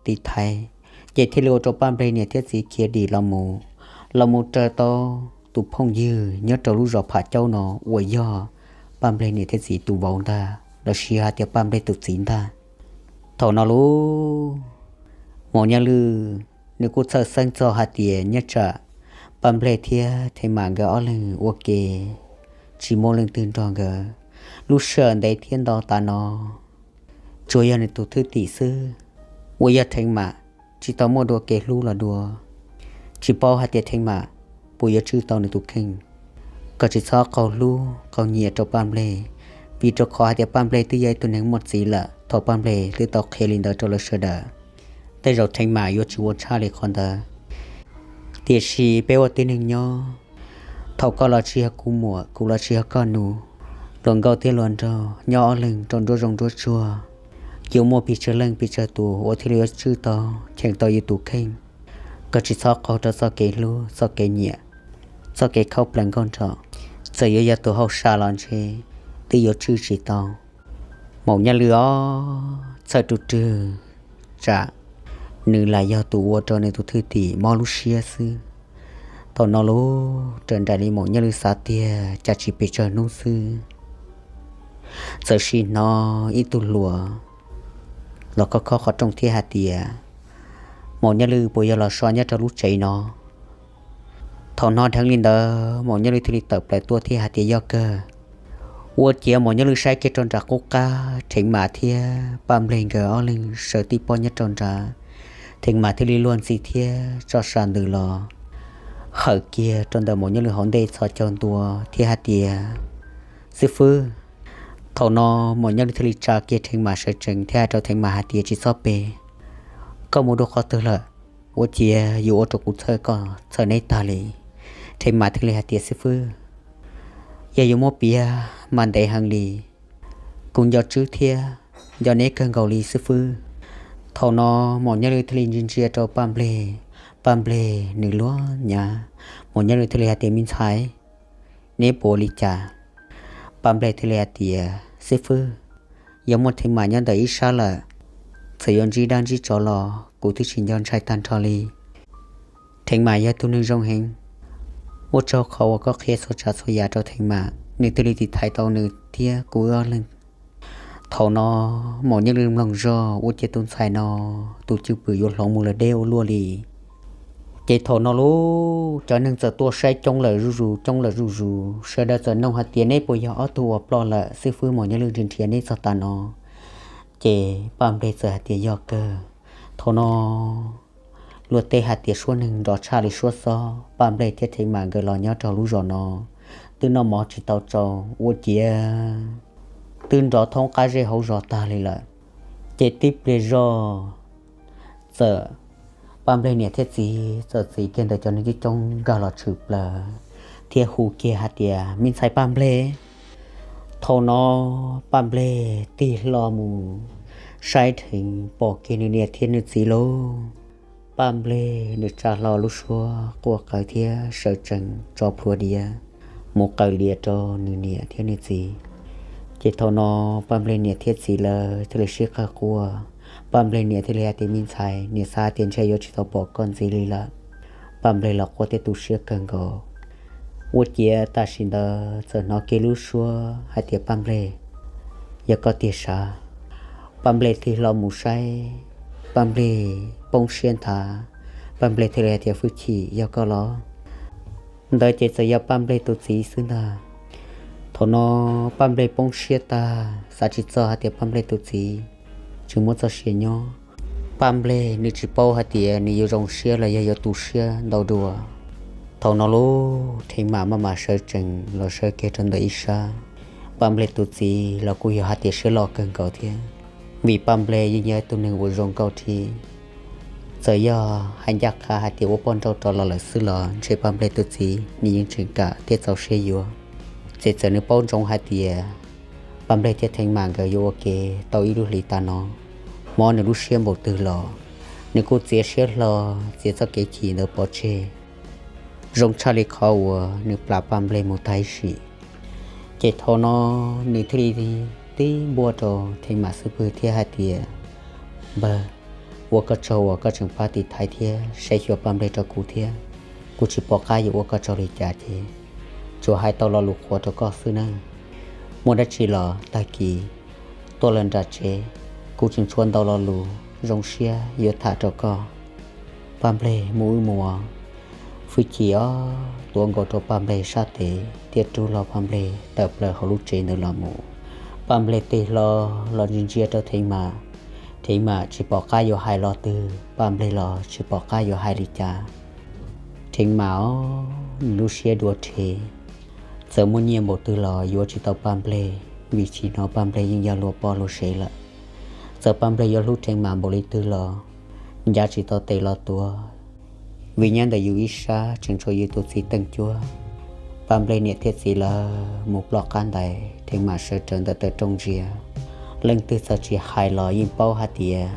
tiv thaiv, ces thiaj li ua rau Paj Nplej niam thiab txiv khiav dim los mus, los mus raws tau tus phooj ywg nyob rau lub zos Pham Caub no uas yog Paj Nplej niam thiab txiv tus vauv ntag, los sis hais tias Paj Nplej tus txiv ntag. Thaum no lub Maum Nyaj Lwj nws kuj txhawj xeeb txog hais tias nyob tsam Paj Nplej thiab Theev Mam nkawd ob leeg ua ke tsis muaj leej twg nrog nkawd lub sij hawm ntev thiab ntau tas no, tsuas yog nws tus thwj tim xwb uas yog Theev Mam tsis tau muaj dua kev hlub los dua. Tsis paub hais tias Theev Mam puas yuav tswj tau nws tus kheej. Koj tsis txhob qaug hlub qaug nyiam rau Paj Nplej, vim rau qhov hais tias Paj Nplej twb yog ib tug neeg muaj txiv lawm. Thaum Paj Nplej twb tau qhia li ntawd rau lawv sawv daws, tej zaum Theev Mam yuav tsis ua tshaj li qhov ntawd. Tiam sis peb ua tib neeg nyob, thaum koj los tsis yog kuv muam, kuv los tsis yog koj nus, luag nkauj thiab luag nraug nyob ob leeg rau nruab zoov nruab tsuag, yuav muaj pes tsawg leej pes tsawg tus uas thiaj li yuav tswj tau cheem tau yus tus kheej. Koj tsis txhob qaug rau txoj kev hlub txoj kev nyiam, txoj kev khaub plees nkauj nraug. Txawm yuav yog tus hauj sam los ntshe twb yuav tswj tsis tau. Maum Nyaj Lwj ob txhawj rwg rwg, tsam nws lam yog tus ua rau nws tus thwj tim mob lub siab xwb. Thaum no lub raws nraim li Maum Nyaj Lwj xav tiag cas tsis pes tsawg hnub xwb, txawm sim hnov ib tug hluas los khob khob qhov rooj thiab hais tias, Maum Nyaj Lwj puas yog los so nyob rau lub tsev no? Thaum hnov dheev li ntawd Maum Nyaj Lwj thiaj li tawm plaws tuaj thiab hais tias, Yog kawg. Ua ciav Maum Nyaj Lwj saib kiag rau nram qub qab, Theev Mam thiab Paj Nplej nkawd ob leeg sawv tib pob nyob rau nrad. Theev Mam thiaj li luag ntxhi thiab tso sa ntws los hawm kiag rau ntawm Maum Nyaj Lwj hauv ntej txhos caug ntua thiab hais tias, Xib fwb. Thaum no Maum Nyaj Lwj thiaj li tsa kiag Theev Mam sawv tsees thiab hais rau Theev Mam hais tias, Tsis txhob pe, koj mus dua qhov twg lawm? Ua ciav yuav ua rau kuv txhawj koj txhawj neb tag li. Theev Mam thiaj li hais tias, Xib fwb, yog yuav muab piav mas ntev heev li. Kuv nco Tswb thiab nco neb kawg nkaus li xib fwb. Thaum no Maum Nyaj Lwj thiaj li ntsia ntsia rau Paj Nplej. Paj Nplej nws luag nyav, Maum Nyaj Lwj thiaj li hais tias, Me ntxhais, neb puas ua li cas? Paj Nplej thiaj li hais tias, Xib fwb, yog muaj Theev Mam nyob ntawm ib sab lawm, txawm yuav ntsib dab ntsib tsov los kuv twb tsis nco ntshai tag nrho li. Theev Mam yog tus neeg zoo heev, ua tsaug qhov uas koj qhia txhua tsav txhua yam rau Theev Mam, nws thiaj li tiv thaiv tau nws thiab kuv ob leeg. Thaum no Maum Nyaj Lwj mloog zog ua ciav tus ntxhais no tus cwj pwm yuav hloov mus lawm deb ua luaj li. Ces thaum no lub cov neeg txawm tuaj saib coob lawm zuj zus coob lawm zuj zus, sawv daws txawm nug hais tias, Neb puas yog ob tug uas ploj lawm xib fwb Maum Nyaj Lwj nrhiav neb txog tav no? Ces Paj Nplej txawm hais tias, Yog kawg. Thaum no luag tej hais tias suab neeg nrov tshaj li suab xob, Paj Nplej thiab Theev Mam nkawd los nyob rau lub zos no twb noj mov tsis tau tsau, ua ciav twb nrov thoob qab zej hauv zos tag li lawm. Ces tib pliag zog txawm Paj Nplej niam thiab txiv txawm txiv kiag ntawm cov neeg coob coob nkag los tshwm plaws thiab hu kiag hais tias, Me ntxhais Paj Nplej! Thaum no Paj Nplej tig hlo mus saib dheev pom kiag nws niam thiab nws txiv lauj. Paj Nplej nws tsa hlo lub suab quaj qw thiab sawv tsees tso plhuav diav mus qw lias rau nws niam thiab nws txiv. Ces thaum no Paj Nplej niam thiab txiv lawv thiaj li sib qawg quaj. Paj Nplej niam thiaj li hais tias, Me ntxhais, niam xav tias ntshe yuav tsis tau pom koj ntxiv li lawm. Paj Nplej los quaj thiab tu siab kawg nkaus. Ua ciav tam sim ntawd txawm hnov kiag lub suab hais tias, Paj Nplej, yog koj tiag sav? Paj Nplej tig hlo mus saib, Paj Nplej poob siab nthav. Paj Nplej thiaj li hais tias, Fwj Chim, yog koj los? Ntawd ces txawm yog Paj Nplej tus txiv xwb ntag. Thaum no Paj Nplej poob siab tag, xav tsis txog hais tias Paj Nplej tus txiv tsis muaj txoj sia nyob. Paj Nplej nws tsis paub hais tias nws yuav zoo siab los yog yuav tu siab ntau dua. Thaum no lub Theev Mam maj mam sawv tsees los sawv kiag rau ntawm ib sab. Paj Nplej tus txiv los kuj yog hais tias siab loj kawg nkaus thiab, vim Paj Nplej yeej yog ib tug neeg uas zoo nkauj thiab. Txawm yog hais ncaj qha hais tias ua poj nrauj rov los lawm xwb los ntshe Paj Nplej tus txiv nws yeej tseem kam thiab txaus siab yuav. Ces txawm nws paub ntsoov hais tias Paj Nplej thiab Theev Mam nkawd yuav ua ke tau ib lub hlis tas no, mob nws lub siab npaum twg los nws kuj txiav siab hlo, txiav txoj kev chim ntawd pov tseg. Zoo tshaj li qhov uas nws plam Paj Nplej mus tag ib sim. Ces thaum no nws thiaj li tib npuaj rau Theev Mam xub pwg thiab hais tias, Npawg, ua koj tsaug uas koj tseem pab tiv thaiv thiab saib xyuas Paj Nplej rau kuv thiab. Kuv tsis pom qab yuav ua koj tsaug li cas ces tsuas hais tau lo lus qhuav rau koj xwb nawb. Muaj dab tsi los tag kis tuaj lawm nram tsev, kuv tseem tshuav ntau lo lus zoo siab yuav tham rau koj. Paj Nplej mus wb mus. Fwj Chim ob tuav nkaus rau Paj Nplej sab tes thiab rub hlo Paj Nplej tawm plaws hauv lub tsev ntawd los mus. Paj Nplej tig hlo los ntsia ntsia rau Theev Mam. Theev Mam tsis pom qab yuav hais lo twg, Paj Nplej los tsis pom qab yuav hais li cas. Theev Mam ob, nws lub siab dua rhe, txawm muaj nyiaj npaum twg los yuav tsis tau Paj Nplej, vim tsis hnov Paj Nplej yeej yog luag poj luag sev lawm. Txawm Paj Nplej yuav hlub Theev Mam npaum li twg los ncav tsis tau tes los tuav, vim nyob ntawm yus ib sab tseem tshuav yus tus txiv Teej Cuab. Paj Nplej niam thiab txiv lawv mus ploj qab ntais, Theev Mam sawv rawv ntawm taw rooj ntsia. Leej twg txawm tsis hais los yeej paub hais tias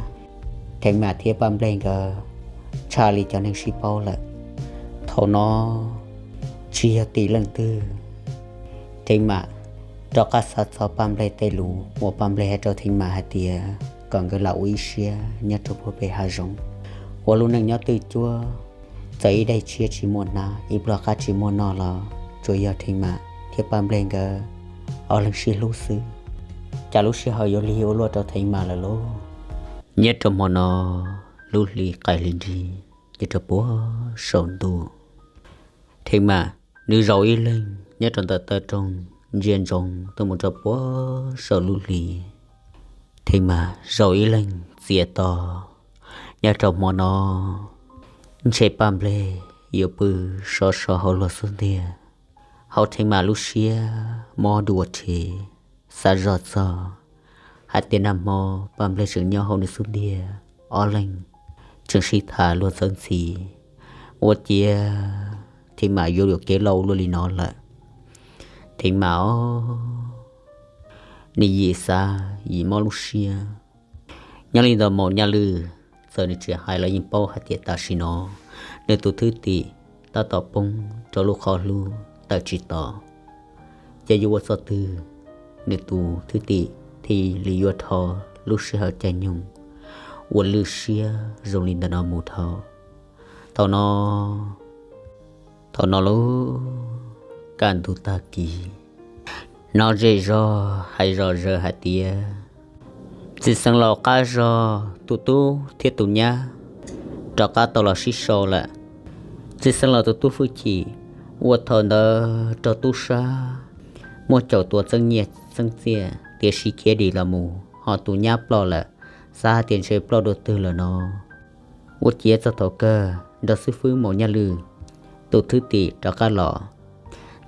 Theev Mam thiab Paj Nplej nkawd tshaj li cov neeg sib paub lawm. Thaum no tsis yog tim leej twg, Theev Mam rov qab xav txog Paj Nplej tej lus uas Paj Nplej hais rau Theev Mam hais tias kom nkawd lam ua ib siab nyob rau puag pem hav zoov, ua lub neej nyob twj cuab. Txawm ib daim tshiab tsis muaj hnab, ib pluag qab tsis muaj noj los tsuas yog Theev Mam thiab Paj Nplej nkawd ob leeg sib hlub xwb. Cas lub sij hawm yuav lig ua luaj rau Theev Mam lawm lauj. Nyob rau hmo no, lub hli qaij hli nrig nyob rau puag saum ntuj. Theev Mam nws zaum ib leeg nyob rau ntawm taw rooj, ntsia ntsoov tuaj mus rau puag saum lub hli. Theev Mam zaum ib leeg txias to. Nyob rau hmo no, ntshe Paj Nplej yuav pw sov sov hauv luag xub ntiag. Hauv Theev Mam lub siab mob dua rhe, xav zoj txog hais tias nag hmo Paj Nplej tseem nyob hauv nws xub ntiag, ob leeg tseem sib tham luag txawv ntxhi, ua ciav Theev Mam yuav luag kev loj ua luaj li no lawm. Theev Mam os, nws yim xav yim mob lub siab. Nyob li ntawd Maum Nyaj Lwj, txawm nws tsis hais los yeej paub hais tias tam sim no nws tus thwj tim tab tom poob rau lub qhov hlub tawm tsis tau. Ces yuav ua txoj twg nws tus thwj tim thiaj li yuav dhau lub sij hawm caij nyoog uas lwj siab zoo li ntawm no mus dhau. Thaum no, thaum no lub kaj ntug tag kis, hnov zej zog hais zom zaws hais tias, txiv xeev laus qab zog tus tub thiab tus nyab rov qab tau los sib sau lawm. Txiv xeev laus tus tub Fwj Chim uas thaum ntawd raug tub sab muab caum tua txeeb nyiaj txeeb txiaj, tiam sis khiav dim los mus, ho tus nyab ploj lawm, xav hais tias ntshe ploj dua twg lawm no. Ua ciav txog thaum kawg nrog xib fwb Maum Nyaj Lwj tus thwj tim rov qab los,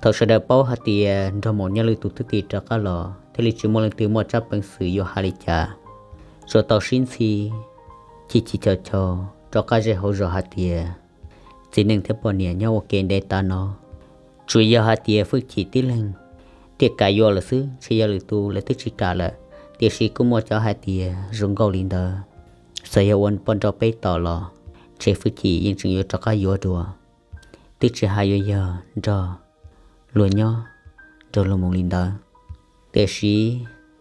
Thaum sawv daws paub hais tias nrog Maum Nyiaj Lwm tus thwj tim rov qab los thiaj li tsis muaj leej twg muaj tsab peev xwm yuav hais li cas, tsuas tau sib ntxhi chim chim chos chos rov qab ze hauv zos hais tias txiv neej thiab poj niam nyob ua ke ntev tas no, tsuas yog hais tias Fwj Chim tib leeg thiaj kam yuav lawm xwb, ntshe yog lwm tus lawv twb tsis kam lawm. Tiam sis kuj muaj cov hais tias zoo nkauj li ntawd, txawm yog ua poj nrauj peb tom los ntshe Fwj Chim yeej tseem yuav rov qab yuav dua, twb tsis hais yuav yog nrog luag nyob nrog luag mus li ntawd. Tiam sis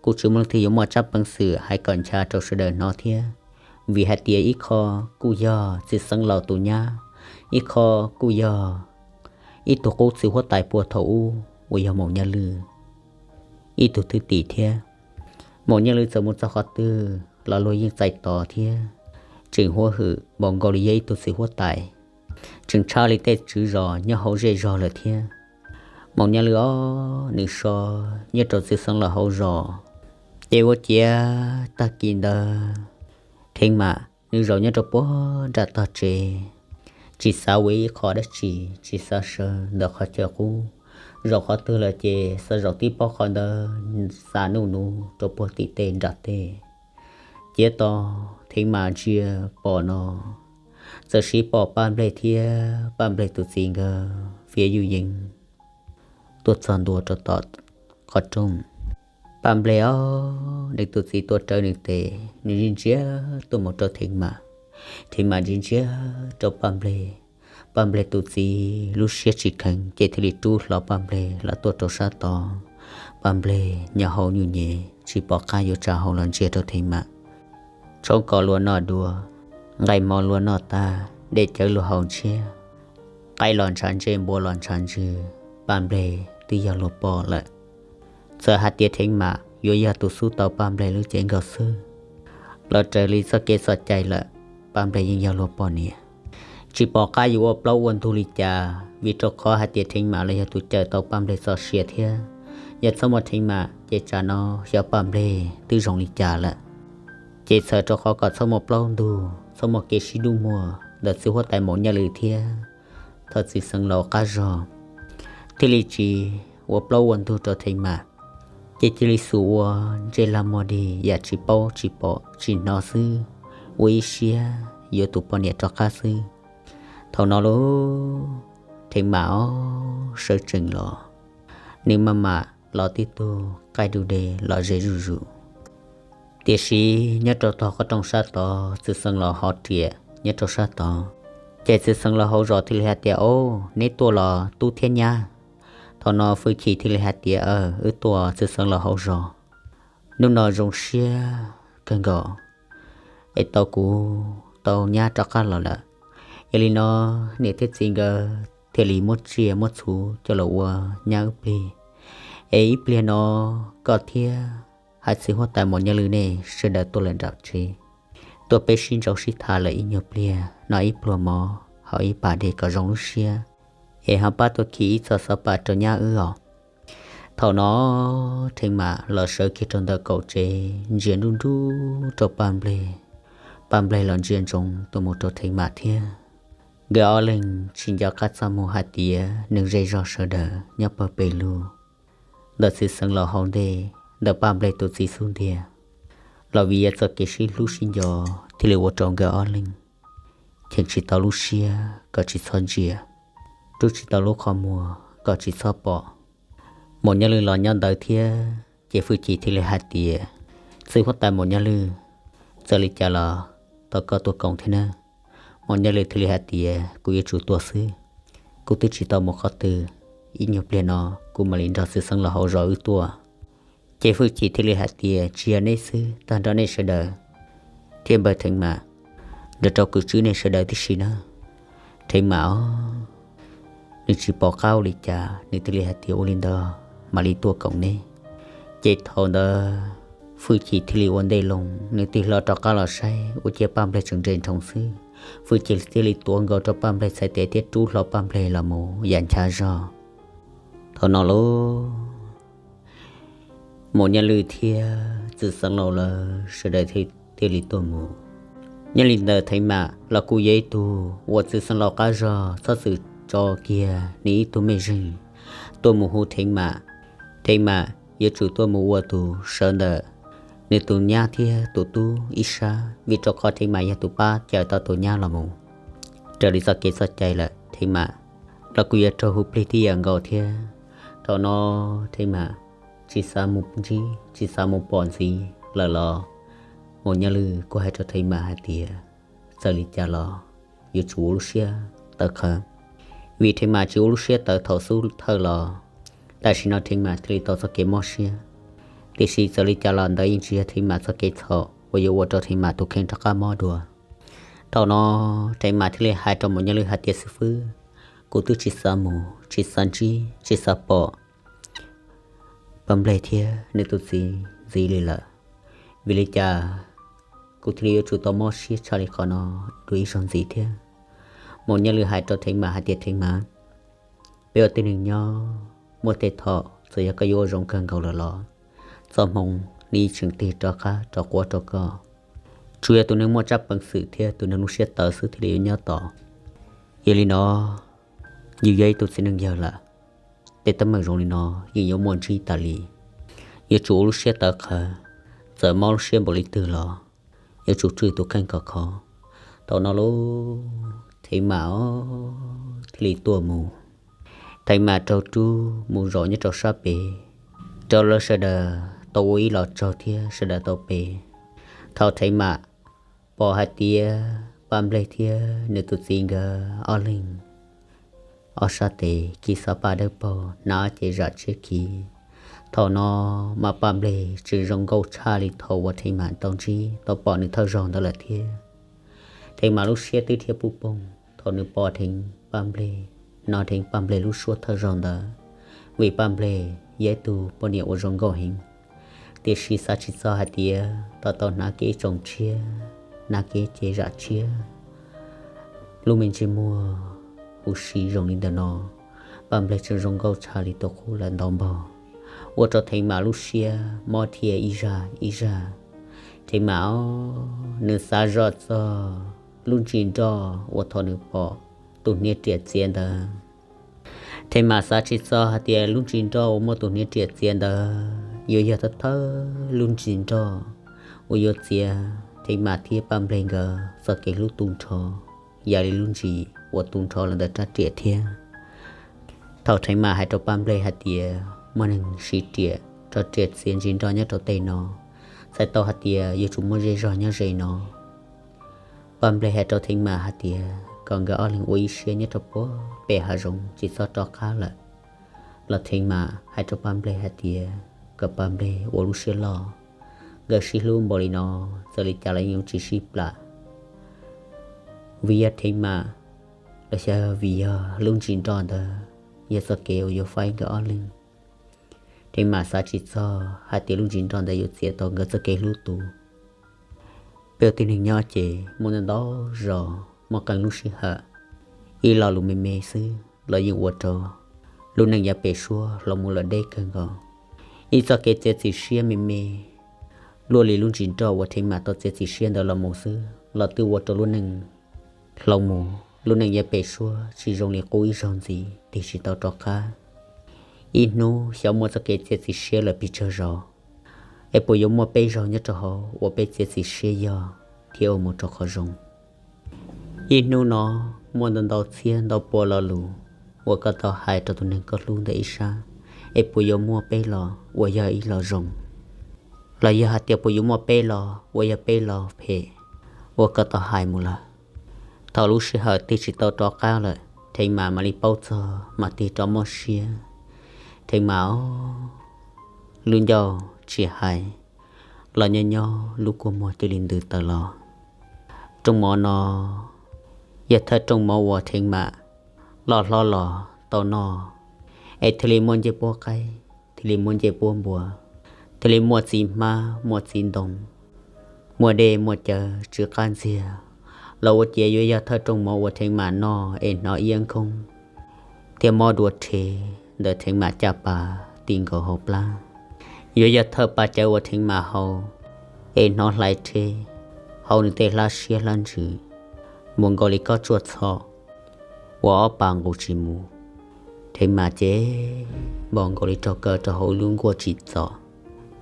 kuj tsis muaj leej twg yuav muaj tsab peev xwm hais kom ncha rau sawv daws hnov thiab, vim hais tias ib qho kuj yog txiv xeev laus tus nyab, ib qho kuj yog ib tug qub txiv huab tais puag thaum ub uas yog Maum Nyiaj Lwm ib tug thwj tim thiab. Maum Nyiaj Lwm txawm mus txog qhov twg los luag yeej txais tos thiab, tseem huab hwm npaum nkaus li yog ib tug txiv huab tais, tseem tshaj li tej tswv zos nyob hauv zej zog lawm thiab. Maum Nyiaj Lwm os, nws so nyob rau txiv xeev laus hauv zos, ces ua ciav tag kis ntawd Theev Mam nws zaum nyob rau puag nram tog tsev, tsis xav ua ib qho dab tsi, tsis xav sawv ntawm qhov chaw qub. Zaum qhov twg lawm ces xav zaum tib pob qhov ntawd, xa nuj nus rau puag tim tej nram tej. Ciav to, Theev Mam ntsia pom no, txawm siv pom Paj Nplej thiab Paj Nplej tus txiv nkawd fiav yuj yees tuaj txog ntua rau tom qhov rooj. Paj Nplej os, nws tus txiv tuaj rawv nws tes, nws ntsia ntsia tuaj mus rau Theev Mam. Theev Mam ntsia ntsia rau Paj Nplej. Paj Nplej tus txiv lub siab tsis kheev ces thiaj li rub hlo Paj Nplej los tuaj rau sab tod. Paj Nplej nyob hauv nyuj nyem tsis pom qab yuav tsa hau los ntsia rau Theev Mam. Tshoob kos luag noj dua, nqaij mov luag noj tag, dej cawv luag haus ntshiab, qaib los ntshav ntsej npua los ntshav ntswg, Paj Nplej twb yog luag poj lawm. Txawm hais tias Theev Mam yuav yog tus xub tau Paj Nplej lub cev nkaus xwb los raws li txoj kev txoj cai lawm, Paj Nplej yeej yog luag poj niam. Tsis pom qab yuav ua plaub ua ntug li cas, vim rau qhov hais tias Theev Mam los yog tus cawm tau Paj Nplej txoj sia thiab. Yog txhob muaj Theev Mam ces tsam no xyov Paj Nplej twb zoo li cas lawm. Ces txhawm rau qhov kom txhob muaj plaub ntug, txhob muaj kev sib dub muag ntawm txiv huab tais Maum Nyiaj Lwm thiab thaum txiv xeev laus qab zog, thiaj li tsis ua plaub ua ntug rau Theev Mam. Ces cia li xub ua ntsej lag muag dig yam tsis paub tsis pom tsis hnov xwb, ua ib siab yuav tus poj niam rov qab xwb. Thaum no lauj, Theev Mam ob sawv tsees los, nws maj mam los tib tug qaij du de los ze zuj zus. Tiam sis nyob rau tog qhov rooj sab tod, txiv xeev laus hauv riam nyob rau sab tod, ces txiv xeev laus hauv zos thiaj li hais tias, Au, neb tuaj los tub thiab nyab? Thaum no Fwj Chim thiaj li hais tias, Aw, wb tuaj txiv xeev laus hauv zos, hnub no zoo siab kawg nkaus es tau kuv tau nyab rov qab los lawm. Yog li no niam thiab txiv nkawd thiaj li muab tsiaj muab txhuv coj los ua nyab wb plig. Es ib pliag no koj thiab hais txiv huab tais Maum Nyiaj Lwm nej sawv daws tuaj lawm nram tsev, tuaj peb sib ntsauv sib tham lawm ib nyuag pliag, noj ib pluag mov haus ib pas dej kom zoo lub siab, es ho pab tuaj khi ib txoj xov pas rau nyab wb os. Thaum no Theev Mam los sawv kiag rau ntawm kaum tsev ntsia nruj nruj rau Paj Nplej. Paj Nplej los ntsia ntsoov tuaj mus rau Theev Mam thiab. Nkawd ob leeg tsis nco qab txaj muag hais tias neeg zej zog sawv daws nyob pawg pes lug ntawm txiv xeev laus hauv ntej, ntawm Paj Nplej tus txiv xub ntiag los vim yog txoj kev sib hlub sib nco thiaj li ua rau nkawd ob leeg cheem tsis tau lub siab kom tsis txhob ntsia, rub tsis tau lub qhov muag kom tsis txhob pom. Maum Nyiaj Lwm los nyob ntawd thiab, ces Fwj Chim thiaj li hais tias, Txiv huab tais Maum Nyiaj Lwm, txawm li cas los thov koj tuaj koom thiab nawb. Maum Nyiaj Lwm thiaj li hais tias, Kuv yuav tsum tuaj xwb, kuv twb tsis tau mus qhov twg, ib nyuag pliag no kuv mam li nrog txiv xeev laus hauv zos wb tuaj. Ces Fwj Chim thiaj li hais tias, Tsis yog neb xwb, tag nrho nej sawv daws thiab npawg Theev Mam nrog rau kwv tij nej sawv daws tib si nawb. Theev Mam os, nws tsis pom qab ua li cas, nws thiaj li hais tias, Ua li ntawd mam li tuaj koom neb. Ces thaum ntawd Fwj Chim thiaj li ua ntej loo, nws tig hlo rov qab los saib ua ciav Paj Nplej tseem nres nroo xwb. Fwj Chim thiaj li tuav nkaus rau Paj Nplej txhais tes thiab rub hlo Paj Nplej los mus yam nchav zog. Thaum no lauj, Maum Nyiaj Lwm thiab txiv xeev laus lawv sawv daws thiaj li tuaj mus. Nyob li ntawd Theev Mam los kuj yog ib tug uas txiv xeev laus qab zog txhob txwm tso kiag nws ib tug mej zeej, tuaj mus hu Theev Mam. Theev Mam yuav tsum tuaj mus ua tus sawv ntawm nws tus nyab thiab tus tub ib sab, vim rau qhov Theev Mam yog tus pab cawm tau tus nyab los mus raws li txoj kev txoj cai lawm Theev Mam. Los kuv yuav raug hu plig tib yam nkaus thiab. Thaum no Theev Mam tsis xav mus ntsib, tsis xav mus pom ntxiv lawm los Maum Nyob Lwj kuj hais rau Theev Mam hais tias txawm li cas los yuav tsum ua lub siab tawv qhawv, vim Theev Mam tsis ua lub siab tawv thaum xub thawj los tam sim no Theev Mam thiaj li tau txoj kev mob siab. Tiam sis txawm li cas los ntawd yeej tsis yog Theev Mam txoj kev txhaum uas yuav ua rau Theev Mam tus kheej rov qab mob dua. Thaum no Theev Mam thiaj li hais rau Maum Nyob Lwj hais tias xib fwb, kuv twb tsis xav mus, tsis xav ntsib, tsis xav pom Paj Nplej thiab nws tus txiv ntxiv li lawm, vim li cas kuv thiaj li yuav tsum tau mob siab tshaj li qhov no dua ib zaug ntxiv thiab. Maum Nyob Lwj hais rau Theev Mam hais tias Theev Mam, peb ua tib neeg nyob muaj tej thaum txawm yog koj yuav ua zoo kawg nkaus lawm los txoj hmoo nws tseem tig rov qab rov quav rau koj. Tsuas yog tus neeg muaj tsab peev xwm thiab tus neeg lub siab tawv xwb thiaj li yuav nyob tos. Yog li no, yus yog ib tug txiv neej yawg lawm, tej teeb meem zoo li no yeej yuav muaj ntsib tas li. Yuav tsum ua lub siab tawv qhawv, txawm mob lub siab npaum li twg los yuav tsum tswj tus kheej kom khov. Thaum no lub Theev Mam thiaj li tuaj mus. Theev Mam raug rub mus zaum nyob rau sab pem, rau lawv sawv daws tau ua ib los tsaug thiab sawv daws tau pe. Thaum Theev Mam pom hais tias Paj Nplej thiab nws tus txiv nkawd ob leeg ob sab tes kis xov paj dawb paug, hnav cev zam tshiab kis. Thaum no mas Paj Nplej tseem zoo nkauj tshaj li thaum uas Theev Mam tau ntsib tau pom nws thawj zaug ntawd lawm thiab. Theev Mam lub siab twb dhia puj poog thaum nws pom dheev Paj Nplej, hnov dheev Paj Nplej lub suab thawj zaug ntawd, vim Paj Nplej yog ib tug poj niam uas zoo nkauj heev. Tiam sis xav tsis txog hais tias tau tau hnav kiag ib tsoos tshiab, hnav kiag cev zam tshiab, lub me ntsej muag huv si zoo li ntawm no, Paj Nplej tseem zoo nkauj tshaj li tus qub lawm ntau npaug, ua rau Theev Mam lub siab mob dhia ib zaj ib zaj. Theev Mam nws xav zoj txog lub ntsis nroj uas thaum nws pom tus hniav riam txiav ntawd. Theev Mam xav tsis txog hais tias lub ntsis nroj uas muaj tus hniav riam txiav ntawd yuav yog thawj thawj lub ntsis nroj uas yuav txiav Theev Mam thiab Paj Nplej nkawd txoj kev hlub tu nrho, yam li lub ntsis uas tu nrho los ntawm rab riam thiab. Thaum Theev Mam hais rau Paj Nplej hais tias muaj neeg siv riam rau riam txiav ntsis nroj nyob rau tej no, txhais tau hais tias yuav tsum muaj zej zog nyob ze no. Paj Nplej hais rau Theev Mam hais tias kom nkawd ob leeg ua ib siab nyob rau puag pem hav zoov tsis txhob rov qab lawm, los Theev Mam hais rau Paj Nplej hais tias kom Paj Nplej ua lub siab loj, nkawd sib hlub npaum li no, txawm li cas los yeej yuav tsis sib plam. Vim yog Theev Mam los xyov vim yog lub ntsis nroj ntawd yog txoj kev uas yuav faib nkawd ob leeg. Theev Mam xav tsis txog hais tias lub ntsis nroj ntawd yuav txiav tau nkawd txoj kev hlub tu. Peb ua tib neeg nyob ces muaj ntau ntau zos muaj qee lub sij hawm, ib lo lus me me xwb los yeej ua rau lub neej yav pem suab hloov mus lawm deb kawg nkaus. Ib txoj kev txiav txim siab me me, luaj li lub ntsis nroj uas Theev Mam tau txiav txim siab ntawd los mus xwb los twb ua rau lub neej hloov mus, lub neej yav pem suab tsis zoo li qub ib zaug ntxiv, tig tsis tau rov qab. Ib hnub xyov muaj txoj kev txiav txim siab lawm pes tsawg zaus, es puas yuav muaj peb zaug nyob rau hauv uas peb txiav txim siab yog thiab ua mus rau qhov zoo. Ib hnub no muaj ntau ntau txhiab ntau pua lo lus uas koj tau hais rau tus neeg koj hlub ntawd ib sab, es puas yuav muaj peb lo uas yog ib lo zoo, los yog hais tias puas yuav muaj peb lo uas yog peb lo phem uas koj tau hais mus lawm. Thaum lub sij hawm tig tsis tau rov qab lawm, Theev Mam mam li paub txog mam tig rov mob siab. Theev Mam os, lub ncauj tsis hais los nyob nyob lub kua muag cia li ntws tawm los. Rooj mov no yog thawj rooj mov uas Theev Mam loj hlob los tau noj, es thiaj li muaj ncej puab qaib, thiaj li muaj ncej puab npua, thiaj li muaj txiv hmab muaj txiv ntoo, muaj dej muaj cawv tsw qab ntxiag, los ua ciav yuav yog thawj rooj mov uas Theev Mam noj es hnov iab nkoob thiab mob dua rhe ntawm Theev Mam caj pas ti nkaus hauv plab. Yuav yog thawj pas cawv uas Theev Mam haus es hnov hlais rhe hauv nws tej hlab siab hlab ntsws, mus nkaus li kob tsuaj txho uas ob pas nqus tsis mus. Theev Mas ces npau nkaus li raug kaw rau hauv ib lub nkuaj tsim txom.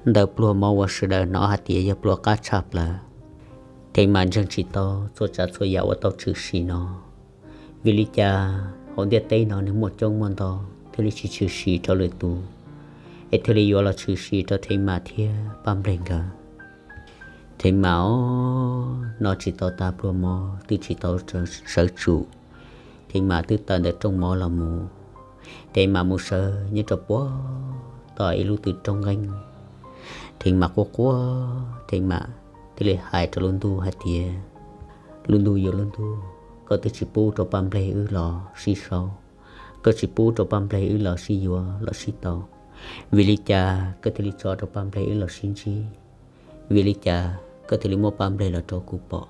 Ntawm pluag mov uas sawv daws hnov hais tias yog pluag qab tshaj plaws, Theev Mas ntseeg tsis tau txhua tsav txhua yam uas tau tshwm sim no. Vim li cas hauv ntiaj teb no nws muaj coob muaj ntau thiaj li tsis tshwm sim rau lwm tus, es thiaj li yuav los tshwm sim rau Theev Mas thiab Paj Nplej nkawd? Theev Mas os, noj tsis tau tas pluag mov twb tsis tau sawv tsum, Theev Mas twb tawm ntawm rooj mov los mus. Theev Mas mus sawv nyob rau puag tom ib lub tw roob nqeeb. Theev Mas quaj quaj, Theev Mas thiaj li hais rau lub ntuj hais tias, lub ntuj yuav lub ntuj, koj twb tsis pub rau Paj Nplej wb los sib sau, koj tsis pub rau Paj Nplej wb los sib yuav los sib tau. Vim li cas koj thiaj li tso rau Paj Nplej wb los sib ntsib? Vim li cas koj thiaj li muab Paj Nplej los rau kuv pom?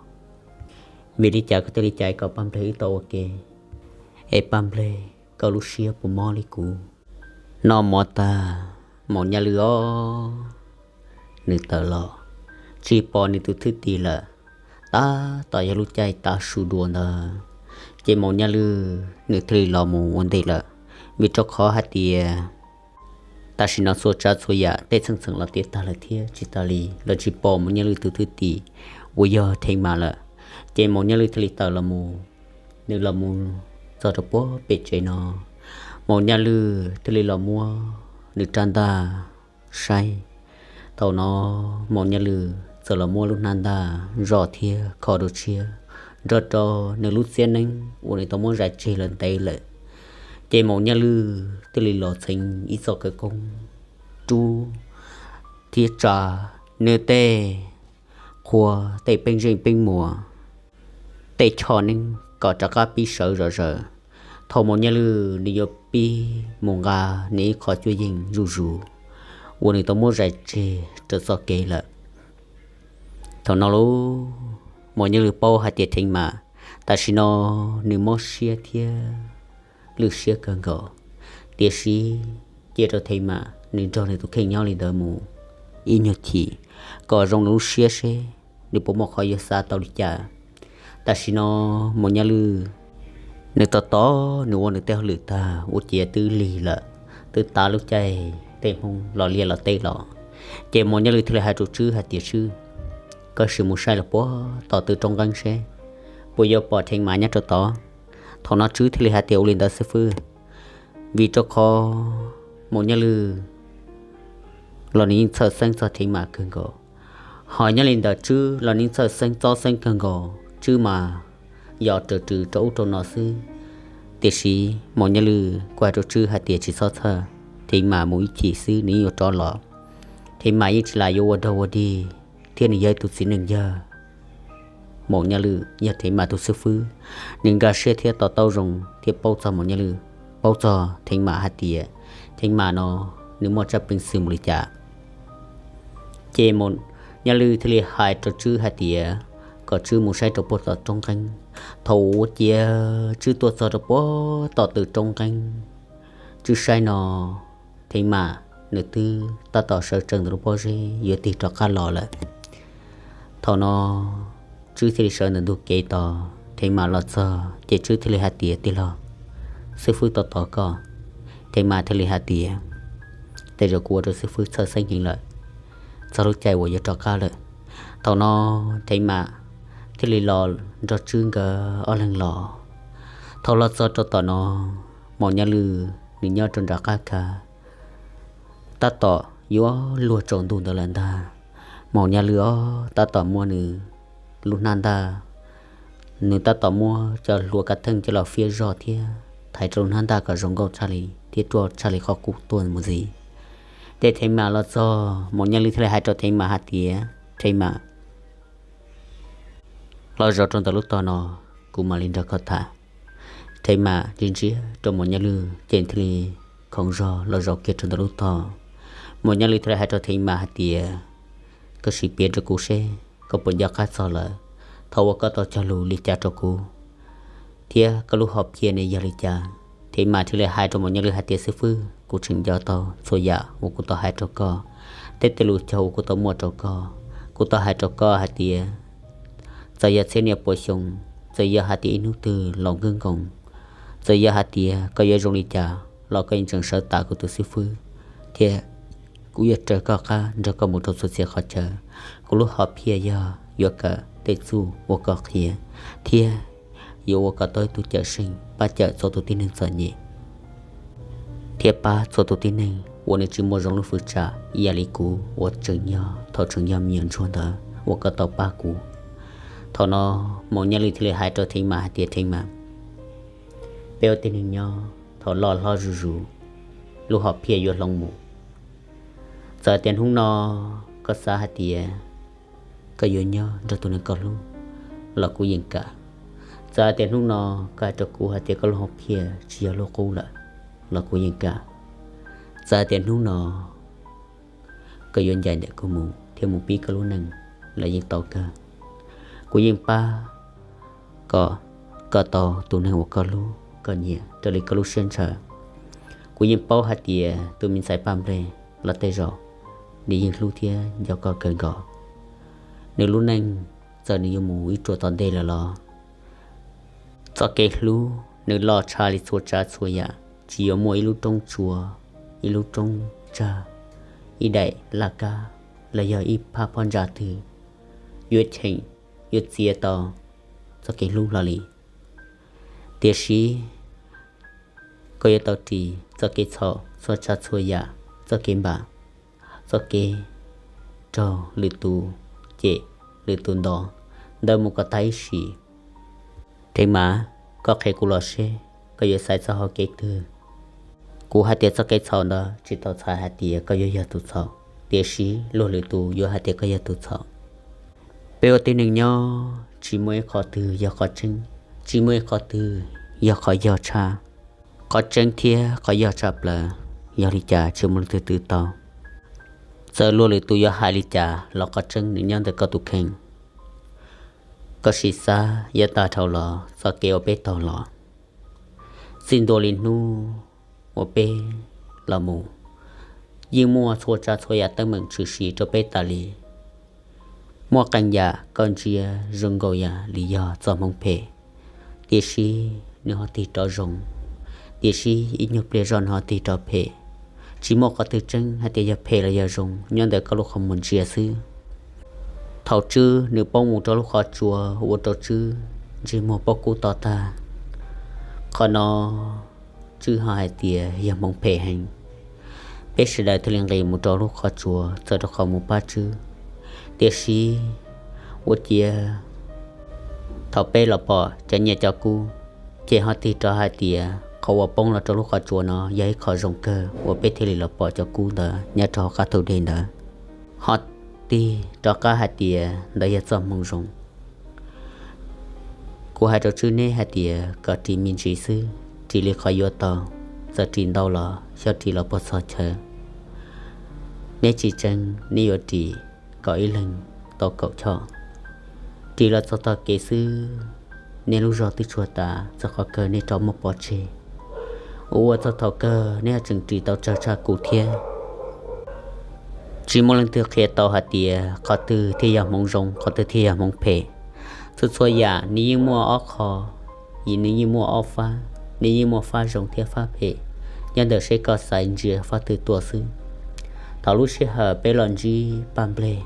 Vim li cas koj thiaj li cais kom Paj Nplej wb tau ua ke? Es Paj Nplej, koj lub siab puas mob li kuv? Noj mov tag, Maum Nyaj Lwj os, nws tawm los, tsis pom nws tus thwj tim lawm. Tab tom yog lub caij tav su dua ntawd, ces Maum Nyaj Lwj nws thiaj li los mus ua ntej lawm. Vim rau qhov hais tias tam sim no txhua tsav txhua yam tej txheej txheem los tiav tag lawm thiab tsis tas li los tsis pom Maum Nyaj Lwj tus thwj tim uas yog Theev Mas lawm. Ces Maum Nyaj Lwj thiaj li tawm los mus, nws los mus txog rau puag pem tsev no, Maum Nyaj Lwj thiaj li los muab nws rab ntaj saib. Thaum no Maum Nyaj Lwj txawm los muab lub hnab ntaj zoj thiab kho rau tshiab nrog rau nws lub txiab neeb uas nws tau muab zais tseg los ntev lawm. Ces Maum Nyaj Lwj thiaj li los txheev ib txoj khawv koob rub thiab tsa nws tej qhua, tej peeb zeej peeb muas, tej choj neeb kom rov qab pib sawv zom zaws. Thaum Maum Nyaj Lwj nws yuav pib mus nqa nws ib qho cuab yeej zuj zus uas nws tau muab zais tseg rau txoj kev lawm, thaum no lauj, Maum Nyaj Lwj paub hais tias Theev Mas tam sim no nws mob siab thiab lwj siab kawg nkaus. Tiam sis cia rau Theev Mas nws nrog nws tus kheej nyob li ntawd mus ib nyuag chim kom zoo nws lub siab seb nws puas muaj qhov yuav xav tau li cas. Tam sim no Maum Nyaj Lwj nws tos tos nws ua nws tej hauj lwm tag ua ciav twb lig lawm, twb tav lub caij tej Hmoob los liaj los teb los. Ces Maum Nyaj Lwj thiaj li hais rau Tswb hais tias, Tswb, koj sim mus saib los puag tom tw roob nqeeb seb puas yuav pom Theev Mas nyob rau tod. Thaum no Tswb thiaj li hais tias, Ua li ntawd xib fwb. Vim rau qhov Maum Nyaj Lwj los nws yeej txhawj xeeb txog Theev Mas kawg nkaus, ho nyob li ntawd Tswb los nws yeej txhawj xeeb txob xeeb kawg nkaus, Tswb mas yos raws rws rau ub rau no xwb. Tiam sis Maum Nyaj Lwj kuj hais rau Tswb hais tias, Tsis txhob txhawj, Theev Mas mus ib chim xwb nws yeej yuav rov los. Theev Mas yeej tsis lam yuav ua dog ua dig thiab nws yog ib tug txiv neej yawg. Maum Nyaj Lwj yog Theev Mas tus xib fwb, nws nkag siab thiab to taub zoo thiab paub txog Maum Nyaj Lwj, paub txog Theev Mas hais tias Theev Mas no nws muaj tsab peev xwm mus li cas. Ces Maum Nyaj Lwj thiaj li hais rau Tswb hais tias kom Tswb mus saib rau puag tom roob nqeeb. Thaum ua ciav Tswb tuaj txog rau puag tom tw roob nqeeb, Tswb saib no Theev Mas nws twb tab tom sawv tsees ntawm lub pob zeb yuav tig rov qab los lawm. Thaum no Tswb thiaj li sawv ntawm ntug kev tos Theev Mas los txog ces Tswb thiaj li hais tias, Tij laug, xib fwb tos tos koj. Theev Mas thiaj li hais tias, Tej zaum kuv ua rau xib fwb txhawj xeeb heev lawm, txog lub caij uas yuav rov qab lawm. Thaum no Theev Mas thiaj li los nrog Tswb nkawd ob leeg los. Thaum los txog rau tom no, Maum Nyaj Lwj nws nyob rau nram qab khav, tab tom yuav luag tsaus ntuj ntawd lawm ntag. Maum Nyaj Lwj os tab tom muab nws lub hnab ntaj, nws tab tom muab cov hlua kav theej coj los fiab zog thiab thaiv rau lub hnab ntaj kom zoo nkauj tshaj li thiab ruaj tshaj li qhov qub tuaj mus ntxiv. Ces Theev Mas los txog, Maum Nyaj Lwj thiaj li hais rau Theev Mas hais tias, Theev Mas, los zaum rau ntawm lub tog no, kuv mam li nrog koj tham. Theev Mas ntsia ntsia rau Maum Nyaj Lwj ces thiaj li khoov zog los zaum kiag rau ntawm lub tog. Maum Nyaj Lwj thiaj li hais rau Theev Mas hais tias, Koj sim piav rau kuv seb koj puas nco qab txog lawm, thaum uas koj tau cog lus li cas rau kuv, thiab koj lub hom phiaj ne yog li cas? Theev Mas thiaj li hais rau Maum Nyaj Lwj hais tias, Xib fwb, kuv tseem nco tau txhua yam uas kuv tau hais rau koj, tej tej lus cog uas kuv tau muaj rau koj. Kuv tau hais rau koj hais tias, txawm yog txhiab niaj puas xyoo, txawm yog hais tias ib hnub twg los nkwg nkoos, txawm yog hais tias koj yuav zoo li cas, los koj yeej tseem sawv tas kuv tus xib fwb, thiab kuv yuav raws koj qab nrog koj mus rau txhua txhia qhov chaw. Kuv lub hom phiaj yog yuav kawm tej txuj uas koj qhia, thiab yuav ua kom tau ib tug cawm seej pab cawm txhua tus tib neeg txom nyem, thiab pab txhua tus tib neeg uas nws tsis muaj zoo lub hwv tsam ib yam li kuv uas tseem yog thaum tseem yog me nyuam ntsuag ntawd uas koj tau pab kuv. Thaum no Maum Nyaj Lwj thiaj li hais rau Theev Mas hais tias, Theev Mas, peb ua tib neeg nyob thaum loj hlob zuj zus, lub hom phiaj yuav hloov mus. Txawm tias hnub no koj xav hais tias koj yuav nyob nrog tus neeg koj hlub los kuv yeej kam. Txawm tias hnub no koj hais rau kuv hais tias koj lub hom phiaj tsis yog lub qub lawm los kuv yeej kam. Txawm tias hnub no koj yuav ncaim ntawm kuv mus thiab mus pib koj lub neej los yeej tau kawg. Kuv yeej pab kom koj tau tus neeg uas koj hlub koj nyiam raws li koj lub siab ntshaw. Kuv yeej paub hais tias tus me ntxhais Paj Nplej los tej zaum nws yeej hlub thiab nco koj kawg nkaus. Nws lub neej txawm nws yuav mus ib ruam tom ntej lawm los txoj kev hlub nws loj tshaj li txhua tsav txhua yam. Tsis yuav muaj ib lub roob tsua, ib lub roob tsag, ib daim laj kab, los yog ib phab phab ntsa twg yuav cheem, yuav txiav tau txoj kev hlub hlo li. Tiam sis koj yuav tau ris txoj kev txhaum txhua tsav txhua yam, txoj kev npam, txoj kev raug lwm tus cem, lwm tus nto ntawd mus kom tag ib sim. Theev Mas, koj qhia kuv los seb koj yuav xaiv txoj hau kev twg. Kuv hais tias txoj kev txhaum ntawd tsis tau txhais hais tias koj yuav yog tus txhaum, tiam sis luag lwm tus yuav hais tias koj yog tus txhaum. Peb ua tib neeg nyob tsis muaj ib qho twg yog qhov tseeb, tsis muaj ib qho twg yog qhov yog tshaj. Qhov tseeb thiab qhov yog tshaj plaws, yog li cas tsis muaj leej twg twv tau. Txawm luag lwm tus yuav hais li cas los qhov tseeb nws nyob ntawm koj tus kheej. Koj sim xav yav tag dhau los txoj kev uas peb taug los, txij ntua li hnub uas peb los mus, yeej muaj txhua tsav txhua yam teeb meem tshwm sim rau peb tas li. Muaj qee yam koj ntsia zoo nkaus yam li yog txoj hmoov phem, tiam sis nws ho tig rov zoo, tiam sis ib nyuag pliag zog nws ho tig rov phem. Tsis muaj qhov twg tseeb hais tias yog phem los yog zoo, nyob ntawm koj lub qhov muag ntsia xwb. Thaum Tswb nws poob mus rau lub qhov tsua ua rau Tswb ntsej muag pob kub to tag, qhov no Tswb ho hais tias yog hmoov phem heev. Peb sawv daws thiaj li nqis mus rau lub qhov tsua txawm rau qhov mus pab Tswb. Tiam sis ua ciav thaum peb los pom cov nyiaj cov kub, ces ho tig rov hais tias qhov uas poob los rau lub qhov tsua no yog ib qho zoo kawg uas peb thiaj li los pom cov kub ntawd nyob rau hauv qab thau dej ntawd. Ho tig rov qab hais tias ntawd yog txoj hmoov zoo. Kuv hais rau Tswb neb hais tias kom ris me ntsis xwb, ris li qhov yuav tau, txawm ris ntau los xyov ris los puas txog chaw. Neb tsis tseev, neb yuav ris kom ib leeg tau kaum choj. Ris los txog tog kev xwb, neb lub zog twb tshuav tas, txog qhov kawg neb rov muab pov tseg. Ua ua txog thaum kawg neb ho tseem ris tau tsawg tshaj kuv thiab. Tsis muaj leej twg qhia tau hais tias qhov twg thiaj yog hmoov zoo, qhov twg thiaj yog hmoov phem. Txhua txhua yam nws yeej muaj ob qho, nws yeej muaj ob fab, nws yeej muaj fab zoo thiab fab phem, nyob ntawm seb koj xaiv ntsia fab twg tuaj xwb. Thaum lub sij hawm peb los ntsib Paj Nplej,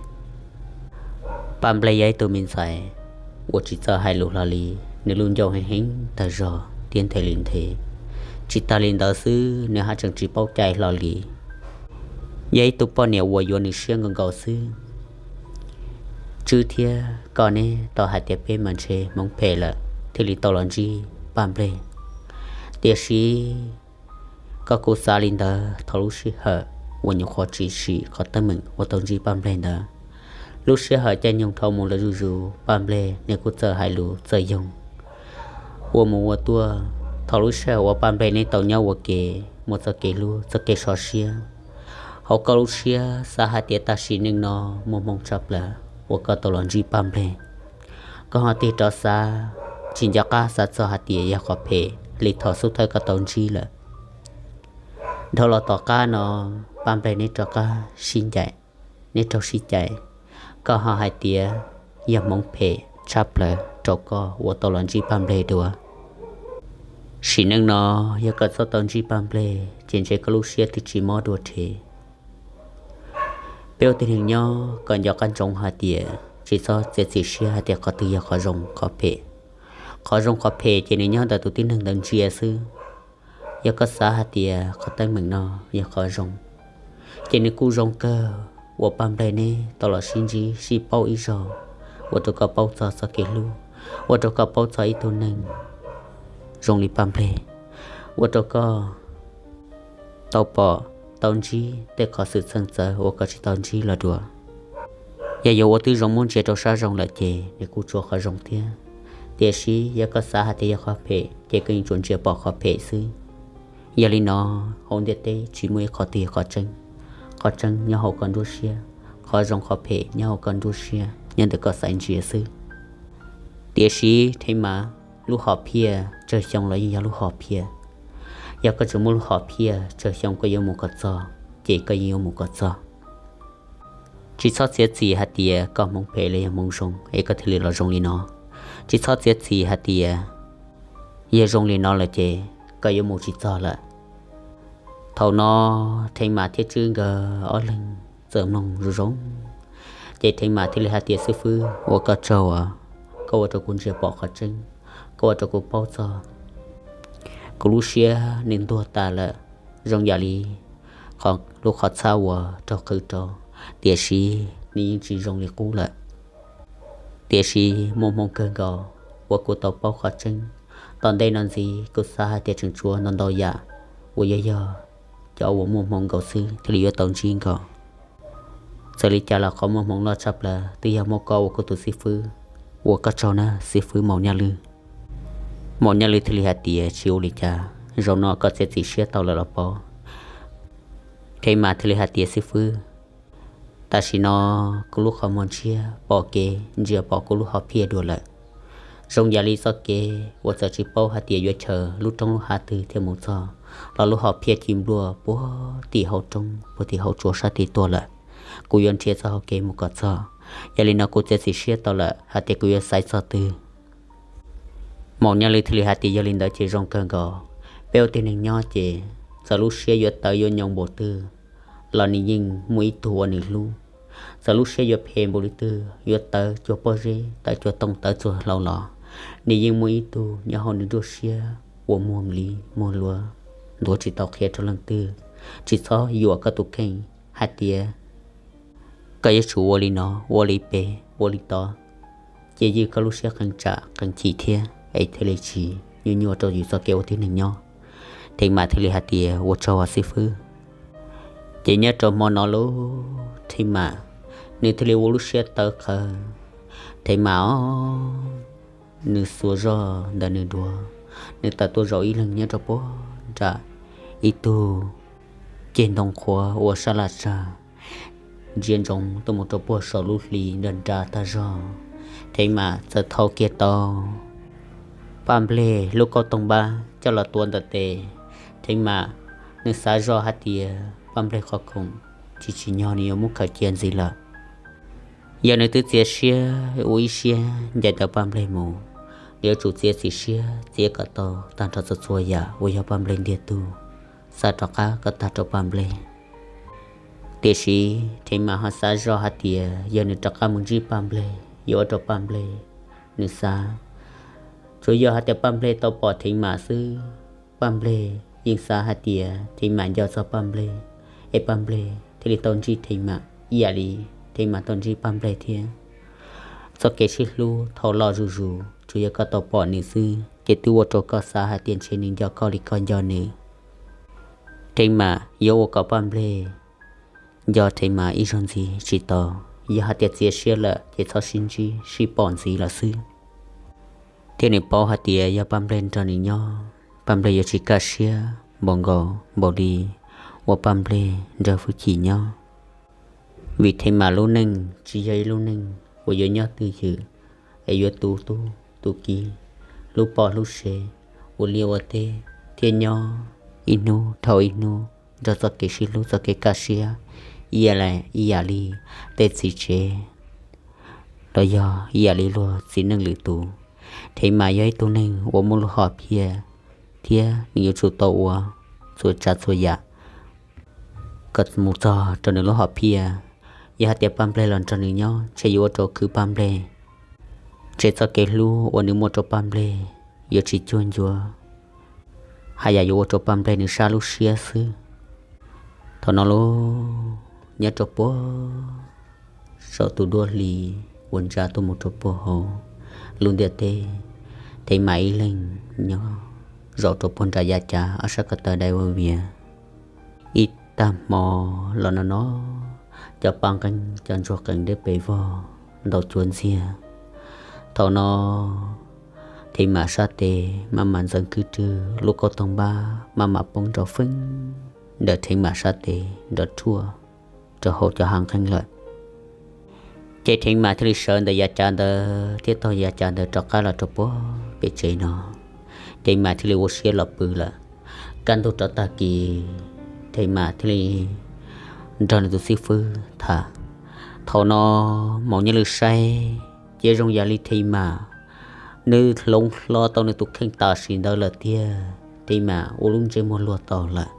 Paj Nplej yog ib tug me ntxhais uas tsis txawj hais lus hlo li, nws lub ncauj heev heev tag zog thiab nthe li nthe. Tsis tas li ntawd xwb, nws haj tseem tsis paub cai hlo li. Yog ib tug poj niam uas yuav nws siab nkaus nkaus xwb. Tswb thiab koj neb tau hais tias peb mas ntshe hmoov phem lawm thiaj li tau los ntsib Paj Nplej. Tiam sis koj kuj xav li ntawd, thaum lub sij hawm uas nyuam qhuav tshwm sim qhov teeb meem uas tau ntsib Paj Nplej ntawd, lub sij hawm caij nyoog dhau mus lawm zuj zus, Paj Nplej nws kuj txawj hais lus txawj yoog ua mus ua tuaj. Thaum lub sij hawm uas Paj Nplej neb tau nyob ua ke muaj txoj kev hlub txoj kev sov siab, hauv koj lub siab xav hais tias tam sim neej no muaj hmoo tshaj plaws uas koj tau los ntsib Paj Nplej. Koj ho tig rov xav, tsis nco qab xav txog hais tias yog qhov phem li thaum xub thawj koj tau ntsib lawm. Dhau los tom qab no, Paj Nplej neb rov qab sib ncaim, neb raug sib cais, koj ho hais tias yog hmoov phem tshaj plaws rau koj uas tau los ntsib Paj Nplej dua. Sim neej no yog koj txhob tau ntsib Paj Nplej ces ntshe koj lub siab twb tsis mob dua rhe. Peb ua tib neeg nyob kom nco qab ntsoov hais tias tsis txhob txiav txim siab hais tias qhov twg yog qhov zoo qhov phem. Qhov zoo qhov phem ces nws nyob ntawm tus tib neeg ntawd ntsia xwb. Yog koj xav hais tias qhov teeb meem no yog qhov zoo, ces nws kuj zoo kawg uas Paj Nplej neb tau los sib ntsib sib paub ib zaug, ua rau koj paub txog txoj kev hlub, ua rau koj paub txog ib tug neeg zoo li Paj Nplej, ua rau koj tau pom tau ntsib tej qhov xwm txheej txawv uas koj tsis tau ntsib los dua. Yog yuav ua tib zoo muab ntsia rau sab zoo lawm ces nws kuj tsuas qhov zoo thiab. Tiam sis yog koj xav hais tias yog qhov phem ces koj yeej tsuas ntsia pom qhov phem xwb. Yog li no, hauv ntiaj teb tsis muaj ib qhov twg yog qhov tseeb. Qhov tseeb nyob hauv koj nruab siab, qhov zoo qhov phem nyob hauv koj nruab siab, nyob ntawm koj xaiv ntsia xwb. Tiam sis Theev Mas, lub hom phiaj tsawg xyoo los yeej yog lub hom phiaj. Yog koj tseem muaj lub hom phiaj tsawg xyoo koj yuav mus kom txog, ces koj yeej yuav mus kom txog. Tsis txhob txiav txim hais tias koj hmoov phem los yog hmoov zoo es koj thiaj li los zoo li no. Tsis txhob txiav txim hais tias yog zoo li no lawm ces koj yuav mus tsis txog lawm. Thaum no Theev Mas thiab Tswb nkawd ob leeg txawm mloog zoo zoo, ces Theev Mas thiaj li hais tias, Xib fwb, ua koj tsaug os, koj ua rau kuv ntsia pom qhov tseeb, koj ua rau kuv paub txog kuv lub siab nws ntuag tas lawm, zoo yam li qhov lub qhov txhab uas raug qhwv rau, tiam sis nws yeej tsis zoo li qub lawm. Tiam sis muaj hmoo kawg nkaus uas kuv tau paub qhov tseeb. Tom ntej no ntxiv kuv xav hais tias tseem tshuav ntau ntau yam uas yuav yog cov uas muaj hmoo nkaus xwb thiaj li yuav tau ntsib nkaus. Txawm li cas los qhov muaj hmoo loj tshaj plaws twb yog muaj koj ua kuv tus xib fwb. Ua koj tsaug na xib fwb Maum Nyaj Lwj. Maum Nyaj Lwj thiaj li hais tias, Tsis ua li cas, zaum no koj txiav txim siab tau lawm los pob? Theev Mas thiaj li hais tias, Xib fwb, tam sim no kuv lub qhov muag ntshiab pom kev ntsia pom kuv lub hom phiaj dua lawm. Zoo yam li txoj kev uas txawm tsis paub hais tias yuav chaws lub roob lub hav twg thiaj mus txog, los lub hom phiaj ci npluaj puag tim hauv roob puag tim hauv tsua sab tid tuaj lawm. Kuv yuav nrhiav txoj hau kev mus kom txog. Yog li no kuv txiav txim siab tau lawm hais tias kuv yuav xaiv txog twg. Maum Nyaj Lwj thiaj li hais tias, Yog li ntawd ces zoo kawg nkaus. Peb ua tib neeg nyob ces txawm lub siab yuav tawv yuav nyoo npaum twg los nws yeej muaj ib tug uas nws hlub. Txawm lub siab yuav phem npaum li twg, yuav tawv cuag pob zeb, tawv cuag tooj, tawv cuag hlau los, nws yeej muaj ib tug nyob hauv nws nruab siab uas muag li muag luav, ntuav tsis tau qhia rau leej twg. Tsis txhob yuam koj tus kheej hais tias koj yuav tsum ua li no, ua li pem, ua li tod, ces ywj koj lub siab qee tsam qee chim thiab es thiaj li tsis nyuaj nyuaj rau yus txoj kev ua tib neeg nyob. Theev Mas thiaj li hais tias, Ua tsaug os xib fwb. Ces nyob rau hmo no lauj, Theev Mas nws thiaj li ua lub siab tawv qhawv. Theev Mas os, nws xuas zog ntawm nws duav, nws tawm tuaj zaum ib leeg nyob rau puag nram ib tug ceg ntoo qhuav ua sab laj tsag, ntsia ntsoov tuaj mus rau puag saum lub hli nra nra tag zog. Theev Mas txawm thau kiag tau Paj Nplej lub kauj toog npab coj los tuav ntawm tes. Theev Mas nws xav zoj hais tias Paj Nplej qhov khoom tsis tsim nyog nws yuav muab khaws cia ntxiv lawm. Yog nws twb txiav siab ua ib siab ncaim ntawm Paj Nplej mus, nws yuav tsum txiav txim siab txiav kom tau tag nrho txhua txhua yam uas yog Paj Nplej ntiag tug, xa rov qab kom tag rau Paj Nplej. Tiam sis Theev Mas ho xav zoj hais tias yog nws rov qab mus ntsib Paj Nplej yuav ua rau Paj Nplej nws xav. Tsuas yog hais tias Paj Nplej tau pom Theev Mas xwb, Paj Nplej yeej xav hais tias Theev Mas nco txog Paj Nplej, es Paj Nplej thiaj li tau ntsib Theev Mas ib yam li Theev Mas tau ntsib Paj Nplej thiab. Txoj kev sib hlub thaum loj zuj zus, tsuas yog koj tau pom nws xwb ces twb ua rau koj xav hais tias ntshe nws nco koj li koj nco nws. Theev Mas yuav ua kom Paj Nplej nco Theev Mas ib zaug ntxiv tsis tau. Yog hais tias txiav siab lawm ces txhob sib ntsib sib pom ntxiv lawm xwb. Thiab nws paub hais tias yog Paj Nplej nrog nws nyob, Paj Nplej yuav tsis kaj siab npaum nkaus npaum li uas Paj Nplej nrog Fwj Chim nyob. Vim Theev Mas lub neej tsis yog ib lub neej uas yuav nyob twj ywm, es yuav tu tub tu kiv, hlub poj hlub sev, ua liaj ua teb, thiab nyob ib hnub dhau ib hnub nrog txoj kev sib hlub txoj kev kaj siab ib yam li, ib yam li tej txiv tsev los yog ib yam li luag txiv neej lwm tus. Theev Mas yog ib tug neeg uas muaj lub hom phiaj thiab nws yuav tsum tau ua txhua tsav txhua yam kom mus txog rau nws lub hom phiaj. Yog hais tias paj nplej los nrog nws nyob ntshe yuav ua rau khwv paj nplej, ntshe txoj kev hlub uas nws muaj rau paj nplej yuav tsis cuag ncuav, haj yam yuav ua rau paj nplej nws sab lub siab xwb. Thaum no los nyob rau puag saum tus duab hli uas ntsa tuaj mus rau puag hauv lub ntiaj teb, Thev Mam ib leeg nyob zaum rau puag nram yav cav ob sab ko taw dai ua viav. Ib tag hmo los no no, cov paj nqeeb cov ntsuag qees deb pes vog ntaus cuav ntxiag. Thaum no Thev Mam sab tes maj mam ntxeev kwb rwg, lub kauj toog npab maj mam poob nrov feeb ntawm Thev Mam sab tes nrov ruaj rau hauv cov hav nqeeb lawm. Ces Thev Mam thiaj li sawv ntawm yav cav ntawd thiab taug yav cav ntawd rov qab los rau puag pem tsev no. Thev Mam thiaj li ua siab los pw lawm. Kaj ntug rov tag kis, Thev Mam thiaj li nrog nws tus xib fwb tham. Thaum no Maum Nyob Lwj saib ces zoo yam li Thev Mam nws hloov hlo tau nws tus kheej tam sim ntawd lawm tiag. Thev Mam ua lub ntsej muag luag tau lawm.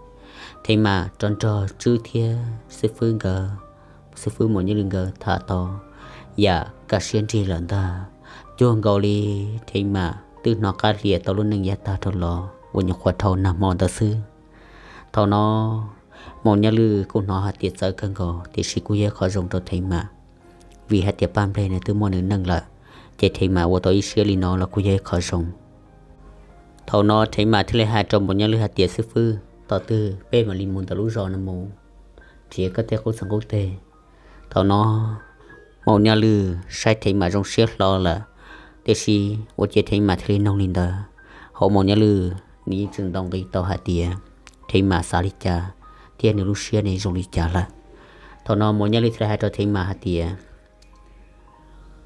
Thev Mam rov nrog Tswb thiab xib fwb nkawd, xib fwb Maum Nyob Lwj nkawd tham tau yam kaj siab nrig lawm ntag. Cuag nkaus li Thev Mam twb hnov qab hlias tau lub neej yav tag rau los uas nyuam qhuav dhau nag hmo ntawd xwb. Thaum no Maum Nyob Lwj kuj hnov hais tias txawv kawg nkaus tiam sis kuj yog qhov zoo rau Thev Mam, vim hais tias paj nplej nws twb muaj nws neej lawm, ces Thev Mam ua tau ib siab li no los kuj yog ib qhov zoo. Thaum no Thev Mam thiaj li hais rau Maum Nyob Lwj hais tias, xib fwb, tom twg peb mam li mus ntawm lub zos no mus nrhiav koj tej qub txeeg qub teg. Thaum no Maum Nyob Lwj saib Thev Mam zoo siab hlo lawm, tiam sis ua cas Thev Mam thiaj li noog li ntawd? Hauv Maum Nyob Lwj nws yeej tseem ntaus nqi tau hais tias Thev Mam xav li cas thiab nws lub siab ne zoo li cas lawm. Thaum no Maum Nyob Lwj thiaj li hais rau Thev Mam hais tias,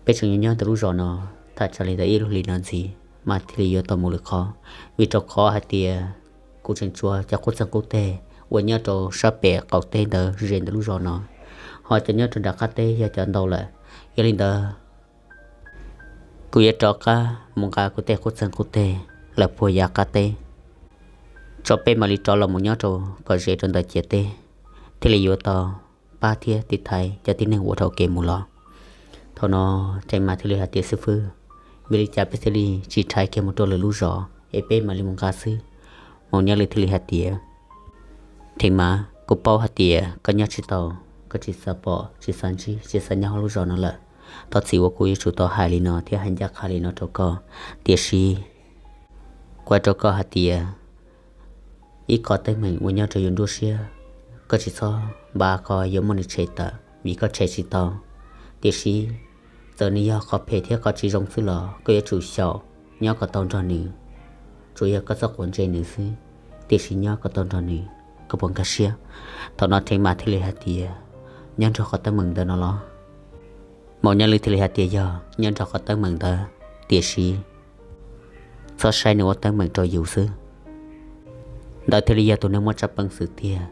peb tseem nyob nyob ntawm lub zos no, thaj tsam li ntawm ib lub hlis no ntxiv mas thiaj li yuav tau mus lwm qhov, vim rau qhov hais tias kuv tseem tshuav cov qub txeeg qub teg uas nyob rau sab pem qaum teb ntawd ze ntawm lub zos no, ho cov nyob rau nram qab teb yog cov ntau lawm. Yog li ntawd kuv yuav rov qab mus nqa kuv tej qub txeeg qub teg lawm puag yav qab teb tso, peb mam li rov los mus nyob rau kom ze rau ntawm ciam teb, thiaj li yuav tau pab thiab tiv thaiv cov tib neeg uas dhau kev mus los. Thaum no Thev Mam thiaj li hais tias, xib fwb, vim li cas peb thiaj li tsis rhais kiag mus rau lwm lub zos es peb mam li mus nqa xwb? Maum Nyob Lwj thiaj li hais tias, Thev Mam, kuv paub hais tias koj nyob tsis tau, koj tsis xav pom, tsis xav ntsib, tsis xav nyob hauv lub zos no lawm. Thov txim uas kuv yuav tsum tau hais li no thiab hais ncaj qha li no rau koj, tiam sis kuv hais rau koj hais tias ib qho teeb meem uas nyob rau yus nruab siab, koj tsis txhob npaj koj yuav muab nws tshem tawm vim koj tshem tsis tau. Tiam sis txawm nws yog qhov phem thiab qhov tsis zoo xwb los koj yuav tsum xyaum nyob kom tau nrog nws. Tsuas yog koj txhob quav ntsej nws xwb, tiam sis nyob kom tau nrog nws, koj puas nkag siab? Thaum no Thev Mam thiaj li hais tias, nyob nrog qhov teeb meem ntawd no los? Maum Nyob Lwj thiaj li hais tias, yog nyob nrog qhov teeb meem ntawd, tiam sis txhob saib nws ua teeb meem rau yus xwb. Ntawd thiaj li yog tus neeg muaj tsab peev xwm tiag.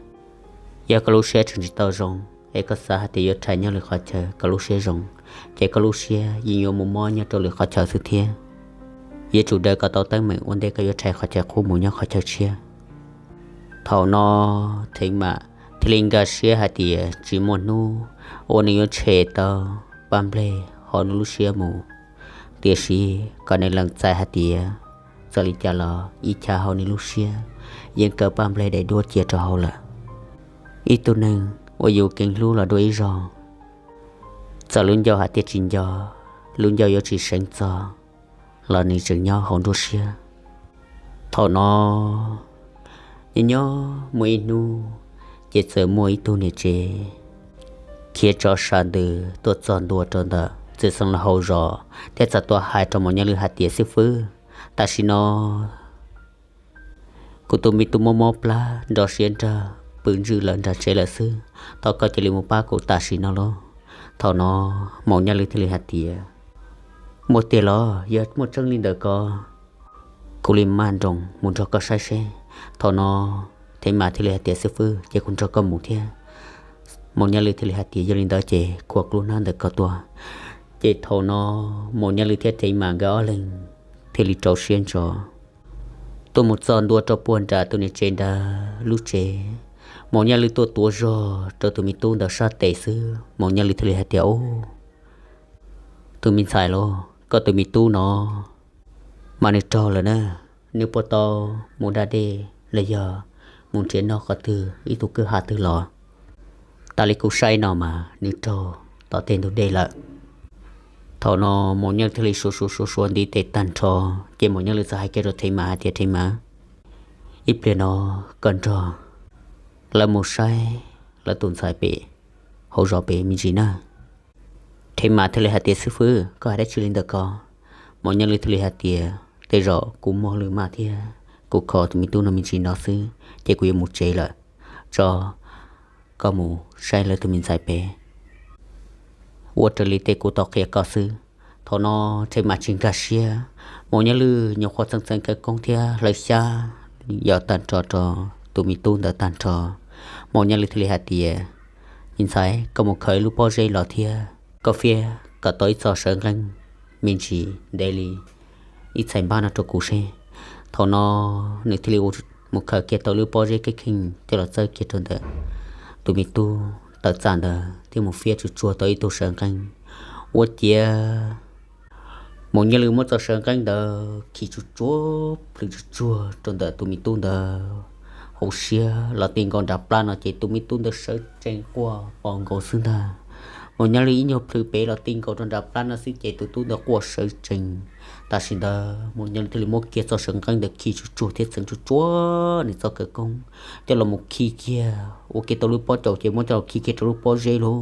Yog koj lub siab tseem tsis tau zoo es koj xav hais tias yuav rhais nyob lwm qhov chaw kom lub siab zoo, ces koj lub siab yeej yuav mus mob nyob rau lwm qhov chaw xwb thiab. Yuav tsum daws kom tau teeb meem ua ntej koj yuav rhais qhov chaw qub mus nyob qhov chaw tshiab. Thaum no Thev Mam thiaj li nkag siab hais tias tsis muaj hnub uas nws yuav tshem tau Paj Nplej hauv nws lub siab mus. Tiam sis kom nws lees txais hais tias txawm li cas los ib chav hauv nws lub siab yeej kaw Paj Nplej daim duab cia rau hauv lawm. Ib tug neeg uas yus keev hlub los dua ib zaug, txawm lub ncauj hais tias tsis nco, lub ncauj yuav tsis seev txog los nws tseem nyob hauv nruab siab. Thaum no nyob nyob muaj ib hnub, ces txawm muaj ib tug niam tsev khiav tsov sa ntws tuaj txog ntua rau ntawm txiv xeev laus hauv zos thiab txawm tuaj hais rau Maum Nyob Lwj hais tias, xib fwb, tam sim no kuv tus me tub mob mob plab nrog siab nrag pw ntswj lawm nram tsev lawm xwb, thov koj cia li mus pab kuv tam sim no lauj. Thaum no Maum Nyob Lwj thiaj li hais tias, muaj tiag los? Yog muaj tseeb li ntawd ko kuv li maj nroos mus nrog koj saib seb. Thaum no Thev Mam thiaj li hais tias, xib fwb, ces kuv nrog koj mus thiab. Maum Nyob Lwj thiaj li hais tias, yog li ntawd ces khuam kuv lub hnab ntawm ko tuaj. Ces thaum no Maum Nyob Lwj thiab Thev Mam nkawd ob leeg thiaj li rau siab ntso tuaj mus txog ntua rau puag nram tus niam tsev ntawd lub tsev. Maum Nyaj Lwj tuaj tuav zog rau tus me tub ntawd sab tes xwb, Maum Nyaj Lwj thiaj li hais tias, Ub, tus me ntxhais los, koj tus me tub no mas nws raug lawm na, nws puas tau mus da dej los yog mus nrhiav noj qhov twg ib tug kwj ha twg los? Tas li kuv saib no mas nws raug tom tej ntug dej lawm. Thaum no Maum Nyaj Lwj thiaj li suav suav suav suav ntiv tes tag nrho, ces Maum Nyaj Lwj txawm hais kiag rau Thev Mas hais tias, Thev Mas, ib pliag no koj nrog lawv mus saib lawv tus ntxhais pem hauv zos pem me ntsis na. Thev Mas thiaj li hais tias, Xib fwb, koj hais dab tsi li ntawm ko? Maum Nyaj Lwj thiaj li hais tias, Tej zaum kuv muaj lwm maj thiab kuv kho tus me tub no me ntsis no xwb ces kuv yuav mus tsev lawm, tso koj mus saib lawv tus me ntxhais pem ua raws li tej kuv tau qhia koj xwb. Thaum no Thev Mas tsis nkag siab, Maum Nyaj Lwj nyuam qhuav txeev txeev khawv koob thiab hlawv xyab yos tag nrho rau tus me tub ntawd tag nrho. Maum Nyaj Lwj thiaj li hais tias, Me ntxhais, koj mus khaws ib lub pob zeb los thiab koj fiab kom tau ib txoj sawv nqeeb me ntsis ntev li ib txhais npab no rau kuv seb. Thaum no nws thiaj li mus khaws kiag tau lub pob zeb kheej kheej coj los txawb kiag rau ntawm tus me tub tawm txaj ntawd thiab mus fiab tsuj tsuag tau ib tug sawv nqeeb. Ua ciav Maum Nyaj Lwj muab txoj sawv nqeeb ntawd khi tsuj tsuag plhws tsuj tsuag rau ntawm tus me tub ntawd hauv siab los ti nkaus nram plab no ces tus me tub ntawd sawv tsees quaj pos nkaus xwb ntag. Maum Nyaj Lwj ib nyuag plhws pem los ti nkaus rau nram plab no xwb ces tus tub ntawd quaj sawv tsees. Tam sim ntawd Maum Nyaj Lwj thiaj li muab kiag txoj sawv nqeeb ntawd khi tsuj tsuag thiab txeev tsuj tsuag nws txoj khawv koob coj los mus khi kiag ua kiag tau lub pob caus ces muab coj los khi kiag rau lub pob zeb lauj.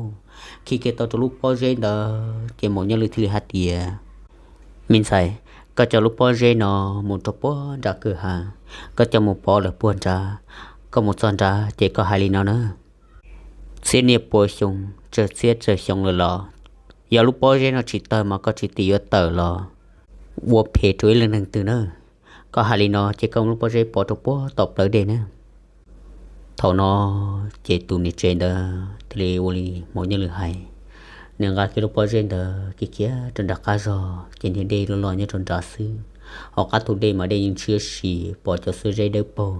Khi kiag tau rau lub pob zeb ntawd ces Maum Nyaj Lwj thiaj li hais tias, Me ntxhais, koj coj lub pob zeb no mus rau puag nram kwj ha, koj coj mus pov lawm puag nrad. Koj mus txog nrad ces koj hais li no na, Txhiab niaj pua xyoo, tsawg txhiab tsawg xyoo lawm los, yog lub pob zeb no tsis tawg mas koj tsis tim yuav tawm los ua phem rau ib leej neeg twg na. Koj hais li no ces koj muab lub pob zeb pov rau puag tom plawv dej na. Thaum no ces tus niam tsev ntawd thiaj li ua li Maum Nyaj Lwj hais. Nws nqa kiag lub pob zeb ntawd khiav khiav rau nram qab zos ces niag dej loj loj nyob rau nrad xwb. Hauv qab tus dej mas dej yeej ntshiab si pom cov xub zeb dawb paug.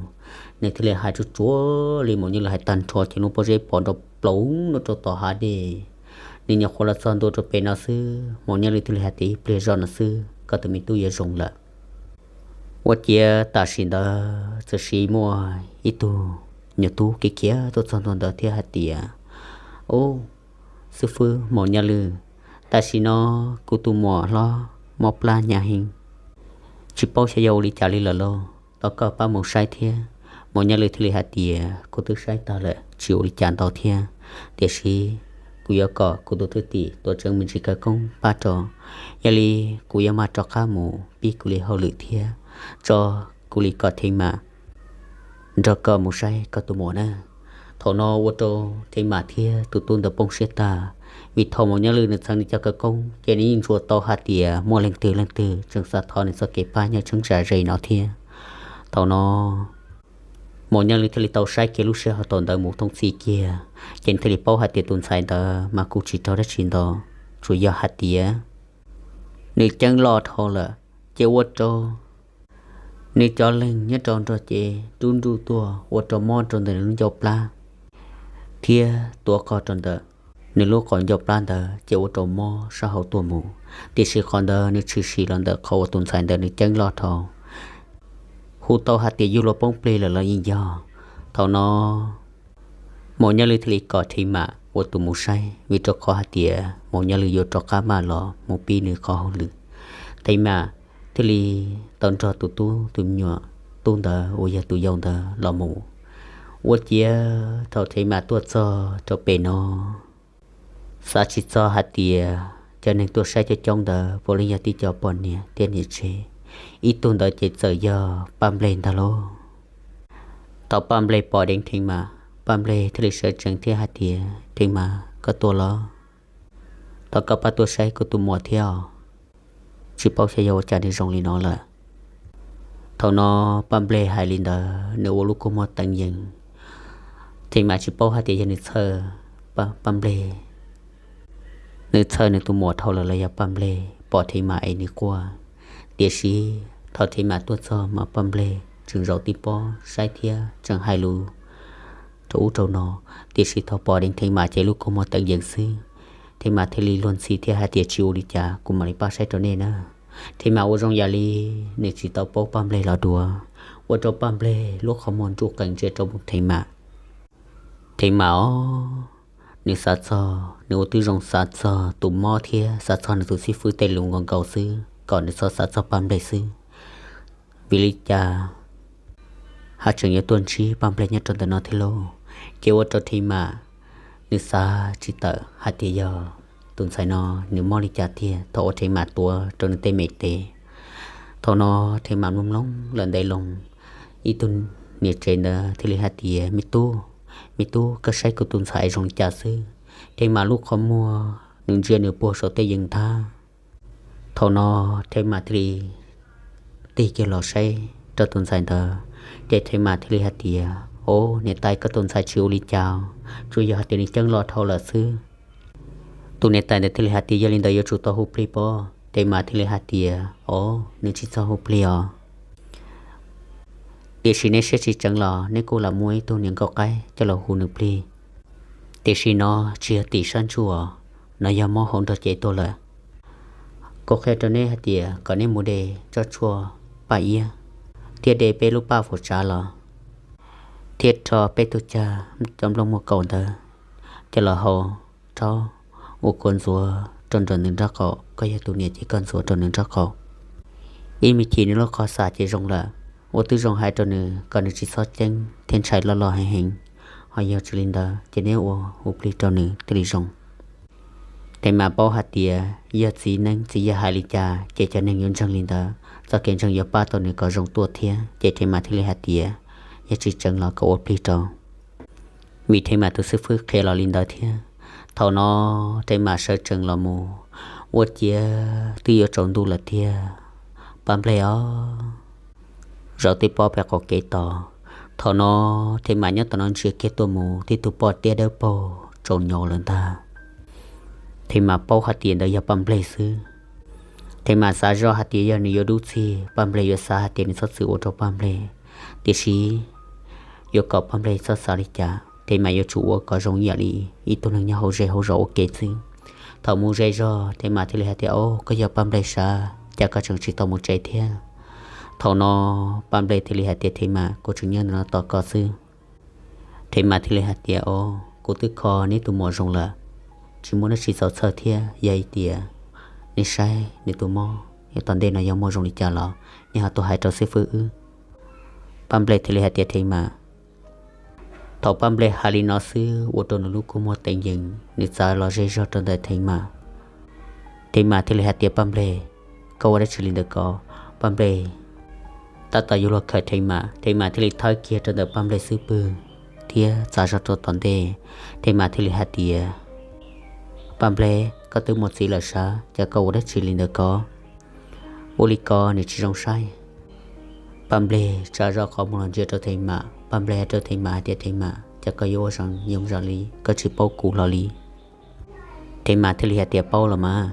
Nws thiaj li hais tsuj tsuag li Maum Nyaj Lwj hais tag nrho ces lub pob zeb pov nrov plaws no rau tom hav dej. Nws nyuam qhuav los txog ntua rau pem no xwb, Maum Nyaj Lwj thiaj li hais tias, Ib pliag zoj no xwb koj tus me tub yuav zoo lawm. Ua ciav tam sim ntawd txawm sis muaj ib tug nyuag tub khiav khiav tuaj txog ntua ntawd thiab hais tias, Ub, xib fwb Maum Nyaj Lwj, tam sim no kuv tus muam hlob mob plab hnyav heev, tsis paub xyov yog ua li cas li lawm lauj, thov koj pab mus saib thiab. Maum Nyaj Lwj thiaj li hais tias, Kuv twb saib tag lawm tsis ua li cas ntau thiab, tiam sis kuv yuav kom kuv tus thwj tim tuav tseeb me ntsis khawv koob pab rau, yog li kuv yuav maj rov qab mus pib kuv li hauj lwm thiab, tso kuv li kom Thev Mas nrog koj mus saib koj tus muam na. Thaum no ua rau Thev Mas thiab tus tub ntawd poob siab tag, vim thaum Maum Nyaj Lwj nws txheev nws cov khawv koob ces nws yeej ntsuas tau hais tias muaj leej twg leej twg tseem xav thov nws txoj kev pab nyob tsheeb tsam ze no thiab. Thaum no Maum Nyaj Lwj thiaj li tau saib kiag lub sij hawm thaum ntawd mus thooj txhij kiag, ces nws thiaj li paub hais tias tus ntxhais ntawd mas kuj tsis raug dab tsi ntau, tsuas yog hais tias nws ceeb loj dhau lawm, ces ua rau nws cov leeg nyob rau nrog cev rub nruj tuaj ua rau mob rau ntawm nws lub ncauj plab thiab tuav qog rau ntawm nws lub qhov ncauj plab ntawd ces ua rau mob sab hauv tuaj mus. Tiam sis qhov ntawd nws tshwm sim los ntawm qhov uas tus ntxhais ntawd nws ceeb loj dhau, hu tau hais tias yug los poob plig lawm los yeej yog. Thaum no Maum Nyaj Lwj thiaj li kom Thev Mas ua tus mus saib, vim rau qhov hais tias Maum Nyaj Lwj yuav rov qab maj los mus pib nws qhov hauj lwm. Thev Mas thiaj li tau nrog tus tub tus me nyuam tub ntawd uas yog tus yau ntawd los mus. Ua ciav thaum Thev Mas tuaj txog rau pem no, xav tsis txog hais tias cov neeg tuaj saib coob coob ntawd puav leej yog tib co poj niam thiab niam tsev. Ib tug ntawd ces txawm yog Paj Nplej ntag lauj. Thaum Paj Nplej pom deev Thev Mas, Paj Nplej thiaj li sawv tsees thiab hais tias, Thev Mas, koj tuaj los? Thov koj pab tuaj saib kuv tus muam thiab os. Tsis paub xyov yog ua cas nws zoo li no lawm. Thaum no Paj Nplej hais li ntawd nws ua lub kua muag teev yees. Thev Mas tsis paub hais tias yog nws txhawj Paj Nplej, nws txhawj nws tus muam dhau lawm los yog Paj Nplej pom Thev Mas es nws quaj. Tiam sis thaum Thev Mas tuaj txog mas Paj Nplej tseem zaum tib pob saib thiab tseem hais lus rau ub rau no, tiam sis thaum pom Theej Mam ces lub kua muag teev yees xwb. Theej Mam thiaj li luag ntxhi thiab hais tias, tsis ua li cas, kuv mam li pab saib rau nej na. Theej Mam ua zoo yam li nws tsis tau paub Paj Nplej los dua, ua rau Paj Nplej lub qhov muag nruj qees ntsia rau mus Theej Mam. Theej Mam os, nws xav txog, nws ua tib zoo xav txog tus mob thiab xav txog nws tus xib fwb tej lus nkaus nkaus xwb, kom nws txhob xav txog Paj Nplej xwb. Vim li cas haj tseem yuav tuaj ntsib Paj Nplej nyob rau ntawm no thiab lauj? Ces ua rau Theej Mam nws xav tsis tawm hais tias yog tus ntxhais no nws mob li cas tiag thaum uas Theej Mam tuav rau nws tej me tes. Thaum no Theej Mam mloog mloog lawm ntev loo, ib tug niam tsev ntawd thiaj li hais tias, me tub, me tub, koj saib kuv tus ntxhais zoo li cas xwb. Theej Mam lub qhov muag nws ntsia nws puag saum tej yees nthab. Thaum no Theej Mam thiaj li tig kiag los saib rau tus ntxhais ntawd, ces Theej Mam thiaj li hais tias, o, niam tais, koj tus ntxhais tsis ua li cas, tsuas yog hais tias nws ceeb loj dhau lawm xwb. Tus niam tais ntawd thiaj li hais tias, yog li ntawd yuav tsum tau hu plig pob? Theej Mam thiaj li hais tias, o, nws tsis txhob hu plig os. Tiam sis neb siab tsis tseev los neb kuj lam muab ib tug niam nkauj qaib coj los hu nws plig. Tiam sis no tsis yog tim sab ntsuj os, no yog mob hauv nrog cev tuaj lawm. Kuv qhia rau neb hais tias kom neb mus de tsob tshuaj paj iab, thiab de peb lub paj fuam tsav los, thiab rho peb tug cag cov nplooj muaj kaum ntawd coj los hau rhaub ua kua ntxuav rau nraum nws nraub qaum. Koj yog tus niam ces koj ntxuav rau nws nraub qaum, ib me chim nws lub qhov xav ces zoo lawm. Ua tib zoo hais rau nws kom nws tsis txhob ceeb thiab ntshai loj loj heev heev. Ho yog tsis li ntawd ces neb ua hu plig rau nws thiaj li zoo. Theej Mam paub hais tias yog txiv neeb txiv yaig hais li cas ces cov neeg yuav ntseeg li ntawd, txoj kev ntseeg yuav pab tau nws kom zoo tuaj thiab. Ces Theej Mam thiaj li hais tias, yog tsis tseev los koj ua plig rau, vim Theej Mam tus xib fwb qhia los li ntawd thiab. Thaum no Theej Mam sawv tsees los mus, ua ciav twb yuav tsaus ntuj lawm tiag. Paj Nplej os, zaum tib pob pem qaum kev tos. Thaum no Theej Mam nyob tom no ntsia kiag tuaj mus, tib tug poj tiab dawb paug tsaus nyo lawm ntag. Theej Mam paub hais tias ntawd yog Paj Nplej xwb. Theej Mam xav zoj hais tias yog nws yuav dub txig, Paj Nplej yuav xav hais tias nws txhob txwm ua rau Paj Nplej. Tiam sis yuav kom Paj Nplej txhob xav li cas, Theej Mam yuav tsum ua kom zoo ib yam li ib tug neeg nyob hauv zej hauv zos ua ke xwb. Thaum mus ze zog, Theej Mam thiaj li hais tias, o, koj yog Paj Nplej sav, cas koj tseem tsis tau mus tsev thiab? Thaum no Paj Nplej thiaj li hais tias, Theej Mam, kuv tseem nyob ntawm no tos koj xwb. Theej Mam thiaj li hais tias, o, kuv twb kho neb tus muam zoo lawm, tsis muaj dab tsi txaus txhawj thiab. Yog hais tias neb saib nws tus mob yav tom ntej no yog muaj zoo li cas los neb ho tuaj hais rau xib fwb wb. Paj Nplej thiaj li hais tias, Theej Mam. Thaum Paj Nplej hais li no xwb ua rau nws lub kua muag teev yees, nws txav los ze zog rau ntawm Theej Mam. Theej Mam thiaj li hais tias, Paj Nplej, koj ua dab tsi li ntawd ko? Paj Nplej tab tom yuav luag khawm Theej Mam, Theej Mam thiaj li thawb kiag rau ntawm Paj Nplej xub pwg thiab txav zog rau tom ntej. Theej Mam thiaj li hais tias, Paj Nplej, koj twb muaj txiv lawm sav, cas koj ua dab tsi li ntawd ko? Ua li ko nws tsis zoo saib. Paj Nplej tsa zog qhov muag los ntsia rau Theej Mam, Paj Nplej hais rau Theej Mam hais tias, Theej Mam, cas koj yuav ua zoo zoo li, koj tsis paub kuv hlo li? Theej Mam thiaj li hais tias, paub los mas,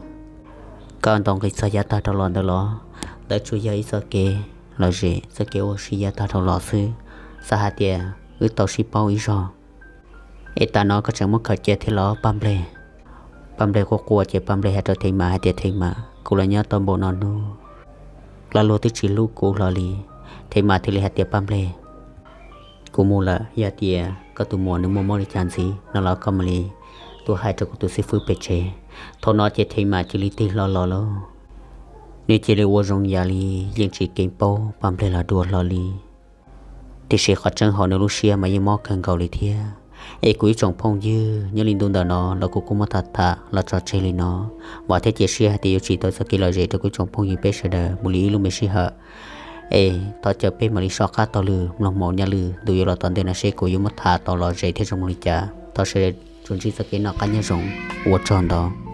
koj ntaus nqi txog yav tag dhau los ntawd los, ntawd tsuas yog ib txoj kev lom zem, txoj kev ua si yav tag dhau los xwb, xav hais tias wb tau sib paub ib zaug. Es tas no koj tseem muab khawm cia thiab los Paj Nplej? Paj Nplej quaj quaj ces Paj Nplej hais rau Theej Mam hais tias, Theej Mam, kuv los nyob tau npaum no hnub, lam luag twb tsis hlub kuv hlo li. Theej Mam thiaj li hais tias, Paj Nplej, kuv mus lawm, yog tias koj tus muam nws muaj mob li cas ntxiv no los koj mam li tuaj hais rau kuv tus xib fwb pem tsev. Thaum no ces Theej Mam cia li tig hlo los lauj. Nws cia li ua zoo yam li yeej tsis kheev paub Paj Nplej los dua hlo li. Tiam sis qhov tseeb hauv nws lub siab mas yeej mob kawg nkaus li thiab. Es kuv ib tsoom phooj ywg, nyob li ntu ntawm no los kuv kuj muab tham tham los tso tseg li no. Vam thiab cia siab hais tias yuav tsim tau txoj kev lom zem rau kuv ib tsoom phooj ywg peb sawv daws mus li ib lub me sij hawm. Es thov caw peb mam li soj qab taug lw mloog mus nyob lwm ntu yuav los tom ntej no seb kuv yuav muab tham tau lom zem thiab zoo li cas. Thov sawv daws tsuas ntsib txoj kev noj qab nyob zoo, ua tsaug ntau.